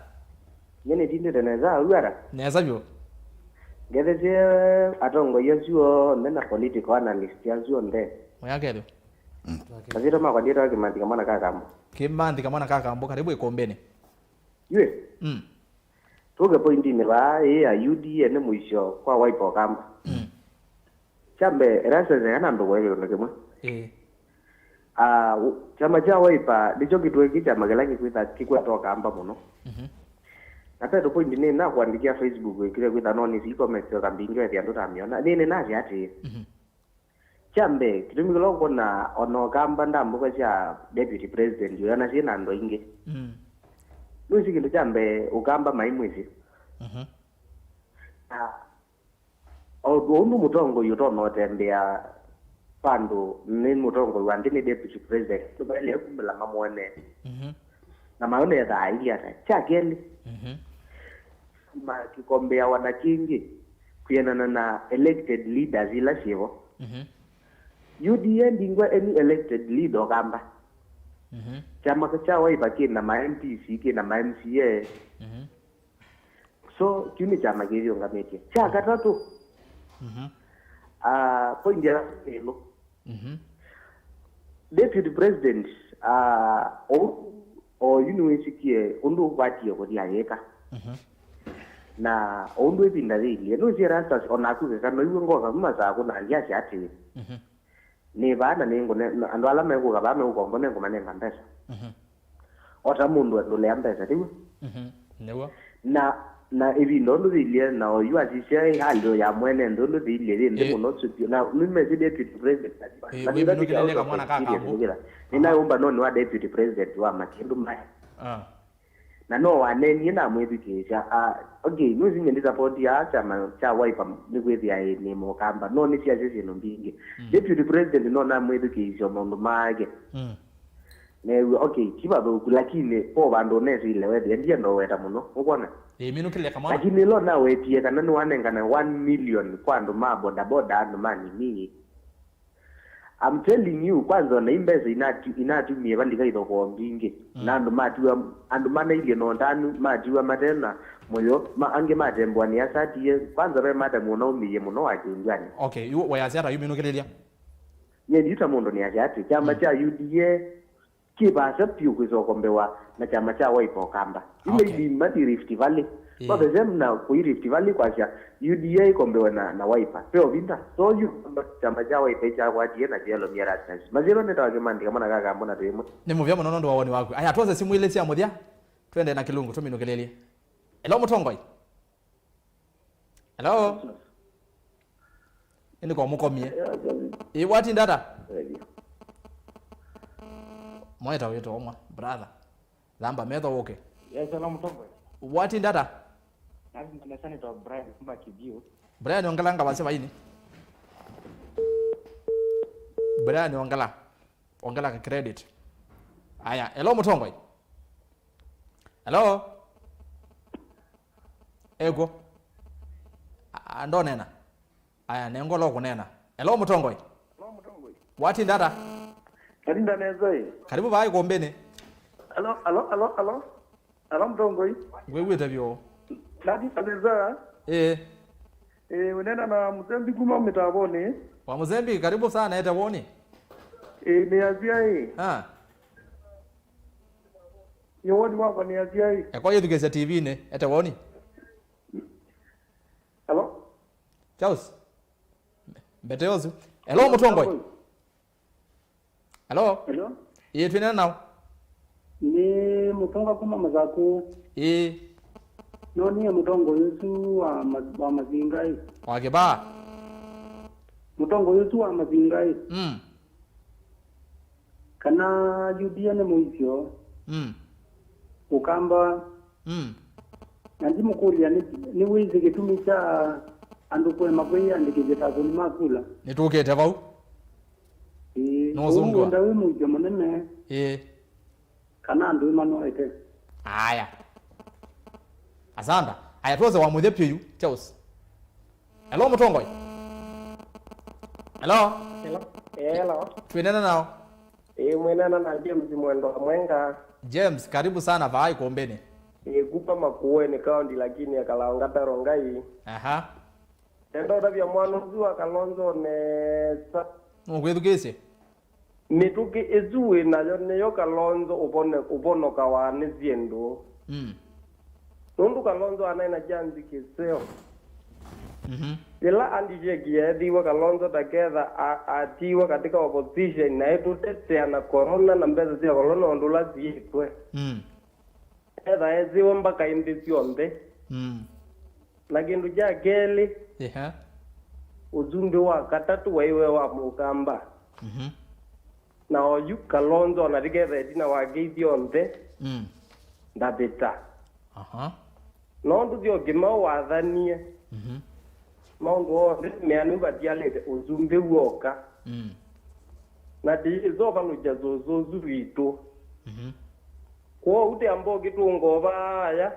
Nyie nĩtindĩte nesa, ũu ata? Nesa vyũ. Ngethesye atongoi asu onthe na political analyst asu onthe. Mwĩake vyũ. Masyĩtwa makwa ndiĩtawa Kĩmanthi Kamwana ka Kambu. Kĩmanthi Kamwana ka Kambu, karibu ĩkũmbĩnĩ. Yu. Mm. Tũke pointinĩ vaa, ĩĩ ya U D A nĩ mũisyo kwa Wiper Ũkamba. Mm. Kya mbee, Erastus, eka na ndũkũe kĩndũ kĩmwe. Ĩĩ. Ah, u-, kyama kya Wiper nĩkyo kĩtw'ĩkie kyama kĩla kĩkwĩtha kĩkweta Ũkamba mũno. Mhm. Na petũ point nĩ nakũandĩkĩa Facebook ĩkĩle kwĩtha no nĩsi comments o kambingĩ wethi andũ tamĩona. Nĩ, nĩnasya atĩĩ. Mhm. Kya mbee, kĩtumi kĩla ũkwona ona Ũkamba ndambũka sya deputy president ũyona syĩ na andũ aingĩ. Mm. Nũĩsĩ kĩndũ kya mbee Ũkamba maimwĩsĩ. Mhm. Na o ũndũ mũtongoi ũtonya ũtembea vandũ nĩ mũtongoi wa nthĩ nĩ deputy president, nĩvaĩle kumĩla mamwone. Mhm. Na mayona ethaa ailyĩ ata. Kya kelĩ, mhm, makĩkombeawa na kĩngĩ kwĩanana na elected leaders ila syĩvo. Mhm. U D A ndingwa any elected leader Ũkamba. Mhm. Kyama kya Wiper kĩna ma M Ps, kĩna ma M C A. Mhm. So, kĩu nĩ kyama kĩyĩũngamĩtye. Kya katatũ, mhm, ah, point ya ĩlũ. Mhm. Deputy President, ah, o, o yu nĩwĩsĩkie ũndũ ũkwatie kũthi ayĩka. Mhm. Na o ũndũ ĩvinda yĩilyĩ, nũsĩ Erastus, o naku keka noiw'e ngoka kuma saa kũna ndyasya atĩĩ. Mhm. Nĩ vaa na nĩngũne-, na andũ ala mekũka vaa meũkombo nĩngũmanenga mbesa. Mhm. O ta mũndũ endũlea mbesa, tiw'o? Mhm. Nĩw'o. Na, na ĩvinda ũndũ yĩilyĩ, na oyu asisya ĩhalĩo ya mwene nthĩ ũndũ yĩilyĩ yĩ nthĩ, ĩĩ, mũno sũtio. Na nĩmesĩ deputy president. Ĩĩ, na wĩ nĩla minũkĩlĩle kamwana ka experience kambu. Nĩkĩla. Nĩnaũmba nonĩ wa deputy president wa makĩndũ maya. Ah. Na no waneenie namwĩthukĩĩsya. Ah, okay, nũsĩ nyie ndisapoti aa kyama kya Wiper nĩkwĩthĩa ĩ nĩ Mũkamba, no nĩsyasya syĩndũ mbingĩ. Deputy President no namwĩthukĩĩsya maũndũ make. Mm. Neew'a, okay, ti vathũku, lakini po vandũ ũnesĩile wethĩa, ndienda ũweta mũno, ũkwona? Ĩĩ, minũkĩlya kamwana. Lakini ĩla ũnawetie kana nĩwanengane one million kwa andũ ma bodaboda, andũ ma nini, I'm telling you, kwanza ona imbesa inatu-, inatumie valika ithokoo mbingĩ. Mm. Na andũ matiwa, andũ manailie na ũtanu, matiwa matena mũyo, ma, angĩ matembwa nĩ asatie, kwanza ve mata mũno ũmĩie mũno wa kĩndwani. Okay, yu wayasya ata yu minũkĩlĩlya? Nye ndiuta mũndũ nĩasya atĩ kyama kya U D A kĩvaasa vyũ kwĩsa ũkombewa na kyama kya Wiper Ũkamba. Okay. Ila ili mathi Rift Valley. Ĩĩ. Kwa the same na kũi Rift Valley kwasya U D A ĩkombewe na, na Wiper. Ve ũvinda. So yu kyama kya Wiper ikyakwatie na Kyalo Miaras na Masyĩlo nĩtawa kĩmandĩ kamwe na kakambona twĩ ĩmwe. Nĩ mũvea mũno nũndũ wa woni waku. Aya, twose simũ ilĩ sya mũthya. Twende na kĩlungu, tũminũkĩlĩlye. Hello, mũtongoi. Hello? Ĩndĩ kwa mũkomie. Ĩ, watinda ata? Mwaĩta wĩtwa ũmwe, brother. Thamba metho ũke. Yes, hello, mũtongoi. Watinda ata? Nasi nesa nĩtwa Brian kuma Kithiu. Brian, ongela ngavasya vaini. Brian, ongela. Ongela ka credit. Aya, hello, mũtongoi. Hello? Eko. A, ndonena. Aya, nengolo kunena. Hello, mũtongoi. Hello, mũtongoi. Watinda ata? Natinda nesa ĩ. Karibu vaa ikumbini. Hello, hello, hello, hello. Hello, mũtongoi. Ngwĩw'ĩte vyũ. Natinda nesa. Ĩĩ. Ĩĩ, ũnena na Mũsembi kuma Mĩtavonĩ. Wa Mũsembi, karibu sana, ete woni. Ĩĩ, nĩ asia ĩ. Ah. Nĩ woni wakwa nĩ asia ĩ. Eko yĩthukĩĩsya T V-inĩ, ete woni. Hello? Charles. Mbete yosu. Hello, mũtongoi. Hello? Hello? Ĩĩ, twĩnena nao. Nĩ mũtonga kuma Masaku. Ĩĩ. No niĩ mũtongoi ũsu wa ma-, wa Masinga ĩ. Wa Kĩbaa? Mũtongoi ũsu wa Masinga ĩ. Mm. Kana U D A nĩ mũisyo. Mm. Ũkamba. Mm. Na ndimũkũlya nĩ, nĩwĩsĩ kĩtumi kya andũ kũema kwĩyĩandĩkĩthya ta athũni ma kula? Nĩtũkĩte vau. Ĩĩ, nũũsũngĩwa. Ũu wenda wĩ mũisyo mũnene. Ĩĩ. Kana andũ ĩmanoete. Aya. Asanda. Aya, twose wa mũthya pyũ yu, Charles. Hello, mũtongoi. Hello. Hello. Hello. Twĩnena nao. Ĩĩ, mwĩnena na James Mwendwa Mwenga. James, karibu sana vaa ikumbini. Ĩĩ, kuma Makueni County, lakini ekalawa Ngatero Ngai. Aha. Nenda ũtavya mwana ũsu wa Kalonzo nesa. Nũkwĩthukĩĩsye? Mĩtũkĩ ĩsu wĩ nayo nĩyo Kalonzo ũvone-, ũvonokawa nĩ syĩndũ. Mm. Nũndũ Kalonzo anaĩ na kyanzi kĩseo. Mhm. Yĩla Andisheki yeethiwe Kalonzo taketha a-, atiiwe katika opposition na ĩtũtetea na corona na mbesa sya corona ũndũ ũla siĩtwe. Mm. Etha esiwe mbaka ĩndĩ syonthe. Mm. Na kĩndũ kya kelĩ, Eha. Ũsumbĩ wa katatũ waiwe wa Mũkamba. Mhm. Na oyu Kalonzo ona tiketha ĩtina wake ithyonthe, Mm. ndavĩta. Aha. Nũndũ Kĩmau wathanie, Mhm. maũndũ onthe meanũ vatialĩte ũsumbĩ w'oka. Mm. Na ndĩĩsovalũkya sũsũ ũsu witũ. Mhm. Kwoou tĩamba ũkĩtũnga o vaaya,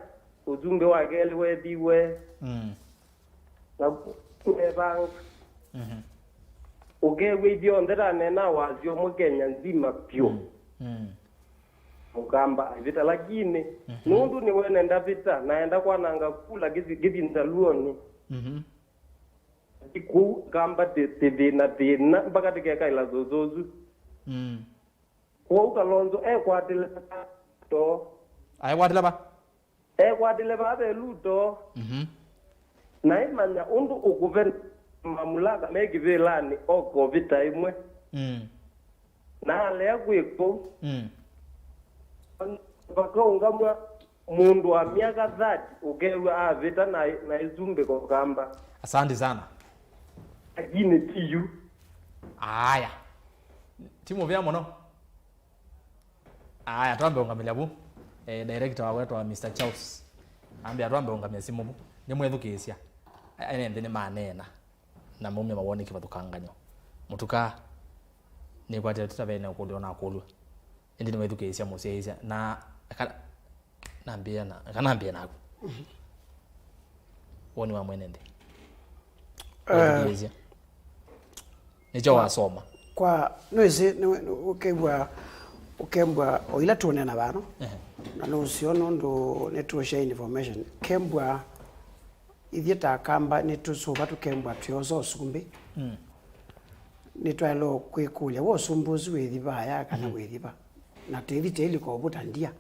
ũsumbĩ wa kelĩ wethiwe. Mm. Na kũevanga. Mhm. Ũkew'a ithyonthe ta nena wasyo mwe Kenya nzima vyũ. Mm. Mm. Mũkamba aivĩta, lakini Mhm. nũndũ nĩwene ndavĩta, naenda kwananga kula kĩthi-, kĩthinda luonĩ. Mhm. Kũu Kamba tĩ-, tĩthĩna thĩna, mpaka tĩkekaĩla sũsũ ũsu. Mm. Kwoou Kalonzo ekwatĩle to. Aĩkwatĩle va? Ekwatĩle vaa ve Ruto. Mhm. Na ĩmanya ũndũ ũkũve mamulaka me kĩvĩlanĩ o kovita ĩmwe. Mm. Na alea kwĩ kũu. Mm. Vakaũngamw'a mũndũ wa myaka thirty ũkew'a avĩta na, na ĩsumbĩko Kamba. Asante sana. Lakini ti yu. Aya. Ti mũvea mũno. Aya, twambe ũngamĩlya vu. Eh, director wa wetwa Mister Charles ambĩa twambe ũngamya simũ vu. Nĩmwĩthukĩĩsya. A-, ene nthĩ nĩmaneena na maumya mawoni kĩvathũkanganyo. Mũtuka, nĩkwatĩte tavene ũkũlyo nakũlw'a. Ĩndĩ nĩwĩthukĩĩsya mũsyaĩĩsya. Na aka-, nambĩĩa na, aka nambĩĩa naku. Woni wa mwene nthĩ. Eh, wĩthukĩĩsya. Nĩkyo wasoma. Kwa, nĩwĩsĩ, nĩ, nĩ, ũkew'a, ũkembwa o ila tũneena vano. Ehe. Na nũseo nũndũ nĩtũshare information. Kembwa, ithyĩ ta Akamba, nĩtũsũva tũkembwa twĩosa ũsumbĩ. Mm. Nĩtwaĩlwe kwĩkũlya, we ũsumbĩ ũsu wĩthi vaya kana wĩthi va? Na tĩthi tĩlika ũvuta ndia.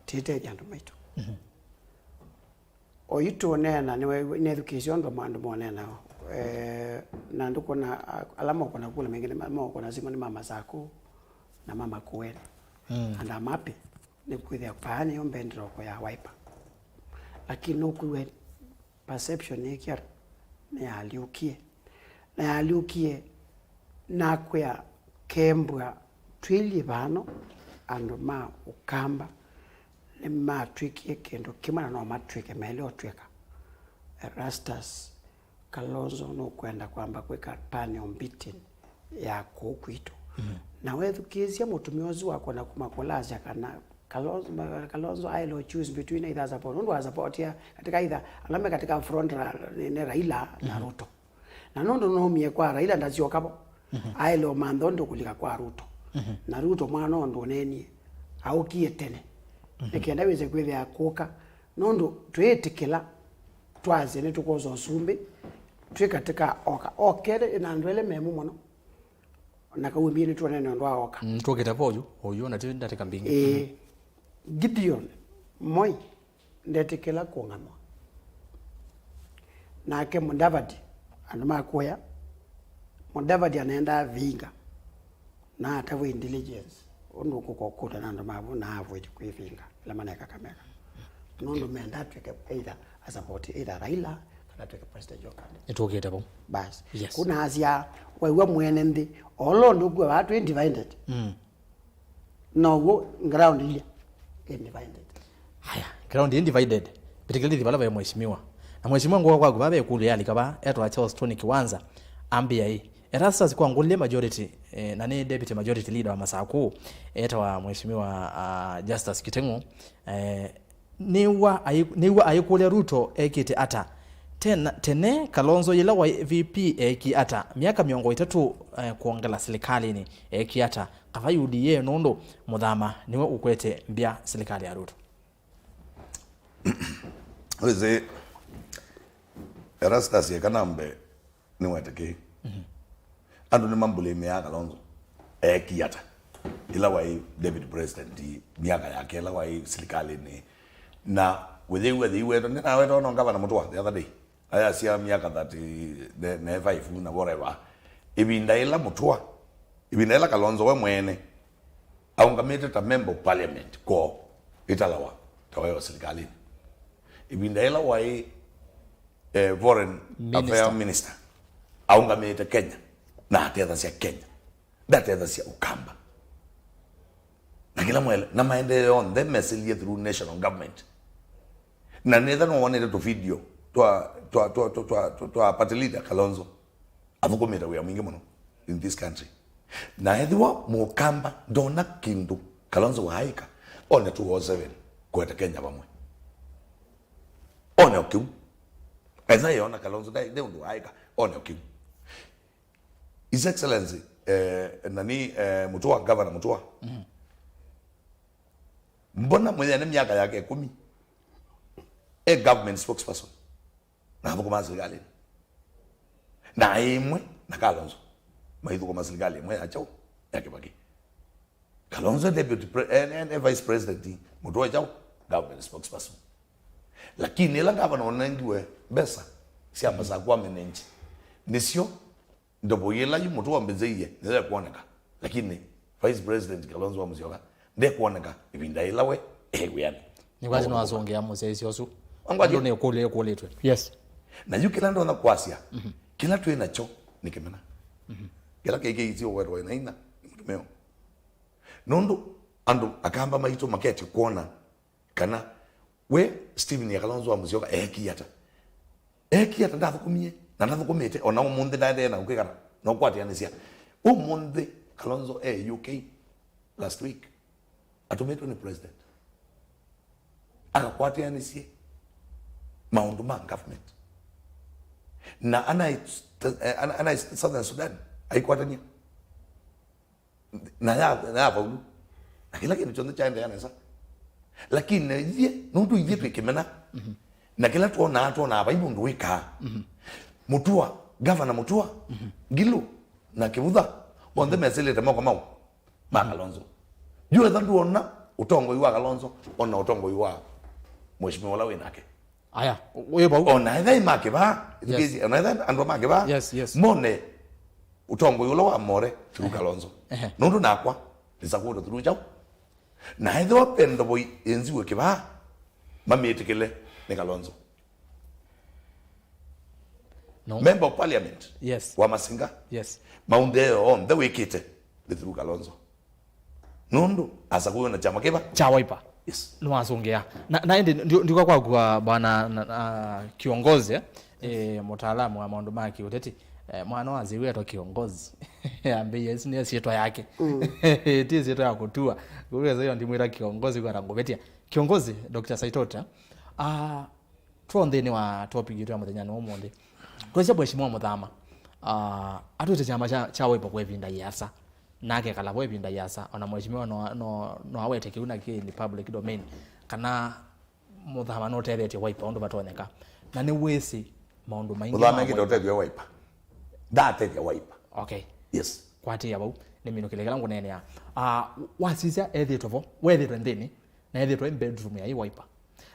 Tĩtethya andũ maitũ. Mhm. Oyu tũũneena, nĩwe nethukĩĩsye ũndũ andũ moneenaa. Eh, na ndũkũna, a-, ala mokũna kula maingĩ, nĩ ma-, mokũna simũ nĩ ma Masaku na ma Makueni. Mm. And I'm happy nĩ kwĩthĩa vaa nĩyo mbendera oko ya Wiper. Lakini nũkwĩw'a perception ĩkĩa nĩyalyũkie. Na yalyũkie nakwĩa kembwa twĩlye vano andũ ma Ũkamba nĩmatw'ĩkie kĩndũ kĩmwe na no matw'ĩke, maĩle ũtw'ĩka. Erastus Kalonzo nũkwenda kwamba kwĩka panel beating ya kũu kwitũ. Mhm. Na wethukĩĩsya mũtumĩa ũsu wakona kuma kũlasya kana Kalonzo, Kalonzo aĩle choose between either support, nũndũ wa support ya katika either ala me katika front ra-, nĩ, nĩ Raila na Ruto. Na nũndũ nũmie kwa Raila ndasyoka vo. Mhm. Aĩle ũmantha ũndũ kũlika kwa Ruto. Mhm. Na Ruto mwana ũndũ ũneenie. Aũkie tene. Mhm. Nĩkenda wĩse kwĩthĩa kũka. Nũndũ twĩtĩkĩla twasye nĩtũkwosa ũsumbĩ. Twĩ katika oka. Okere ĩna andũ elĩ memu mũno. Na kaumbie nĩtwonene ũndũ wa oka. Mm, twokĩte vo ũyu, ũyu ona ti ndatĩka mbingĩ. Ĩĩ. Mhm. Gideon Moi ndetĩkĩla kũng'amwa. Nake Mudavadi, andũ ma kũya, Mudavadi anaendaa vinga, na atavw'a intelligence, ũndũ ũkũka ũkũta na andũ mavu, na avoid kwĩvinga, ĩla manaeka Kakamega. Nũndũ menda atw'ĩke either a support either Raila, kana atw'ĩke presidential candidate. Nĩtũkĩte vau. Bas. Yes. Kuna asya, waiwa mwene nthĩ, olo ũndũ ũkua vaa twĩ divided. Mm. Now'o ground ilya ĩ divided. Haya, ground ĩ divided. Mbĩtĩkĩlĩthi vala ve mheshimiwa. Na mheshimiwa ngũa kwaku vave ĩkũlyo yalika va, etwa Charles Tony Kiwanza, ambĩa ĩ, Erastus kwa ngũlĩ majority, eh, na nĩ deputy majority leader wa Masaku, etawa mheshimiwa, ah, Justus Kiteng'u, eh, nĩw'a ai-, nĩw'a aikũlya Ruto ekĩte ata? Tena, tene Kalonzo yĩla waĩ V P eekie ata? Myaka mĩongo ĩtatũ, eh, kwongela silikalĩnĩ eekie ata? Kava U D A nũndũ Mũthama nĩwe ũkwete mbya silikalĩ ya Ruto. Wĩsĩ, Erastus eka nambe nĩwetĩkĩe. Mhm. Andũ nĩmambũlĩmĩaa Kalonzo eekie ata ĩla waĩ deputy president myaka yake ĩla waĩ silikalĩnĩ. Na wĩthĩiwe, thĩiwetwe, ndĩnawetwa no ngavana Mũtũa the other day. Ayasya myaka thirty, ne, ne five na whatever. Ĩvinda ĩla Mũtũa, ĩvinda ĩla Kalonzo we mwene aũngamĩte ta member of parliament kwoo, ĩtalawa ta waĩ o silikalĩnĩ. Ĩvinda ĩla waĩ, eh, foreign Minister. Affairs minister, aũngamĩte Kenya na atethasya Kenya, ndatethasya Ũkamba. Na kĩla mwele, na maendeeo onthe mesilye through national government. Na nĩtha nowonete tũvideo twa, twa, twa, twa, twa, twa, twa party leader Kalonzo. Athũkũmĩte wĩa mwingĩ mũno in this country. Na ethĩwa Mũkamba ndona kĩndũ Kalonzo waaĩka, one two oh seven kũete Kenya vamwe. One o kĩu. Ethĩwa yona Kalonzo ndaĩ, ndaĩ ũndũ waaĩka, one o kĩu. His Excellency, eh, nani, eh, Mũtũa, Governor Mũtũa. Mhm. Mbona mwĩthĩa nĩ myaka yake ĩkũmi e government spokesperson na athũkũmaa silikalĩnĩ? Na ĩmwe na Kalonzo maithũkũma silikalĩ ĩmwe ya kyaũ? Ya Kĩvakĩ. Kalonzo deputy pre-, eh, eh, eh, vice president, Mũtũa kyaũ? Government spokesperson. Lakini ĩla gavana ũnengiwe mbesa sya Masaku amenenji, nĩsyo ndovo yĩla yu Mũtũa mbĩzĩie nĩyo ĩkwoneka. Lakini vice president Kalonzo wa Musyoka ndekwoneka ĩvinda yĩla we e wĩanĩ. Nĩkwati no asũngĩa mũsyaĩĩsya ũsu. Angwathi. Andũ nĩ kũlyo ĩkũlĩtwe. Yes. Na yu kĩla ndonya kwasya, mhm, kĩla twĩ nakyo nĩ kĩmena. Mhm. Kĩla kĩkĩisye ũwetwa ĩnaina nĩ mũtumeo. Nũndũ Andũ akamba maitũ maketye kwona kana we Stephen ya Kalonzo wa Musyoka eekie ata. Eekie ata, ndathũkũmie, na ndathũkũmĩte, ona ũmũnthĩ ndaendee na ũkwĩkana na ũkwatĩanĩsya. Ũmũnthĩ Kalonzo e U K last week, atũmĩtwe nĩ president akakwatĩanĩsye maũndũ ma government. Na anaĩ, eh, ana-, anaĩ Southern Sudan aikwatania. Na ya, na ya vaulu. Na kĩla kĩndũ kyonthe kyaendeea nesa. Lakini na ithyĩ, nũndũ ithyĩ twĩ kĩmena, na kĩla twonaa, twonaa vai mũndũ wĩkaa. Mũtua, Gavana Mũtua, Ngilu, na Kĩvutha, onthe mesĩlĩte moko mau ma Kalonzo. Yu etha ndwona ũtongoi wa Kalonzo, ona ũtongoi wa mheshimiwa ũla wĩ nake. Aya, wĩ vau. Ona etha ĩ ma kĩvaa, yes, ona etha andũ ma kĩvaa, yes, yes, mone ũtongoi ũla wa more through Kalonzo. Ehe. Nũndũ nakwa, nĩ support through kyaũ. Na ethĩwa ve ndovo ĩ nziw'e kĩvaa, mamĩtĩkĩle nĩ Kalonzo. No. Member of Parliament, yes, wa Masinga, yes, maũndũ onthe wĩkĩte nĩ through Kalonzo. Nũndũ asakũiwe na kyama kĩva? Kya Wiper. Yes. Nĩwasũngĩa. Na, na ĩndĩ ndi-, ndiũka kwaku, bwana, na, na, kiongozi, eh, mũtaalamu wa maũndũ ma kĩũteti. Eh, mwana wa Nzĩu etwa kiongozi. Ambĩie, ĩsu nĩyo syĩtwa yake. Mm. Ti syĩtwa ya kũtua. Kũu esa yo ndimwĩta kiongozi, kwata ngũvĩtya. Kiongozi, Doctor Saitoti, ah, Tũ nthĩnĩ wa topic yitũ ya mũthenya nĩ ũmũnthĩ. Twĩsĩ Mheshimiwa Mũthama, ah, atwĩte kyama kya, kya Wiper kwa ĩvinda yĩasa, na akekala vo ĩvinda yĩasa, ona Mheshimiwa no, no, no awete kĩu na kĩ in public domain, kana Mũthama nũtethetye Wiper ũndũ vatonyeka. Na nĩwĩsĩ maũndũ maingĩ Mũthama ma ekĩte Wiper. Ũtethyo Wiper. Ndatethya Wiper. Okay. Yes. Kwatĩĩa vau, nĩminũkĩle kĩla ngũneenea. Ah, wasisya ethĩtwe vo, wethĩtwe nthĩnĩ, na ethĩtwe e bedroom ya ĩ Wiper.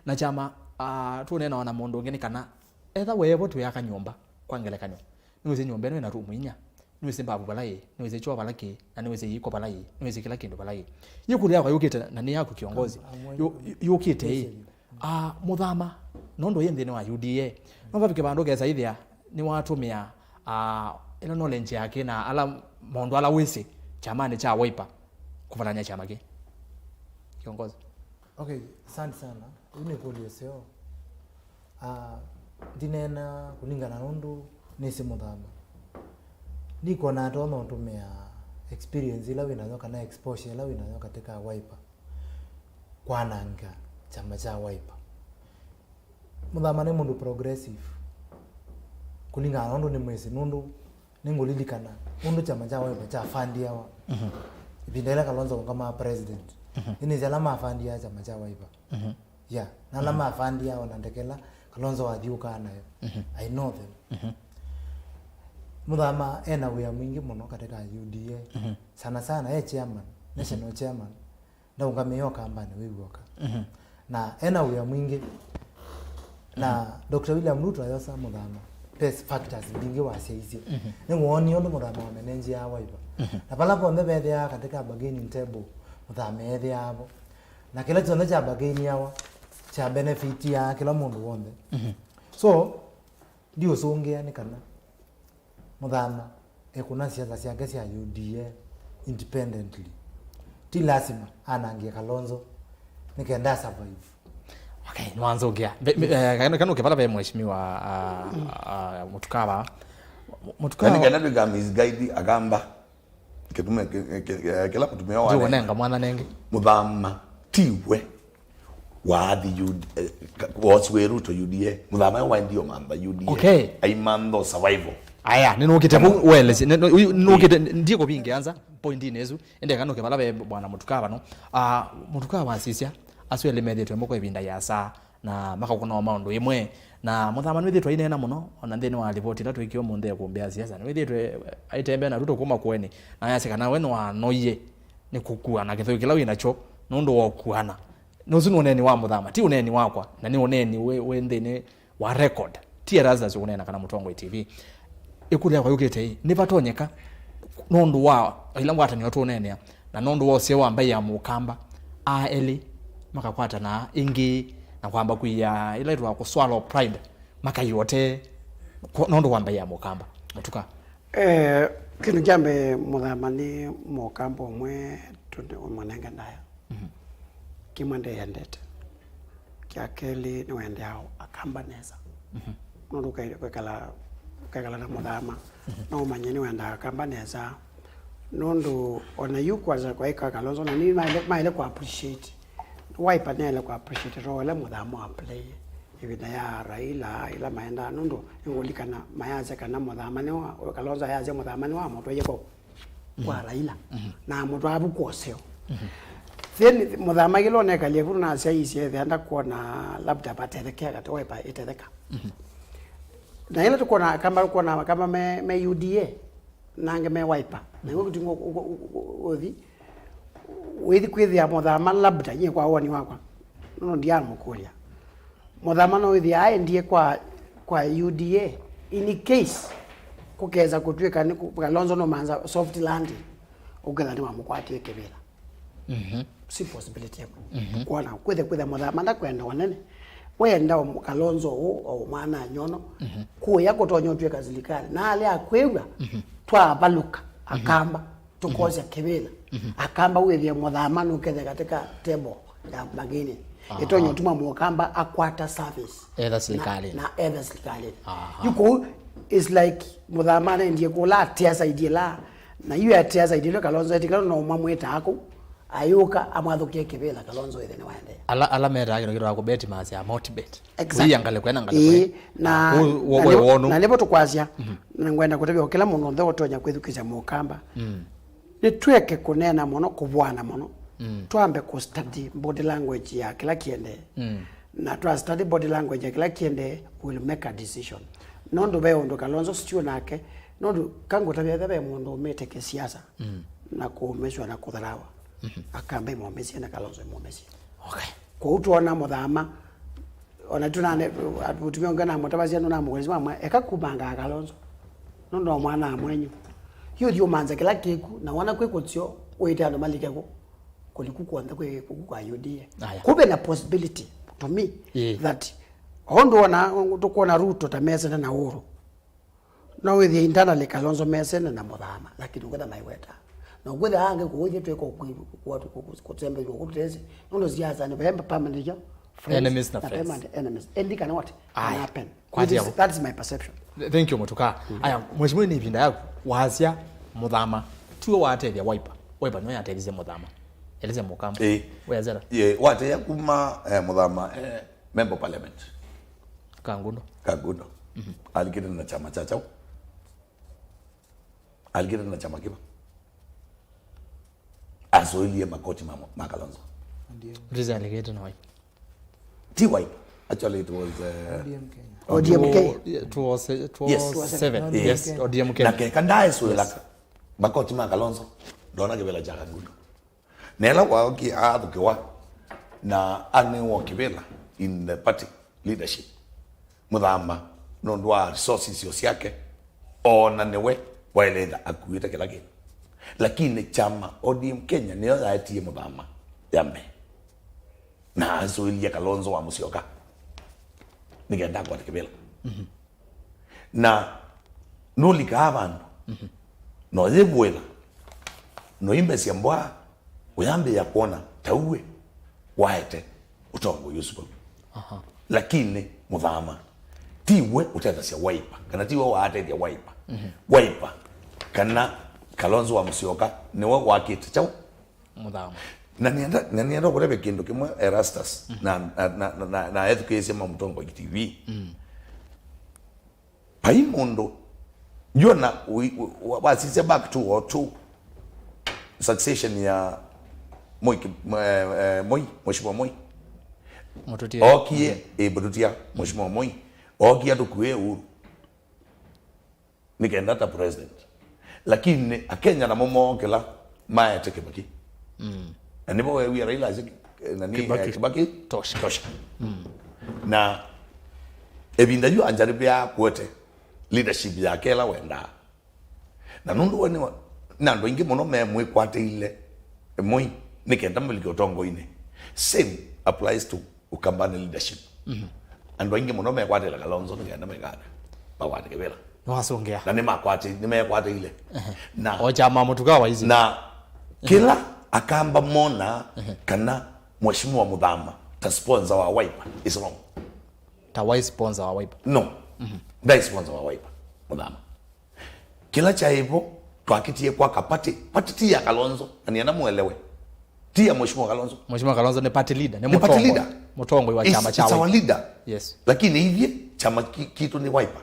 Na kyama, ah, tũneenawa na mũndũ ũngĩ nĩ kana, etha weevo twĩaka nyũmba, kwa ngelekany'o, nĩwĩsĩ nyũmba ĩno ĩna rumu inya, nĩwĩsĩ mbavu vala ĩ, nĩwĩsĩ kyoo vala kĩ, na nĩwĩsĩ iko vala ĩ, nĩwĩsĩ kĩla kĩndũ vala ĩ. Yĩkũlyo yakwa yũkĩte, na nĩ yaku kiongozi, yũ-, yũ-, yũkĩte ĩ, ah, Mũthama, nũndũ yĩ nthĩnĩ wa U D A, no vavike vandũ ũkesa ĩthĩa nĩwatũmĩa, ah, ĩla knowledge yake na ala maũndũ ala wĩsĩ kyamanĩ kya Wiper kũvatany'a kyama kĩ. Kiongozi. Okay, asante sana. Ĩĩ nĩ ĩkũlyo ĩseo. Ah, ndineena kũlingana na ũndũ nĩsĩ Mũthama. Ndikwona atonya ũtũmĩa experience ĩla wĩ nayo kana exposure ĩla wĩ nayo katika Wiper kwananga kyama kya Wiper. Mũthama nĩ mũndũ progressive kũlingana na ũndũ nĩmwĩsĩ, nũndũ nĩngũlilikana ũndũ kyama kya Wiper kyafandiawa. Mhm. Ĩvinda ĩla Kalonzo ũngama president. Mhm. Nĩnĩsĩ ala mafandiaa kyama kya Wiper. Mhm. Yeah, na ala mafandiaa ona ndeke ĩla Kalonzo wathiũkaa nayo. Mhm. I know them. Mhm. Mũthama ena wĩa mwingĩ mũno katika U D A. Mhm. Sana sana e chairman, national chairman. Ndaũngamĩe Ũkambanĩ wĩ w'oka. Mhm. Na ena wĩa mwingĩ. Na Doctor William Ruto ayosa Mũthama, best factors mbingĩ wasyaisye. Mhm. Nĩwoonie ũndũ Mũthama wamenenjiaa Wiper. Mhm. Na vala vonthe vethĩaa katika bargaining table, Mũthama ethĩaa vo. Na kĩla kyonthe kya bargainiawa, kya benefitiaa kĩla mũndũ w'onthe. Mhm. So, ndiũsũngĩa nĩ kana Mũthama ekũna siasa syake sya U D A independently. Ti lasima anangie Kalonzo nĩ kenda survive. Okay, nĩwanzũngĩa. Ve-, ve-, eh, kana, kana ũkĩvala ve mheshimiwa, ah, ah, Mũtuka. Mũtuka. Yaani kana ndwĩka misguide Akamba. Kĩtume, kĩ-, kĩ-, kĩ-, kĩla mũtumĩa wa Ndiũkũnenga mwana nengĩ. Mũthama tiwe wathi U D A, eh, ka-, wosiwe Ruto U D A. Mũthama yo waendie ũmantha U D A. Okay. Aimantha survival. Aya, nĩnũkĩte vau welesye. Nĩ-, nĩ-, ũyu nũkĩte, ndiĩ kũvingĩa nza pointinĩ ĩsu. Ĩndĩ eka nũke vala ve bwana Mũtuka vano. Ah, Mũtuka wasisya, asu elĩ methĩtwe moko ĩvinda yĩasa. Na makakũna o maũndũ ĩmwe. Na Mũthama nĩwĩthĩtwe aineena mũno, ona nthĩnĩ wa livoti ĩla twĩkie ũmũnthĩ ya kũmbĩa siasa, nĩwĩthĩtwe aitembea na Ruto kuma kũeni, na ayasya kana we nĩwanoie nĩ kũkuana kĩthũi kĩla wĩ nakyo nũndũ wa ũkuana. Na ũsu nĩ ũneeni wa Mũthama, ti ũneeni wakwa, na nĩ ũneeni wĩ, wĩ nthĩnĩ wa record. Ti Erastus ũkũneena kana Mũtongoi T V. Ĩkũlyo yakwa yũkĩte ĩ, nĩvatonyeka nũndũ wa ila ngwatanĩo tũũneenea, na nũndũ wa ũseo wa mbaĩ ya Mũkamba, aa elĩ makakwatana ĩngĩ na kwamba kwia ĩla ĩtwa kũ-swallow pride, makaiotee kũ-, nũndũ wa mbaĩ ya Mũkamba? Mũtuka. Eh, kĩndũ kya mbee, Mũthama nĩ Mũkamba ũmwe tũnĩ ũmanenge ndaya. Kĩmwe ndeyendete. Kya kelĩ, nĩwendeaa Akamba nesa. Nũndũ ũke-, kwekala, ũkekala na Mũthama, no ũmanye nĩwendaa Akamba nesa. Nũndũ ona yu kwasa kwaika Kalonzo, na nĩ maĩle, maĩle kũ appreciate. Wiper nĩyaĩle kũ appreciate role ĩla Mũthama wa play ĩvinda ya Raila, ĩla maendaa. Nũndũ nĩngũlikana mayasya kana Mũthama nĩwa, Kalonzo ayasya Mũthama nĩwamũtwaie kwa kwa Raila, na mũtwavu kwa ũseo. Then Mũthama ĩla ũnekalie vu nasyaisye ethĩa ndakwona labda vatethekea kati Wiper ĩtetheka. Na ĩla tũkwona Akamba, kwona Akamba me, me U D A, na angĩ me Wiper. Na ĩwe kĩtungo ũthi, wĩthi kwĩthĩa Mũthama labda, nyie kwa woni wakwa, no ndiamũkũlya. Mũthama no wĩthĩa aendie kwa, kwa U D A in case kũkesa kũtw'ĩka nĩ kũ-, Kalonzo no manza soft landing, ũketha nĩwamũkwatie kĩvĩla. Si possibility ĩmwe. Kwona kwĩthe kwĩtha Mũthama ndakwenda ũnene, wenda o Kalonzo ũũ o mwana nyono, kũya kũtonya ũtw'ĩka silikalĩ. Na ale akwĩw'a, twavalũka, Akamba. Tũkosya kĩvĩla. Akamba wĩthĩe Mũthama nũkethe katika table ya bargaining. Ĩtonya ũtuma Mũkamba akwata service. Etha silikalĩ. Na etha silikalĩ. Yu kũu is like Mũthama anendie kũla atea side ĩla. Na yu atea side ĩla Kalonzo etikala no mamwĩtaa kũu. Ayũka amwathũkie kĩvĩla Kalonzo wĩthĩe nĩwaendee. Ala, ala metaa kĩndũ kĩtawa kũbeti masya multibet. Exactly. Ũiya ngalĩko ena ngalĩko. Ĩĩ, na, na, na nĩvo tũkwasya, na ngwenda kũtavya o kĩla mũndũ onthe ũtonya kwĩthukĩsya Mũkamba. Nĩtweke kũneena mũno, kũvũana mũno. Twambe kũ study body language ya kĩla kĩendee. Na twa study body language ya kĩla kĩendee, we'll make a decision. Nũndũ ve ũndũ Kalonzo Stew nake, nũndũ kangũtavya etha ve mũndũ ũmĩte kĩsiasa na kũũmĩswa na kũtharawa. Akamba imũmĩsye na Kalonzo imũmĩsye. Okay. Kwoou twona Mũthama, ona tũnane, mũtumĩa ũngĩ namũtavasya nũnamũkũlĩsya mamwe, eka kumangaa Kalonzo. Nũndũ no mwana mwenyu. Yu ũthi ũmanze kĩla kĩku, na wona kwĩ kũseo, wĩte andũ malike kũ, kũliku kw'onthe kwĩ kũku kwa U D A. Aya. Kũve na possibility to me that ũndũ ona tũkwona Ruto ta mesene na Uhuru. No wĩthĩe internally Kalonzo mesene na Mũthama, lakini ũkwĩtha maiweta. Na ũkwĩtha angĩ kũũthya twĩka kũtembethwa kũtũtesi. Nũndũ siasa nĩ vemba permanent yo friends, enemies na friends. Permanent enemies. And it can what? Can happen. That is, that is my perception. Th-, thank you, Mũtuka. Aya, mheshimiwa, nĩ ĩvinda yaku. Wasya Mũthama. Tiwe watethya Wiper. Wiper nĩwe yatethisye Mũthama. Elesya Mũkamba. Ĩĩ. Wĩasya ata? Ĩĩ, watethya kuma, eh, Mũthama, eh, member of parliament. Kangundo. Kangundo. Alikĩte na kyama kya kyaũ? Alikĩte na kyama kĩva? Asũĩlie makoti ma, ma Kalonzo. Reason alikĩte na Wiper. Ti Wiper. Actually, it was, uh, O D M Kenya. O D M K. Oh, yeah, it was, it was Yes. seven. Yes, O D M Kenya. Na keka ndaesũĩla makoti ma Kalonzo, ndona kĩvĩla kya Kangundo. Na ĩla waokie aathũkĩwa na anĩwa kĩvĩla in the party leadership, Mũthama, nũndũ wa resources syo syake, ona nĩwe waĩle ĩtha akuĩte kĩla kĩndũ. Lakini kyama O D M Kenya nĩyo yaetie Mũthama ya mbee. Na asũĩlye Kalonzo wa Musyoka nĩ kenda akwate kĩvĩla. Na nũlikaa vandũ, noyĩvũĩla, noimbesya mbwa, ũyambĩĩa kwona ta uwe waete ũtongoi ũsu vau. Lakini Mũthama, tiwe ũtethasya Wiper, kana tiwe waatethya Wiper. Wiper, kana Kalonzo wa Musyoka, nĩwe wakĩte kyaũ? Mũthama. Na nĩenda, na nĩenda kũtavya kĩndũ kĩmwe, Erastus, na, na, na, na, na ethukĩĩsya ma Mũtongoi T V. Vai mũndũ, ndiona wi-, wi-, wa-, wasisya back to o two, succession ya Moi Ki-, eh, eh, Moi, Mheshimiwa Moi. Mũtũtie. Okie, eh, Mũtũtia, Mheshimiwa Moi. Okie atũkuĩe Uhuru. Nĩ kenda ta president. Lakini Akenya namo mookĩla maete Kĩbaki. Na nĩvo weewie Raila asya, eh, nani, Kĩbaki. Eh, Kĩbaki tosha. Tosha. Na ĩvinda yu anjaribĩa kũete leadership yake ĩla wendaa. Na nũndũ we nĩ wa-, na andũ aingĩ mũno memwĩkwatĩile Moi nĩ kenda malike ũtongoinĩ. Same applies to Ukambani leadership. Andũ aingĩ mũno mekwatĩla Kalonzo nĩ kenda mekana makwate kĩvĩla. Nĩwasũngĩa. Na nĩmakwatĩ-, nĩmekwatĩile. Na o kyama Mũtuka wa ici. Na kĩla Akamba mona kana Mheshimiwa Muthama ta sponsor wa Wiper is wrong. Ta why sponsor wa Wiper? No. Ndaĩ sponsor wa Wiper, Muthama. Kĩla kyaĩ vo, twakitie kwaka party. Party ti ya Kalonzo, na nĩenda mũelewe. Ti ya Mheshimiwa Kalonzo. Mheshimiwa Kalonzo nĩ party leader, nĩ Nĩ party mũtongoi. Leader. Mũtongoi wa It's, chama cha it's our Wiper. Leader. Yes. Lakini ithyĩ, chama ki- kitũ nĩ Wiper.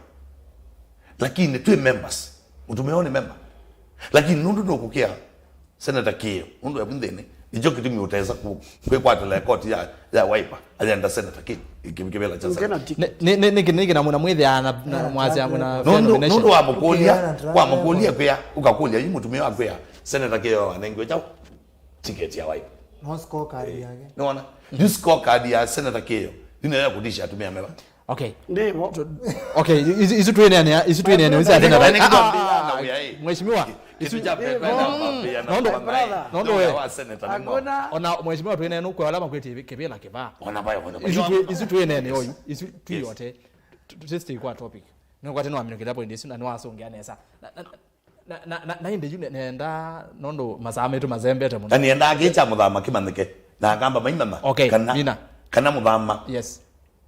Lakini twĩ members. Mũtumĩa ũyũ nĩ member. Lakini nũndũ nũkũkĩa Senator Kĩĩo, nũndũ evu nthĩnĩ, nĩkyo kĩtumi ũtesa ku- kwĩkwatĩla ekoti ya, ya Wiper, ayenda Senator Kĩĩo, kĩ- kĩvĩla kya Senator. Nĩ- nĩ- nĩ- nĩkĩ- nĩkĩ na mwĩna mwĩthĩa na- na- mwasya mwĩna nũndũ nũndũ wamũkũlya, wamũkũlya kwĩa, ũkakũlya yu mũtumĩa wa kwĩa, Senator Kĩĩo anengiwe kyaũ? Tiketi ya Wiper. No scorecard yake. Nĩwona? Yu scorecard ya Senator Kĩĩo nĩnayo ya kũtisha atumĩa meva. Okay. Ndĩvo. Okay, isu- isu twĩnene, isu twĩnene, isu atena. Nĩ kĩtwambĩĩa na wĩa, eh. Mheshimiwa, isu- Nondũ we- wa senator nĩ mwa- Hakuna. Ona mheshimiwa twĩnene kwa wala makwĩtie kĩvĩla kĩvaa. Ona bayo, ona Isu twĩ- isu twĩnene oyu, isu twi yote. Tu- tu- Just kwa topic. Nĩ kwa tena wamino kila point isu na nĩ wasongea nesa. Na- na- Na, na, na, na ĩndĩ yu ne- nenda nondũ masaa maitũ mazembete mũno. Na nĩendaa kĩ kya mũthama kĩmanyĩke na akamba maimama Okay, kana, mina. Kana mũthama Yes.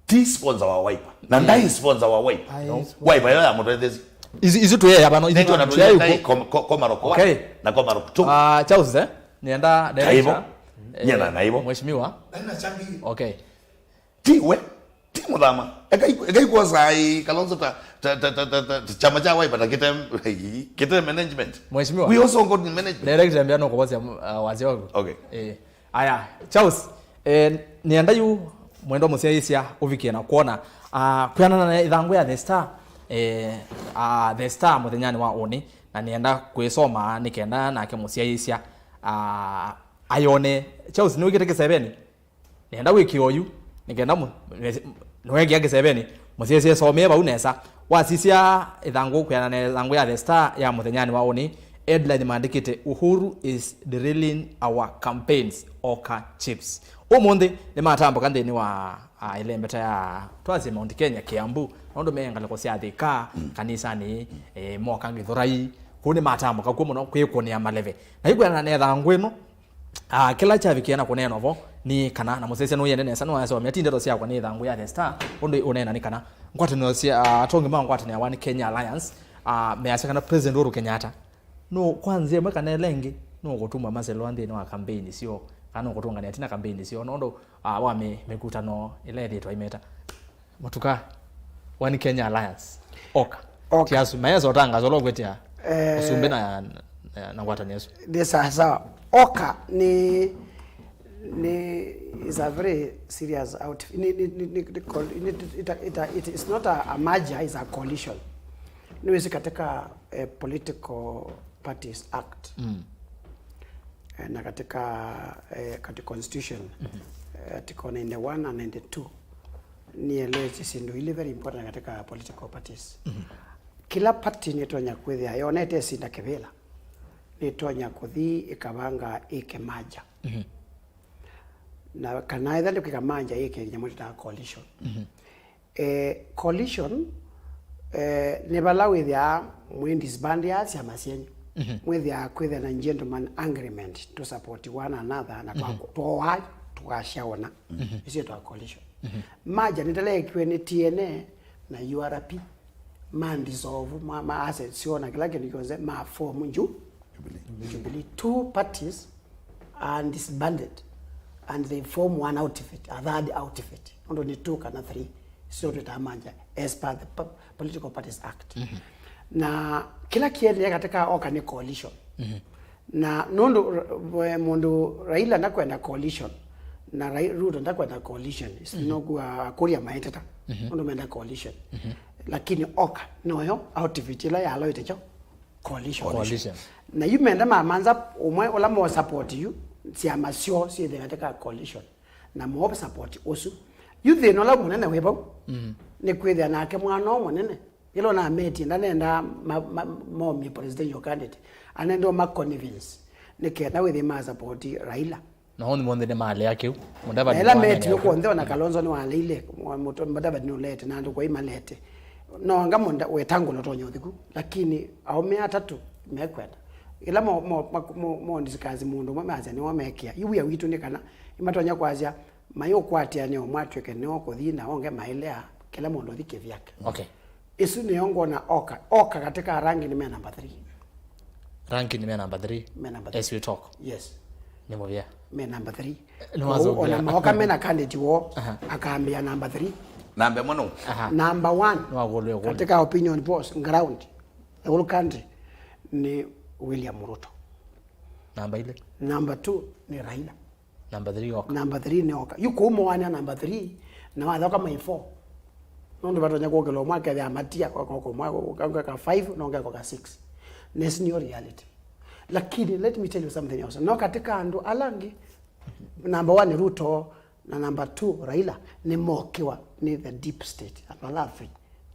Ti sponsor wa Wiper na ndaĩ sponsor wa Wiper. Aĩ sponsor. Wiper yo ya mũtetheesya. Isu isu tuye ya bano isu Nĩtwona tuye tuye tuye yuko. Kom- Ko- Komarok one Okay. Na Komarok two. Ah, Charles eh? Nenda Naivo. Director. Nyena naivo. Mheshimiwa. Okay. Ti we, ti mũthama. Eka iku- eka ikuosa ai Kalonzo ta ta ta ta ta ta chama cha Wiper ta kite kite management. Mheshimiwa. We also got management. Director mbia no kubosia uh, wazee wangu. Okay. Eh. Aya, Charles. Eh, nienda yu mwendo musiaisya uvikie na kuona uh, kwianana na ithangu ya The Star eh, uh, The Star muthenyani wa uni na nienda kwisoma nikenda nake musiaisya uh, ayone. Charles, niwikite kiseveni? Nĩenda wĩkĩe oyu, nĩ kenda mũ- nĩwekĩa kĩsevenĩ, mũsyaĩĩsye somee vau nesa. Wasisya ĩthangũ kwĩana na ĩthangũ ya The Star ya mũthenyanĩ wa ũnĩ, headline maandĩkĩte, Uhuru is derailing our campaigns, Oka chips. Ũmũnthĩ nĩmatambũka nthĩnĩ wa ah, ĩlembeta ya twasye Mount Kenya, Kiambu, nũndũ me ngalĩko sya Thika, kanisanĩ, eh, moka Gĩthũrai, kũu nĩmatambũka kw'o mũno kwĩkũnĩa maleve. Na yu kwĩana na ĩthangũ ĩno, Ah, kĩla kyavikie na kũneena vo nĩ kana, na mũsyaĩĩsya nũyende nesa, nĩwasomea, ti ndeto syakwa, nĩ ĩthangũ ya The Star, ũndũ ũneena nĩ kana ngwatanĩo sya, ah, atongi ma ngwatanĩo ya One Kenya Alliance, ah, measya kana President Uhuru Kenyatta nũ kwa nzĩa ĩmwe kana ĩla ĩngĩ nũkũtuma maselwa nthĩnĩ wa kambeini syoo, kana nũkũtũnganĩa tina kambeini syoo, nũndũ, ah, wa mĩ- mĩkutano ĩla ĩthĩĩtwe aimeta. Matuka, One Kenya Alliance, Oka. Oka. Kiasu, maesa ũtangazo ũla ũkwĩtĩa eh, ũsumbĩ na, na, na ngwatanĩo ĩsu. Nĩ sawa sawa. Oka ni ni is a very serious outfit. Ni, ni, ni, ni, ni col- ni, it, it, it, it, it's not a, a merger, it's a coalition. Niwisi katika eh, Political Parties Act mm. eh, na katika eh, katika constitution mm -hmm. eh, article ninety-one na ninety-two nielesye syĩndũ ili very important katika political parties. Mm -hmm. Kila party nĩtonya kwĩthĩa yonete ĩsinda kĩvĩla, nĩtonya kũthi ĩkavanga ĩke merger. Mm -hmm. Na kana ĩtha ndĩkwĩka merger ĩke nyamũ tĩtaa coalition. Mm -hmm. Eh, coalition eh, nĩ vala wĩthĩaa mwĩ disband ya syama syenyu. Mm -hmm. Mwĩthĩaa kwĩthĩa na gentleman agreement to support one another na twa- mm -hmm. twoa tũkasyaona. Mm -hmm. Icio twa coalition. Mm -hmm. Merger nĩteleekiwe nĩ T N A na U R P, ma dissolve ma, ma assets syoo na kĩla kĩndũ kyonthe, ma form Ju- Jubilee. Jubilee. Two parties are disbanded and they form one outfit, a third outfit. Nũndũ nĩ two kana three, sio twĩtaa merger as per the Pu- Political Parties Act. Mm -hmm. Na kĩla kĩendeea katika Oka nĩ coalition. Mm -hmm. Na nũndũ r- we- mũndũ Raila ndakwenda coalition na Rai- Ruto ndakwenda coalition, mm -hmm. Nokuwa Kuria maiteta mm -hmm. Nũndũ menda coalition. Mm -hmm. Lakini Oka noyo outfit ĩla yaloite kyo coalition. Coalition. Na yu menda mamanza ũmwe ũla mo support yu syama syoo syĩthĩe katika coalition na mo support ũsu. Yu thĩna ũla mũnene wĩ vau mm -hmm. Nĩ kwĩthĩa nake mwana ũũ mũnene ĩla ũnametie ndanenda ma- ma- momie presidential candidate, anenda ma convince nĩ kenda wĩthĩe ma support Raila. Na onthe monthe nĩmalea kĩu. Mudavadi na ĩla nĩwaleaa metie kĩu. Kwonthe ona Kalonzo nĩwaleile, Mudavadi nũleete, na andũ kwai maleete. No anga Muda- Wetangula ũtonya ũthi ku, lakini aũme atatũ mekwenda. Ĩla mo, mo, mo, mo, mo discuss mũndũ ũmwe measya nĩmo mekĩa. Yu wĩa witũ nĩ kana nĩmatonya kwasya mayũkwatĩanĩa ũmwe atw'ĩke nĩo kũthi na onge mailea kĩla mũndũ ũthi kĩvyake. Okay. Ĩsu nĩyo ngwona Oka. Oka katika rangi nĩ me number three. Rangi nĩ me number three. Me number three. As we talk. Yes. Nĩ mũvea. Me number three. Nĩ wazũngĩa. Ona maoka mena candidate woo, aha, akambĩa number three. Namba ĩmwe nũ? Aha. Number one. Nĩ wagũlwe gũlwe. Katika opinion polls, ground, the whole country, nĩ William Ruto. Namba ilĩ. Number two nĩ Raila. Number three Oka. Number three nĩ Oka. Yu kũu moanĩa number three, na wathoka my four. Nũndũ vatonya kũkĩlwa ũmwe akethĩa matia, koka ũmwe, ũkeka five, na ũkeka six. Nesi nĩyo reality. Lakini let me tell you something else. No katika andũ ala angĩ, number one Ruto, na number two Raila, nĩmokĩwa nĩ the deep state, andũ ala athwii.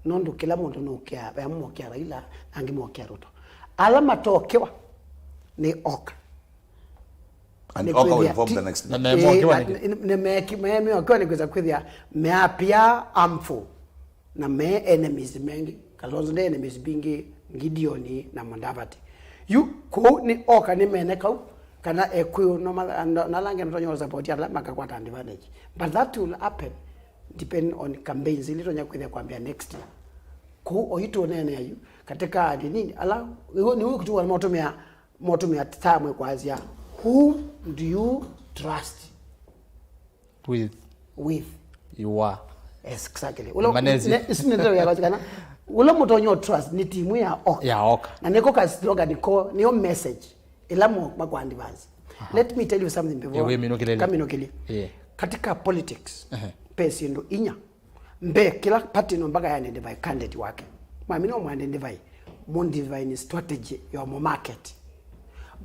Nũndũ kĩla mũndũ nũkĩa, ve amwe mokĩa Raila, na angĩ mokĩa Ruto. Ala matokĩwa nĩ Oka. And Oka will form the next. Na memokiwa nĩkĩ? Nĩmemokiwa nĩ kwĩsa kwĩthĩa me appear harmful. Na me enemies mengi. Kalonzo nde enemies bingi, Gideon na Mudavadi. Yu kũu nĩ Oka nĩ mene kau, kana Ekũyũ no ma-, na, na lange natonya support ala makakwata advantage. But that will happen depending on campaigns ili tonya kwĩthĩa kwambia next year. Kũu oitu nene ayu, katika nini, ala, nĩwe kutuwa motumia, motumia tamwe kwazia, whom do you trust? With. With. You are. Exactly. Ula, manezi. Ne, isu nĩ ndeto ya kwazikana. Ula mũtonyo trust nĩ timu ya Oka. Ya Oka. Na nĩko ka slogan ko, nĩyo message. Ila mo makwa advance. Aha. Let me tell you something before. Ewe minũkĩlĩlye. Kaminũkĩlye. Yeah. Katika politics, ehe, pesi ndo inya. Mbee, kĩla party no mpaka ya identify candidate wake. Mami no mwa identify, mu define strategy ya mu market.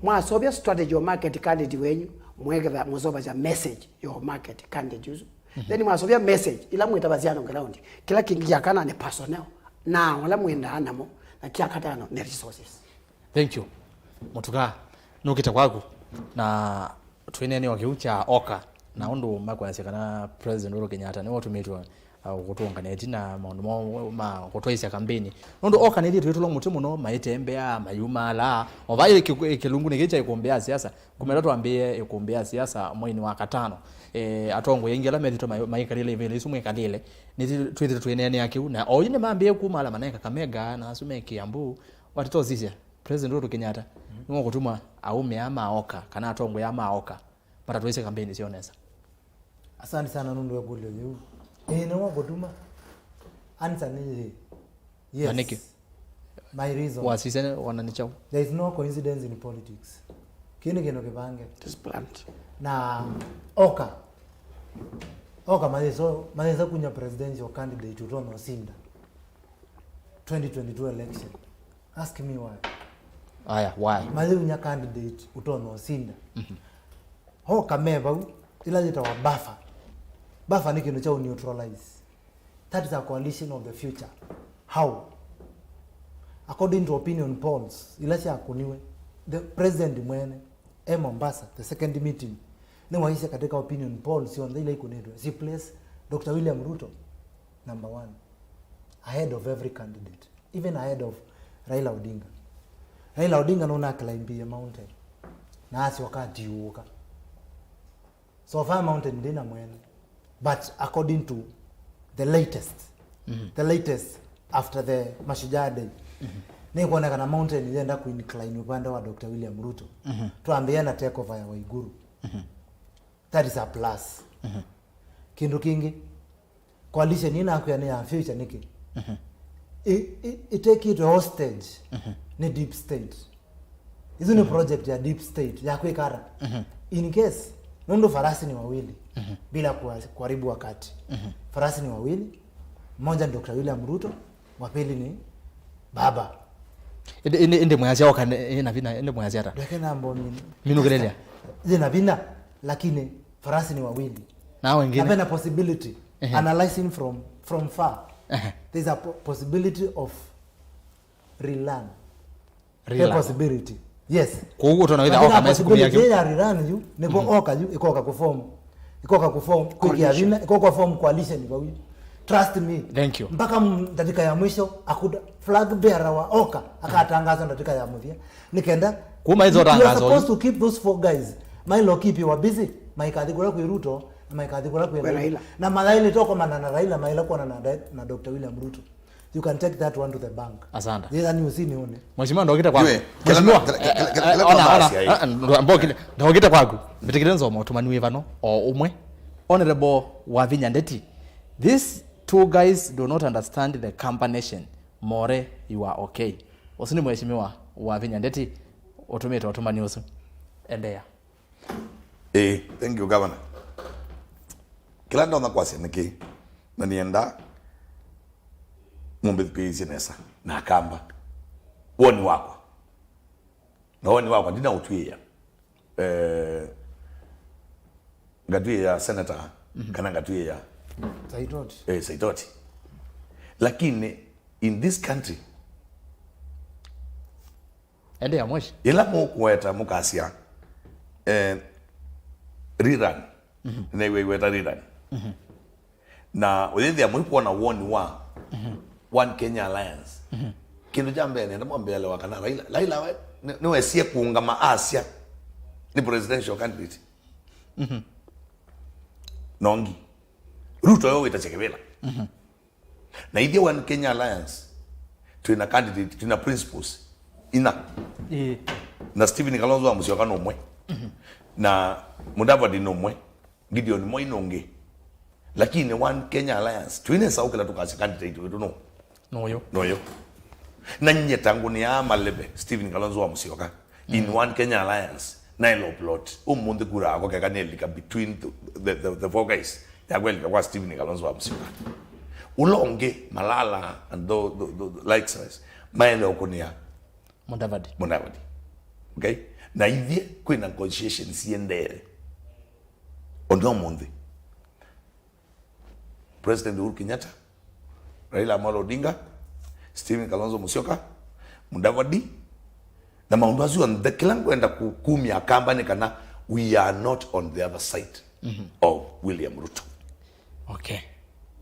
Mwasovya strategy ya market candidate wenyu, mweketha mũsovasya message ya market candidate ũsu. Mhm. Then mwasovya message, ila mwĩtavasya on ground. Kĩla kĩngĩ kya kana nĩ personnel. Na ala mwendaa namo, na kya katano nĩ resources. Thank you. Mũtuka, nũkĩte kwaku, na twĩneenea o kĩu kya Oka, na ũndũ makwasya kana President Uhuru Kenyatta nĩwe ũtũmĩtwe, uh, kũtũngana ĩtina maũndũ ma, ma kũtwaisya kambeni. Nũndũ Oka nĩthiĩtwe ĩtũlwa mũtĩ mũno, maitembea, mayumaalaa, o vai kĩ-, kĩlungunĩ kĩĩ kya ĩkũmbĩ ya siasa, kumĩla twambĩĩe ĩkũmbĩ ya siasa mweinĩ wa katano. Eh, atongoi aingĩ ala methĩtwe mai-, maikalĩle ivĩla isu mwĩkalĩle, nĩtwĩthĩtwe twĩneenea kĩu, na oyu nĩmambĩĩe kuma ala manae Kakamega, na asu me Kiambu, watitosisya. President Uhuru Kenyatta, mhm, nĩwe ũkũtuma aũme aa ma Oka, kana atongoi aa ma Oka, matatwaisye kambeni syoo nesa. Asante sana nũndũ wa ĩkũlyo yĩu. Ĩĩ, nĩwe ũkũtuma. Answer nĩ yĩĩ. Yes. Na nĩkĩ? My reason. Wasisye wona nĩ kyaũ? There is no coincidence in politics. Kĩĩ nĩ kĩndũ kĩvange. It is planned. Na Oka. Oka mayĩsa, mayĩsa kunya presidential candidate ũtonya ũsinda twenty twenty-two election. Ask me why. Aya, why? Mayĩunya candidate ũtonya ũsinda. Mhm. Oka me vau, ila yĩtawa buffer. Buffer nĩ kĩndũ kya neutralize. That is a coalition of the future. How? According to opinion polls, ila syakũniwe, the president mwene, e Mombasa, the second meeting, nĩwaisye katika opinion polls syonthe ila ikũnĩtwe, si place Doctor William Ruto number one, ahead of every candidate, even ahead of Raila Odinga. Raila Odinga nũnaclimbie mountain, na asyoka atiũũka. So far mountain ndĩna mwene, but according to the latest, mhm, the latest after the Mashujaa Day, mhm, nĩkwonekana mountain yenda kuincline upande wa Doctor William Ruto. Mhm. Twambĩĩa na takeover ya Waiguru. Mhm. That is a plus. Mhm. Kĩndũ kĩngĩ, coalition ĩĩ nakwĩa nĩ ya future nĩkĩ? Mhm. Ĩ-, ĩ-, ĩtekĩtwe hostage, mhm, nĩ deep state. Isu nĩ, mhm, project ya deep state ya kwĩka ata? Mhm. In case, nũndũ farasi ni wawili, mhm, bila kuwa-, kuharibu wakati. Mhm. Farasi ni wawili, mmoja ni Doctor William Ruto, wa pili ni baba. Ĩndĩ, ĩndĩ, ĩndĩ mwĩasya Oka nĩ, ĩna vinya, ĩndĩ mwĩasya ata? Ndweke nambo mini. Minũkĩlĩlya. Yĩna vinya, lakini farasi ni wawili. Na wengine? Na vena possibility, ehe, analyzing from, from far. Ehe. There's a po-, possibility of rerun. Rerun. A possibility. Yes. Kwoou ũtona wĩtha Oka mesi kumia kĩu. Lakini possibility ya rerun yu, nĩvo, mhm, Oka yu, ĩkoka kũform. Ĩkoka kũform, kwĩkĩa vinya, ĩkoka form coalition vau yu. Trust me. Thank you. Mpaka m- ndatĩka ya mwisho akuda flag bearer wa oka akatangaza ndatĩka ya mũthia. Nĩ kenda Kuma hizo you are tangazo. Supposed to keep those four guys. Mailo keep you busy. Maikathi kũla kwĩ Ruto na maikathi kũla kwĩ Kwĩ Raila. Na mayaĩlĩte kũkomana na Raila, maĩla kuonana na, na Doctor William Ruto. You can take that one to the bank. Asante. Thĩtha nĩ ũsini ũnĩ. Mheshimiwa, ndokite kwaku. Yue, kĩla Mheshimiwa, na- kĩla- kĩla- kĩla- eh, eh, kĩla ona, na ona, masi ai. eh, eh, ndokite kwaku. Mbitikire nzomo tumaniwe vano o umwe. Honorable Wavinya Ndeti. These two guys do not understand the Kamba nation. More, you are okay. Usu ni Mheshimiwa Wavinya Ndeti utumite utumani usu. Endeea. Ĩĩ, thank you, Governor. Kĩla ndonya kwasya nĩ kĩĩ, na nĩenda mũmbĩthukĩĩsye nesa na Akamba. Woni wakwa. Na woni wakwa, ndina ũtwĩĩa. Eh, ngatwĩĩa senator, kana ngatwĩĩa Saitoti. eh, Saitoti. Lakini, in this country, Endeea, Mheshimiwa. Ĩla mũkũeta mũkasya eh, rerun. Nĩnaiw'a iweta rerun. Na ũyĩthĩa mũikwona woni wa One Kenya Alliance. Kĩndũ kya mbee nenda mwambe elewa kana Raila, Raila we nĩ- nĩwesie kũũngama asya nĩ presidential candidate. Nongi Ruto yo wĩtasya kĩvĩla. Na ithyĩ One Kenya Alliance twĩ na candidate, twĩ na principals ina. Ĩĩ. Na Stephen Kalonzo wa Musyoka nĩ ũmwe. Na Mudavadi nĩ ũmwe. Gideon Moi nĩ ũngĩ. Lakini One Kenya Alliance twĩnesa ũkĩla tũkasya candidate witũ nũ? Nũyũ. Nũyũ. Na nyie ta ngũnĩaa maleve Stephen Kalonzo wa Musyoka. In One Kenya Alliance, naĩle ũplot. Ũmũnthĩ kura yakwa keka nĩlika between the, the, the, the four guys. Yakwa ĩlika kwa Stephen Kalonzo wa Musyoka. Ũla ũngĩ, Malala and the, the, the, the likes, maĩle ũkũnĩa Mudavadi. Mudavadi. Okay? Na ithyĩ kwĩ negotiations siendeee. Ũndũ ũmũnthĩ. President Uhuru Kenyatta, Raila Amolo Odinga, Stephen Kalonzo Musyoka, Mudavadi, na maũndũ asu onthe, kĩla ngwenda ku- kumya Akamba nĩ kana we are not on the other side of William Ruto. Okay.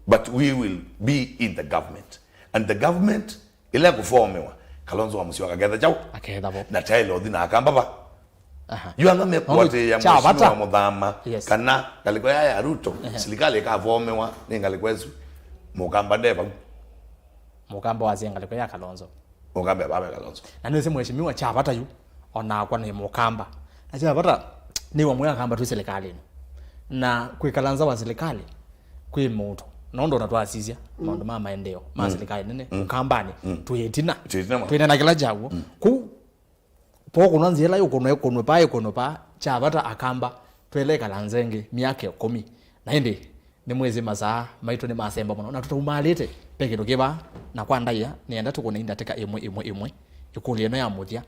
But we will be in the government. And the government ĩla ĩkũvomewa, Kalonzo wa Musyoka aketha kyaũ? Aketha vo. Na taĩle ũthi na Akamba va? Aha. Yu ala mekũatĩĩa Kya vata. Mheshimiwa Muthama, Yes. Kana ngalĩko ya ya Ruto, silikalĩ ĩkavomewa nĩ ngalĩko ĩsu. Mũkamba nde vau. Mũkamba wasya ngalĩko ya Kalonzo. Mũkamba vame Kalonzo. Na nĩsĩ Mheshimiwa kya vata yu, onakwa nĩ Mũkamba. Na kya vata nĩ wamwe Akamba twĩ silikalĩnĩ. Na kwĩkala nza wa silikalĩ kwĩ mũuto. Nũndũ ona twasisya maũndũ ma maendeeo ma silikalĩ nene, Ũkambanĩ, twĩ ĩtina. Twĩ ĩtina ma- Twĩneena kĩla kyaw'o. Kũu po kũnwa nzĩa ĩla ĩkũnwa, ĩkũnwe paa, ĩkũnwe paa, kya vata Akamba, twaĩle ĩkala nza ĩngĩ myaka ĩkũmi. Na ĩndĩ, nĩmwĩsĩ masaa maitũ nĩmasemba mũno, na tũtaumalĩte, ve kĩndũ kĩ vaa, na kwa ndaĩa, nĩenda tũkũne ndatĩka ĩmwe, ĩmwe, ĩmwe, ĩkũlyo ĩno ya mũthya.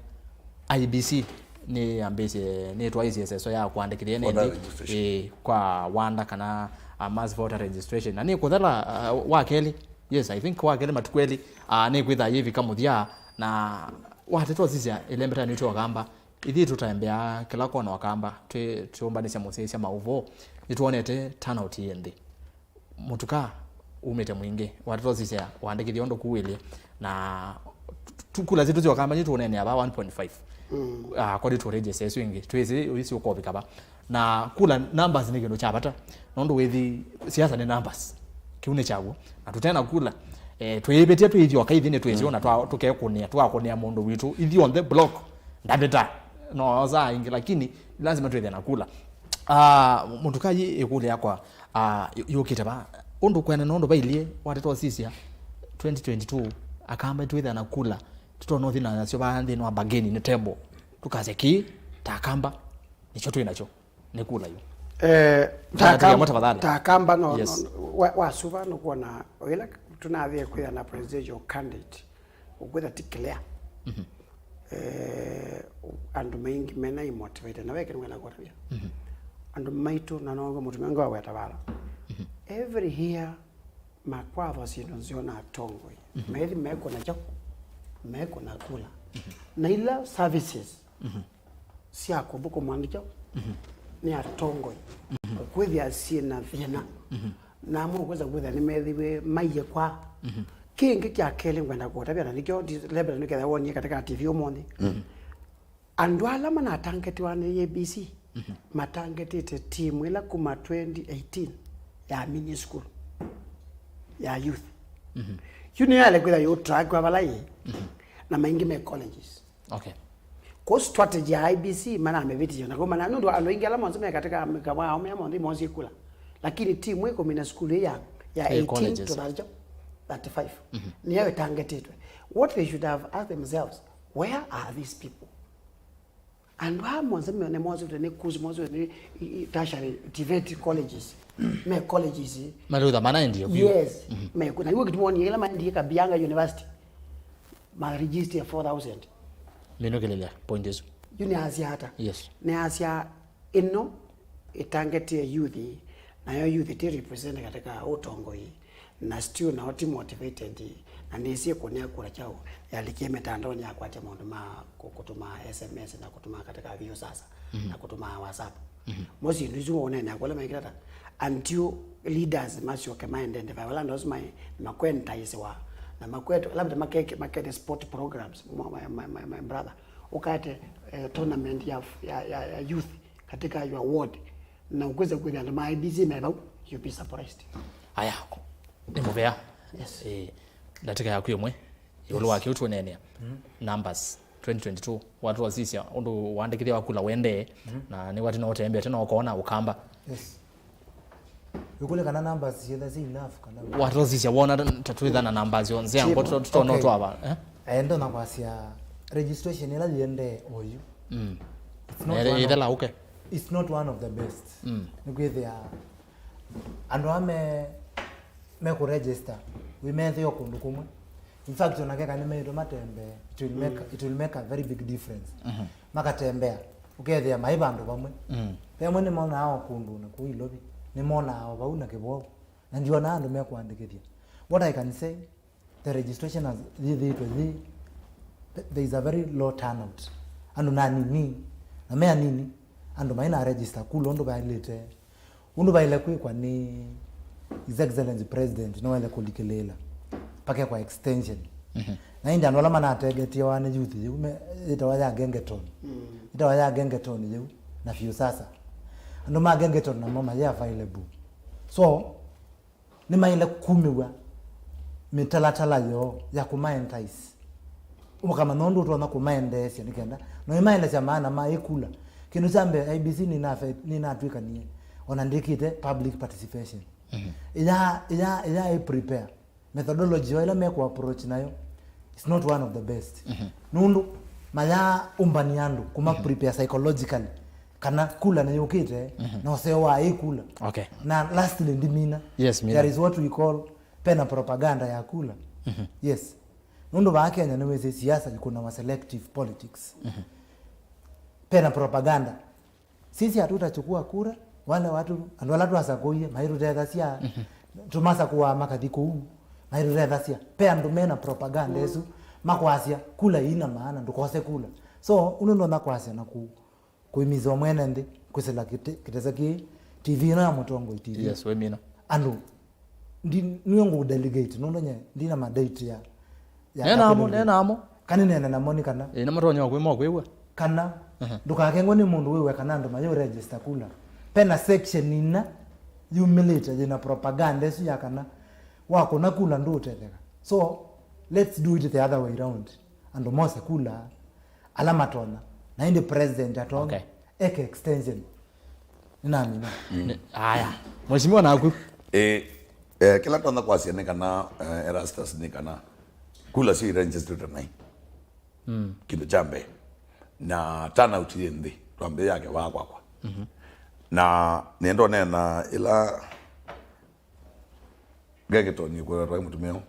I E B C nĩyambĩĩsye, nĩtwaĩsye ĩseso ya kũandĩkĩthya ene Voter nthĩ, registration. Ĩĩ, kwa wanda kana, uh, mass voter registration. Na nĩkũthela, uh, wa kelĩ, yes, I think wa kelĩ matukũ elĩ, uh, nĩkwĩtha yĩvika mũthya, na wateta ũsisya ĩlembetanĩtwe Ũkamba, ithyĩ tũtembeaa kĩla kona Ũkamba, twĩ-, tũũmbanĩsya mũsyaĩĩsya maũvoo, nĩtwonete turnout yĩ nthĩ. Mũtuka umĩte mwingĩ, wateta ũsisya ũandĩkĩthya ũndũ kuwĩlye, na tu-, tu-, kula sitũ sya Ũkamba nĩ tũũneenea va one point five. Ah, according to register ĩsu ĩngĩ, twĩsĩ ũisi ũkovika va. Na kula numbers nĩ kĩndũ kya vata, nũndũ wĩthi siasa nĩ numbers. Kĩu nĩ kyaw'o. Na tũte na kula, eh, twĩĩvĩtye twĩ ithyoka ithi nĩ twĩsĩ ona twa-, tũkekũnĩa, twakũnĩa mũndũ witũ, ithyonthe block, ndavĩta. No osaa ĩngĩ, lakini lazima twĩthe na kula. Ah, mũtuka yĩ ĩkũlyo yakwa, ah, yu-, yũkĩte va. Ũndũ kwene nũndũ vailyĩ, wateta ũsisya twenty twenty-two, Akamba twĩthĩa na kula. Tũtona ũthi nasyo vaa nthĩnĩ wa bargaining table. Tũkasya kĩĩ, ta Akamba, nĩkyo twĩ nakyo. Nĩ kula yu. Eh, Tafadhali, takam- mo tafadhali. Takamba no, Yes. no, wa- wasuva nũkwona o ĩla tũnathie kwĩthĩa na presidential candidate, ũkwĩtha ti clear. Eh, andũ maingĩ mena imotivated na vekĩnwena kũtavya andũ maitũ na nongo mũtumĩa ngaweta vala every year makwatha syĩndũ nzeo na atongoi. Maithi mekũna kyaũ? Mekũna kula. Na ila services sya kũthũkũma nĩ kyaũ? Nĩ atongoi. Kwĩthĩa syĩ na thĩna. Na amwe ũkwĩsa kwĩthĩa nĩmethĩwe maiye kwa. Kĩngĩ kya kelĩ ngwenda kũtavya, na nĩkyo ndi-, labda nĩkethĩa wonie katika T V ũmũnthĩ. Andũ ala manatangetiwa nĩ A B C, matangetĩte timu ĩla kuma twenty eighteen ya mini school ya youth. Yu nĩyo yaĩle kwĩthĩa yũtrakwa vala yĩ, na maingĩ me colleges. Okay. Ko strategy ya I B C manamĩvĩtisya na kumana nũndũ andũ aingĩ ala monthe me katika mĩkawa yao mea monthe mosie kula. Lakini timu ĩkũmina school ya, ya Hey, eighteen colleges. To thirty, thirty-five. Nĩyo ĩtangetĩtwe. What they should have asked themselves, where are these people? Andũ aa monthe me, nĩ mosĩtwe nĩ kusi, mosĩtwe nĩ i, i, tertiary, T V E T colleges. Me colleges. Marutha manaendie kwiu. Yes. Me, na iwe kitu monie ila maendie Kabianga University. Maregister four thousand. Minũkĩlĩlya point ĩsu. Yu nĩasya ata? Yes. Nĩasya ĩno ĩtangetie youth, nayo youth ĩti represent katika ũtongoi, na still nao ti motivated, na nĩsie kũnea kura kyao yalikie mitandaoni yakwatya maũndũ ma kũ-, kũtuma S M S na kũtuma katika Viusasa na kũtuma WhatsApp. Mo syĩndũ isu wonene akũla maikĩla ta until leaders masyoke maende ndeva wala ndosu mai makwentaisiwa na makwetwa labda makeke makete sport programs, my, my, my, my brother, ukate eh, tournament ya, ya, ya, ya youth katika your ward, na ukweza kwĩthĩa andũ ma I B C me vau, you'll be surprised. Aya, nĩ mũvea. Yes. Eh, ndatĩka yaku ĩmwe ĩũlũ wa kĩu tũneenea numbers twenty twenty-two, watũsisya ũndũ waandĩkĩthya wa kula wendee, na nĩwati no ũtembete no ũkoona ũkamba. Yes. Wĩkũlye kana numbers syĩtha si enough kana watũsisya wona ta twĩtha na numbers yonthe ango tũtona twava. Eh, ndonya kwasya registration ĩla yĩendee oyu. It's not one of, ĩthela ũke. It's not one of the best. Nĩkwĩthĩa andũ aa me, me kũregister wĩmethĩo kũndũ kũmwe. In fact, ona keka nĩmeĩtwe matembee, it will make, it will make a very big difference. Makatembea, ũkethĩa maĩ vandũ vamwe. Vemwe nĩmonaa o kũndũ na kũu Ilovi, nĩmonaa o vau na Kĩvoo. Na ndionaa andũ mekũandĩkĩthya. What I can say, the registration has yĩthĩĩtwe yĩ, there is a very low turnout. Andũ nĩ anini, na me anini, andũ maina register kula ũndũ vaĩlĩte, ũndũ vaĩle kwĩkwa nĩ His Excellency President, no waĩle kũlikĩlĩĩla pakekwa extension. Na ĩndĩ andũ ala manategetewa nĩ youth yĩu me, ĩtawa ya Gengeton. Ĩtawa ya Gengeton yĩu na Viusasa. Andũ ma Gengeton namo mayĩ available. So, nĩmaĩle kumĩw'a mĩtalatala yoo ya kũmaentice. Ũkamanya ũndũ ũtonya kũmaendeesya nĩ kenda no ĩmaelesya maana ma ĩkula. Kĩndũ kya mbee, I B C nĩnafe-, nĩnatw'ĩkanie ona ndĩkĩte public participation. Ĩya, ĩya, ĩya ĩ prepare. Methodology yoo ĩla mekũ approach nayo is not one of the best. Nũndũ mayaa ũmbani andũ, kuma prepare psychologically, kana kula nĩyũkĩte, na ũseo wa ĩ kula. Okay. Na lastly, ndimina. Yes, mina. There is what we call pena propaganda ya kula. Yes. Nũndũ vaa Kenya nĩwĩsĩ siasa ikunawa selective politics. Pena propaganda. Sisi hatutachukua kura, wale watu, andũ ala twasakũie, maitũtethasya, tũmasakũaa makathi kũu, maitũtethasya. Pe andũ mena propaganda ĩsu, makwasya, kula ina maana, ndũkose kula. So, ũndũ ndonya kwasya na ku-, kũimizwa mwene nthĩ, kwĩsĩla kĩte-, kĩtese kĩĩ, T V ĩno ya Mũtongoi T V. Yes, wĩmina. Andũ, ndi-, nĩwe ngũ delegate, nũndũ nye, ndina mandate ya, ya namo, cabinet. Nĩ namo. Kana nene namo nĩ kana. Ĩ, namo tonya kwĩ mo kwĩw'a. Kana, ndũkakengwe nĩ mũndũ wĩw'e kana andũ mayũ register kula. Pena section ina yumĩlĩte yĩna propaganda ĩsu ya kana wakũna kula ndũũtetheka. So, let's do it the other way round. Andũ mose kula, ala matonya, na ĩndĩ president atonya, okay, eke extension. Nĩnamina. Nĩ-, aya. Mheshimiwa naku. Eh, eh, kĩla ndonya kwasya nĩ kana, eh, Erastus, nĩ kana kula syo registered naĩ. Kĩndũ kya mbee. Na turnout yĩ nthĩ, twambĩĩa yake waa kwakwa. Na nĩndonena ĩla Gengeton kwĩwa twaĩ mũtumĩa.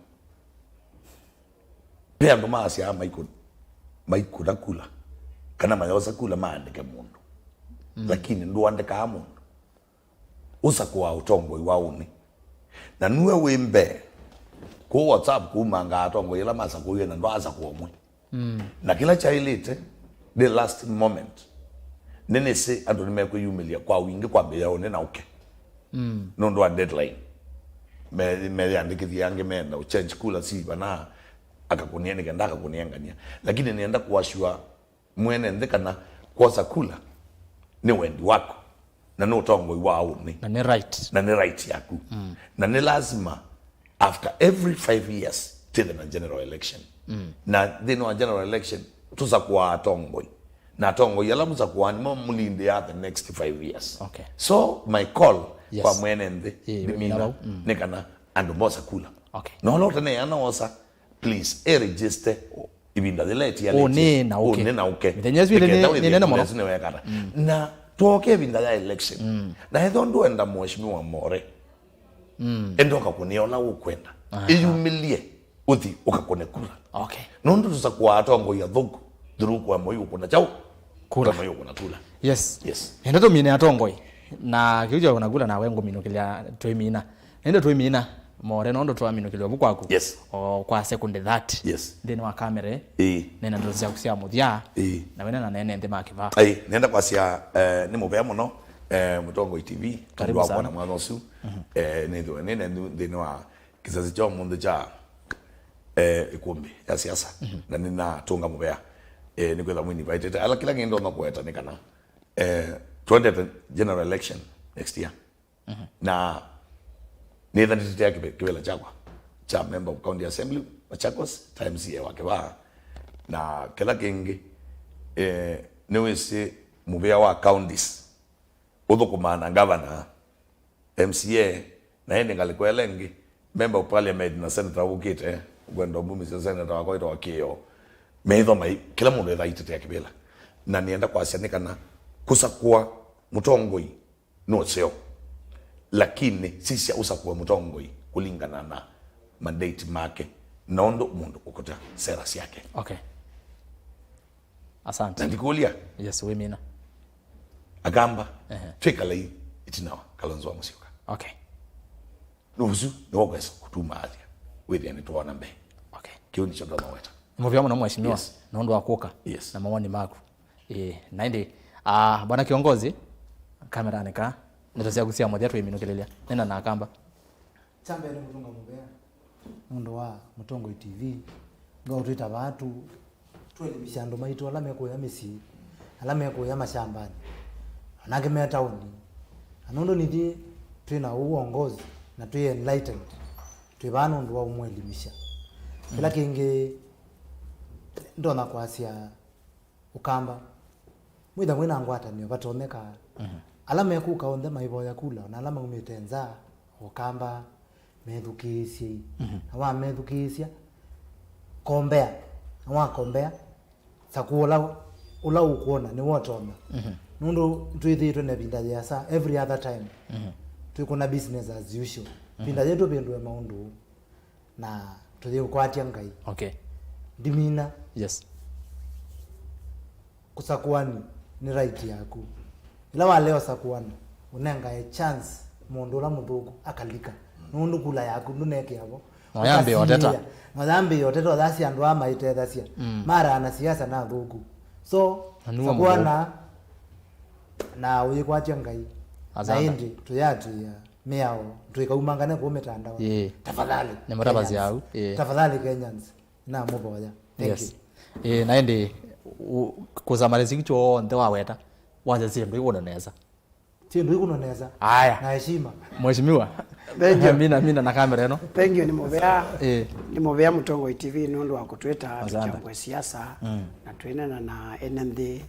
Ve andũ maasyaa maikũ-, maikũna kula, kana mayosa kula maandĩke mũndũ. Lakini ndũandĩkaa mũndũ. Ũsakũaa ũtongoi wa ũnĩ. Na nue wĩ mbee. Kũu WhatsApp kumangaa atongoi ala masakũiwe na ndwaasakũa ũmwe. Na kĩla kyaĩlĩte, the last moment, nĩnĩsĩ andũ nĩmekwĩyumĩlya kwa wingĩ kwambĩĩa ũnĩ na ũke. Nũndũ wa deadline. me- meyandĩkĩthya, angĩ meenda ũchange kula si vana, akakũnĩa nĩ kenda akakũnengania. Lakini nĩenda kũasyũa mwene nthĩ kana kwosa kula nĩ wendi waku, na nĩ ũtongoi wa ũnĩ, na nĩ right, na nĩ right yaku. Na nĩ lazima after every five years tĩthe na general election. Na nthĩnĩ wa general election tũsakũaa atongoi, na atongoi ala mũsakũaa nĩmo mũlindĩaa the next five years. Okay. So my call, yes, kwa mwene nthĩ, eh, ndimina, nĩ kana andũ mosa kula. Okay. Na ũla ũtaneana osa, please, e register ĩvinda yĩla ĩtialĩtye. Ũnĩ na ũke. Ũnĩ na ũke. Mĩthenya ĩsu ĩlĩ nĩ- nĩ nene mũno. Nĩkenda wĩthĩe kũla ĩsu nĩwekata. Na twoke ĩvinda ya election. Na ethĩwa ndwenda mheshimiwa More, enda ũkakũnĩa ũla ũkwenda. Aha. Ĩyumĩlye ũthi ũkakũne kura. Okay. Nũndũ tũsakũaa atongoi athũku through kwa Moi ũkũna kyaũ? Kula. Kwa Moi ũkũna kula. Yes. Yes. Enda tũmine atongoi. Na kĩu kya kũna kula nawe ngũminũkĩlya twĩmina. Ĩndĩ twĩmina More nũndũ twaminũkĩlw'a vu kwaku. Yes. O kwa sekunde thirty. Yes. Nthĩnĩ wa kamera ĩ. Ĩĩ. Nena ndeto syaku sya mũthya. Ĩĩ. Na wena na nene nthĩ ma kĩvaa. Ai, nenda kwasya, eh, nĩ mũvea mũno, eh, Mũtongoi T V. Karibu sana. Nĩndũ wa kuona mwana ũsu. Eh, nĩthĩwe nĩ nenyu nthĩnĩ wa kĩsasi kya ũmũnthĩ kya, eh, ĩkũmbĩ ya siasa. Na nĩnatũnga mũvea. Eh, nĩkwĩtha mwini vaitĩte. Ala kĩla ngĩndona kũweta nĩ kana, eh, twendete general election next year. Na nĩthanĩtĩte kĩvĩla kyakwa kya member of county assembly Machakos, ta M C A wa kĩvaa. Na kĩla kĩngĩ, eh, nĩwĩsĩ mũvĩa wa counties ũthũkũmaa na governor, M C A, na ĩndĩ ngalĩko ĩla ĩngĩ, member of parliament na senator ũkĩte, ũkwenda ũmumisya senator wakwa wĩtawa Kĩo. Methĩwa mai, kĩla mũndũ etha aitetea kĩvĩla. Na nĩenda kwasya nĩ kana kũsakũa mũtongoi nĩ ũseo, lakini sisya ũsakũe mũtongoi kũlingana na mandate make na ũndũ mũndũ ũkũta sera syake. Okay. Asante. Na ndikũlya. Yes, wĩmina. Akamba, ehe, twĩkalai ĩtina wa Kalonzo wa Musyoka. Okay. Nũsu nĩwo kwesa kũtuma athya wĩthĩa nĩtwoona mbee. Okay. Kĩu nĩkyo ndonya weta. Nĩ mũvea mũno mheshimiwa, yes, nũndũ wa kũka, yes, na mawoni maku. Ĩĩ, na ĩndĩ, ah, bwana kiongozi, kameranĩ ka, ndeto syaku sya mũthya twĩminũkĩlĩlya. Nena na Akamba. Kya mbee nĩ mũtũnga mũvea nũndũ wa Mũtongoi T V. Nũndũ wa ũtwĩta vaa tu, tũelimisye andũ maitũ ala mekũya mĩsyĩ, ala mekũya mashambani, anangĩ me taũni. Na nũndũ nithyĩ twĩ na ũu wongozi na twĩ enlightened, twĩ vaa nũndũ wa ũmũelimisya. Kĩla kĩngĩ ndonya kwasya, Ũkamba. Mwĩtha mwĩ na ngwatanĩo vatonyeka. Ala mekũka onthe maivoya kula, ona ala maumĩte nza, Ũkamba, methukĩĩsyei. Na wamethukĩĩsya, kombea. Na wakombea, sakũa ũla, ũla ũkwona nĩwe ũtonya. Nũndũ twĩthĩĩtwe na ĩvinda yĩasa every other time. Twĩkũna business as usual. Ĩvinda yĩĩ tũvĩndũe maũndũ. Na tũyĩũkwatya Ngai. Okay. Ndimina. Yes. Kũsakũani nĩ right yaku. Ĩla walea ũsakũana, ũnengae chance mũndũ ũla mũthũku akalika. Nũndũ kula yaku ndũnekĩa vo. Na ũyambĩĩa ũteta. Ũkasilĩĩa. Na ũyambĩĩa ũteta, ũyasya andũ aa maitethasya. Mara ana siasa na athũku. So, na nĩwe sakũana mũthũku. Na ũyĩkwatya Ngai. Asante. Na ĩndĩ tũyatĩĩa mĩao, tũikaumangane kũu mĩtandaonĩ. Ĩĩ. Tafadhali, nĩmũtavasya Kenyans. Au, ĩĩ. Tafadhali, Kenyans. Namũvoya. Thank you. Yes. Ĩĩ, na ĩndĩ, u-, kũsamarĩsya kĩu kyonthe waweta, wasya syĩndũ ikũnonesa. Syĩndũ ikũnonesa. Aya. Na heshima. Mheshimiwa. Thank you. Mina, mina na kamera ĩno. Thank you, nĩ mũvea. Ĩĩ. Nĩ mũvea Mũtongoi T V nũndũ wa kũtwĩta. Asante. Tũkyambwe siasa, na twĩnena na ene nthĩ,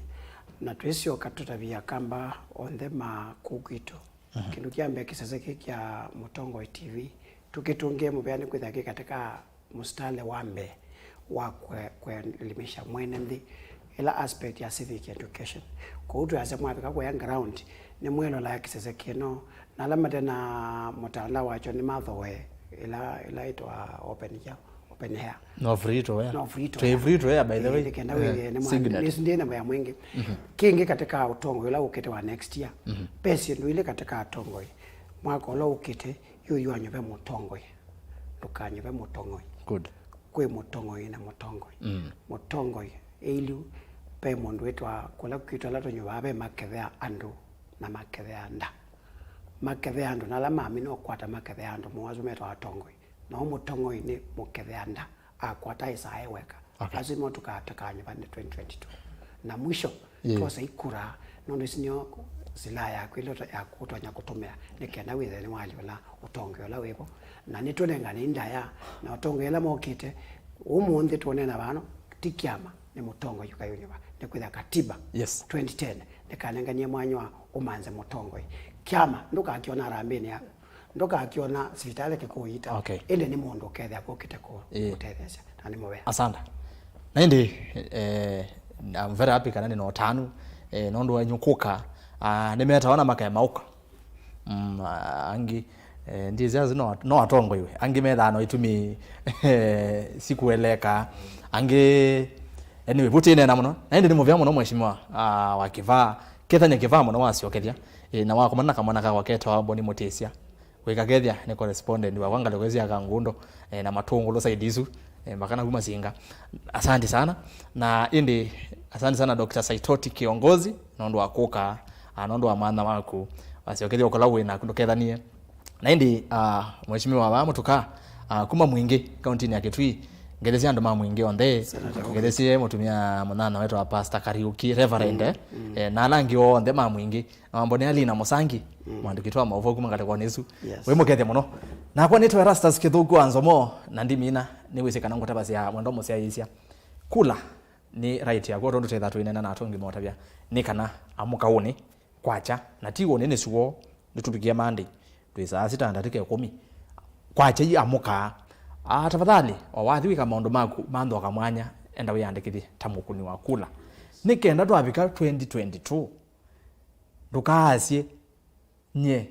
na twĩsyoka tũtavia Akamba onthe ma kũu kwitũ. Kĩndũ kya mbee, kĩsese kĩĩ kya Mũtongoi T V tũkĩtũngĩe mũvea nĩkwĩthĩa kĩ katika mũstale wa mbee wa kwe-, kũelimisha mwene nthĩ ĩla aspect ya civic education. Kwoou twĩasya mwavika kũya ground, nĩmwĩlolaa kĩsese kĩno, na ala mate na mũtandao wakyo nĩmathoe ĩla, ĩla ĩtwa open kyaũ. Open air. No free to air. No free to air. Twĩ free to air, by the way. Eh, nĩ kenda wĩthĩe nĩ mwa-, signet. Nĩsu ndĩ na wĩa mwingĩ. Kĩngĩ katika ũtongoi ũla ũkĩte wa next year, ve syĩndũ ilĩ katika atongoi. Mwaka ũla ũkĩte, yu yuanyuve mũtongoi. Ndũkanyuve mũtongoi. Good. Kwĩ mũtongoi na mũtongoi. Mũtongoi, ĩilu, ve mũndũ wĩtwa kũla kwitũ ala tũnyuvaa ve makethea andũ na makethea nda. Makethe andũ, na ala mamina ũkwata makethe andũ, moo asu metawa atongoi. Nao mũtongoi nĩ mũkethea nda, akwata ĩsaa e weka. Okay. Asu nĩmo tũkatakany'a vande twenty twenty-two. Na mwisho, yeah, twosa ikura, nũndũ isu nĩo silaha yaku ĩla ũta-, yaku ũtonya kũtũmĩa, nĩ kenda wĩthĩe nĩwaalyũla ũtongoi ũla wĩvo. Na nĩtũnengane indaya, na atongoi ala mokĩte, ũmũnthĩ tũũneena vano, ti kyama, nĩ mũtongoi ũkayũnyuva, nĩ kwĩtha katiba, yes, twenty ten nĩkanenganie mwanya wa ũmanthe mũtongoi. Kyama ndũkakyona harambĩnĩ yaku, ndũkakyona sivitalĩ kĩkũita, okay, ĩndĩ nĩ mũndũ ũkethĩa kũkĩte kũ-, ĩĩ, kũtetheesya, na nĩ mũvea. Asanda. Na ĩndĩ, eh, I'm very happy kana nĩ na ũtanu, eh, nũndũ wenyu kũka, ah, nĩmetawa na makemaũka. Mm, a-, angĩ, eh, ndĩsĩ asu no, no atongoiwe. Angĩ methaa no itumi, eh, sikueleka. Angĩ, anyway, vutinena mũno. Na ĩndĩ nĩ mũvea mũno mheshimiwa, ah, wa Kĩvaa. Kethanya Kĩvaa mũno wasyokethya. Eh, na wakomana na kamwana kakwa ketawa Boni Mũtĩsya. Wĩkakethya nĩ correspondent wakwa ngalĩko ĩsu ya Kangundo, eh, na Matũngũlũ side isu, eh, mpaka na kuma Singa. Asante sana. Na ĩndĩ, asante sana Doctor Saitoti Kiongozi, nũndũ wa kũka, ah, nũndũ wa mwanya waku. Wasyokethya ũkola wĩ naku ndũkethanie. Na ĩndĩ, ah, mheshimiwa wa mũtuka, ah, kuma Mwingĩ, kaunti-inĩ ya Kitui, ngethesie andũ ma Mwingĩ onthe, ngethesie mũtumia mũnana wetu wa Pastor Kariuki, Reverend, mm, eh, mm, eh, na ala angĩ onthe ma Mwingĩ, na wambonea Lina Mũsangi, mm, mwandĩki wa maũvoo kuma ngalĩkonĩ ĩsu. Yes. Wĩ mũkethya mũno. Nakwa nĩtwa Erastus Kĩthũku wa Nzomo, na ndimina, nĩwĩsĩ kana ngũtavasya mwendwa mũsyaĩĩsya. Kula nĩ right yaku, o tondũ twĩthaa tũinena na atongi motavya, nĩ kana amũka ũnĩ, kwakya, na ti ũnĩ nĩ suo, nĩtũvikie Monday, twĩ saa sita na ndatĩka ĩkũmi. Kwakya ii amũkaa. Ah, tafadhali, o wathi wĩka maũndũ maku ma nthoka mwanya, enda wĩyandĩkĩthye ta mũkũni wa kula. Nĩ kenda twavika twenty twenty-two, ndũkaasye, nye,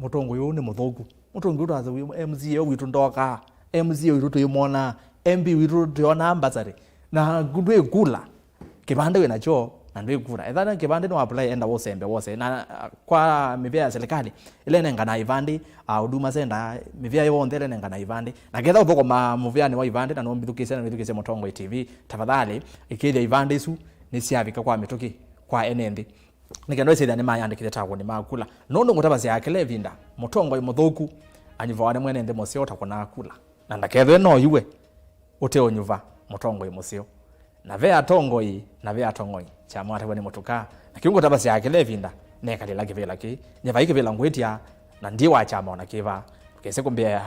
mũtongoi ũũ nĩ mũthũku. Mũtongoi ũũ twathũie, M C A witũ ndokaa, M C A witũ tũimwonaa, M P witũ tũyonaa mbasarĩ. Na ndwĩ kula. Kĩvandĩ wĩ nakyo, na ndwĩ kula. Ethĩwa kĩvandĩ nĩ wa apply, enda wose mbee wose. Na, ah, kwa mĩvĩa ya serikali, ĩla ĩnenganaa ivandĩ, ah, Huduma Center, mĩvĩa yonthe ĩla ĩnenganaa ivandĩ. Na ketha ũthũkũmaa mũvĩanĩ wa ivandĩ, na nũmbithukĩĩsya, na nũmbithukĩĩsya Mũtongoi T V, tafadhali, ĩkĩĩthya ivandĩ isu nĩsyavika kwa mĩtũkĩ, kwa ene nthĩ. Nĩ kenda wĩsĩthya nĩmayandĩkĩte takũni ma kula. Nũndũ ngũtavasya kĩla ĩvinda, mũtongoi mũthũku anyuvawa nĩ mwene nthĩ mũseo ũtakũnaa kula. Na ndakethwe no iwe ũteũnyuva mũtongoi mũseo. Na ve atongoi, na ve atongoi. Kyama watavw'a nĩ mũtuka. Na kĩu ngũtavasya kĩla ĩvinda, nekalĩla kĩvĩla kĩĩ. Nye vai kĩvĩla ngwĩtya, na ndiĩ wa kyama ona kĩva. Ndũkese kũmbĩa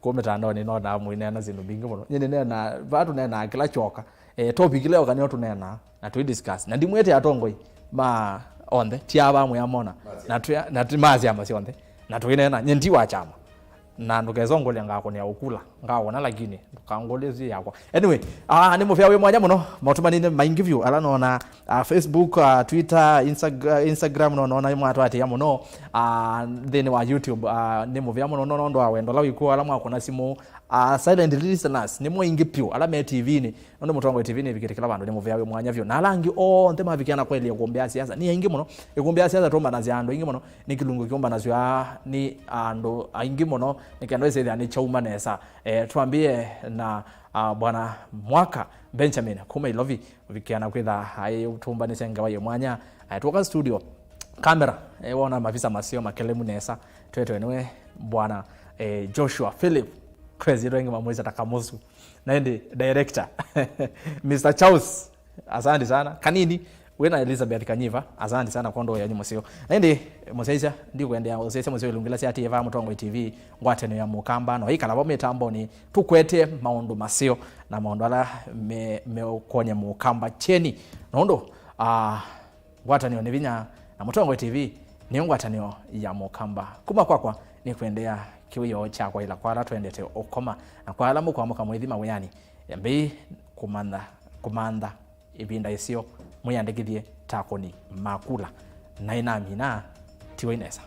kũu mĩtandaonĩ no namwĩneena syĩndũ mbingĩ mũno. Nye nĩneenaa, vaa tũneenaa kĩla kyoka. Eh, topic ĩla yoka nĩyo tũneenaa, na tũi discuss. Na ndimwĩte atongoi ma onthe, ti ava mwĩa mona. Na twĩ, na twĩ ma syama syonthe. Na tũineena, nye ndi wa kyama. Na ndũkesongolya ngakũnĩa ũkula, ngakũna lakini, ndũkangũlye sio yakwa. Anyway, ah, nĩ mũvea wĩ mwanya mũno, maũtũmani nĩ maingĩ vyũ, ala nona, ah, Facebook, ah, Twitter, Instag-, Instagram, no nona mwatwatĩa mũno, ah, nthĩnĩ wa YouTube, ah, nĩ mũvea mũno, no nũndũ wa wendo, ala wĩkuo, ala mwakũna simũ, ah, silent listeners, nĩ mwaingĩ pyũ, ala me T V-inĩ, nũndũ Mũtongoi T V nĩvikĩte kĩla vandũ, nĩ mũvea wĩ mwanya vyũ. Na ala angĩ onthe mavikĩa na kwaĩlya ĩkũmbĩ ya siasa. Nĩ aingĩ mũno. Ĩkũmbĩ ya siasa tũmbanasya andũ aingĩ mũno. Nĩ kĩlungu kĩũmbanasw'a nĩ andũ aingĩ mũno. Nĩ kenda ĩsĩthĩa nĩ kyauma nesa. Eh, twambĩe na, ah, Bwana Mwaka Benjamin kuma Ilovi, vikĩa na kwĩtha aĩ tũmbanĩsya ngewa yĩ mwanya. Eh, tuoka studio. Camera, eh, wona mavisa maseo makelemu nesa. Twetwe nĩwe Bwana, eh, Joshua Philip. Crazy, andũ aingĩ mamwĩsa ta Kamusu. Na ĩndĩ director, Mister Charles, asante sana. Kanini, we na Elizabeth Kanyiva, asante sana kwa ndoo yanyu mũseo. Na ĩndĩ, mũsyaĩĩsya, ndikwendea ũsyaĩĩsya mũseo ilungu ila syatie vaa Mũtongoi T V, ngwatanĩo ya Mũkamba, no ĩkala vo mĩtambonĩ, tũkwete maũndũ maseo na maũndũ ala me, meũkonya Mũkamba kyeni. Nũndũ, ah, ngwatanĩo nĩ vinya, na Mũtongoi T V nĩyo ngwatanĩo ya Mũkamba. Kuma kwakwa, nĩ kwendea kĩwĩoo kya kwaĩla kwa ala twendete ũkoma, na kwa ala mũkwamũka mwĩthi mawĩanĩ, yambĩĩ kũmantha, kũmantha ĩvinda ĩseo, mwĩyandĩkĩthye ta akũni ma kula. Na ĩnamina, tiwai nesa.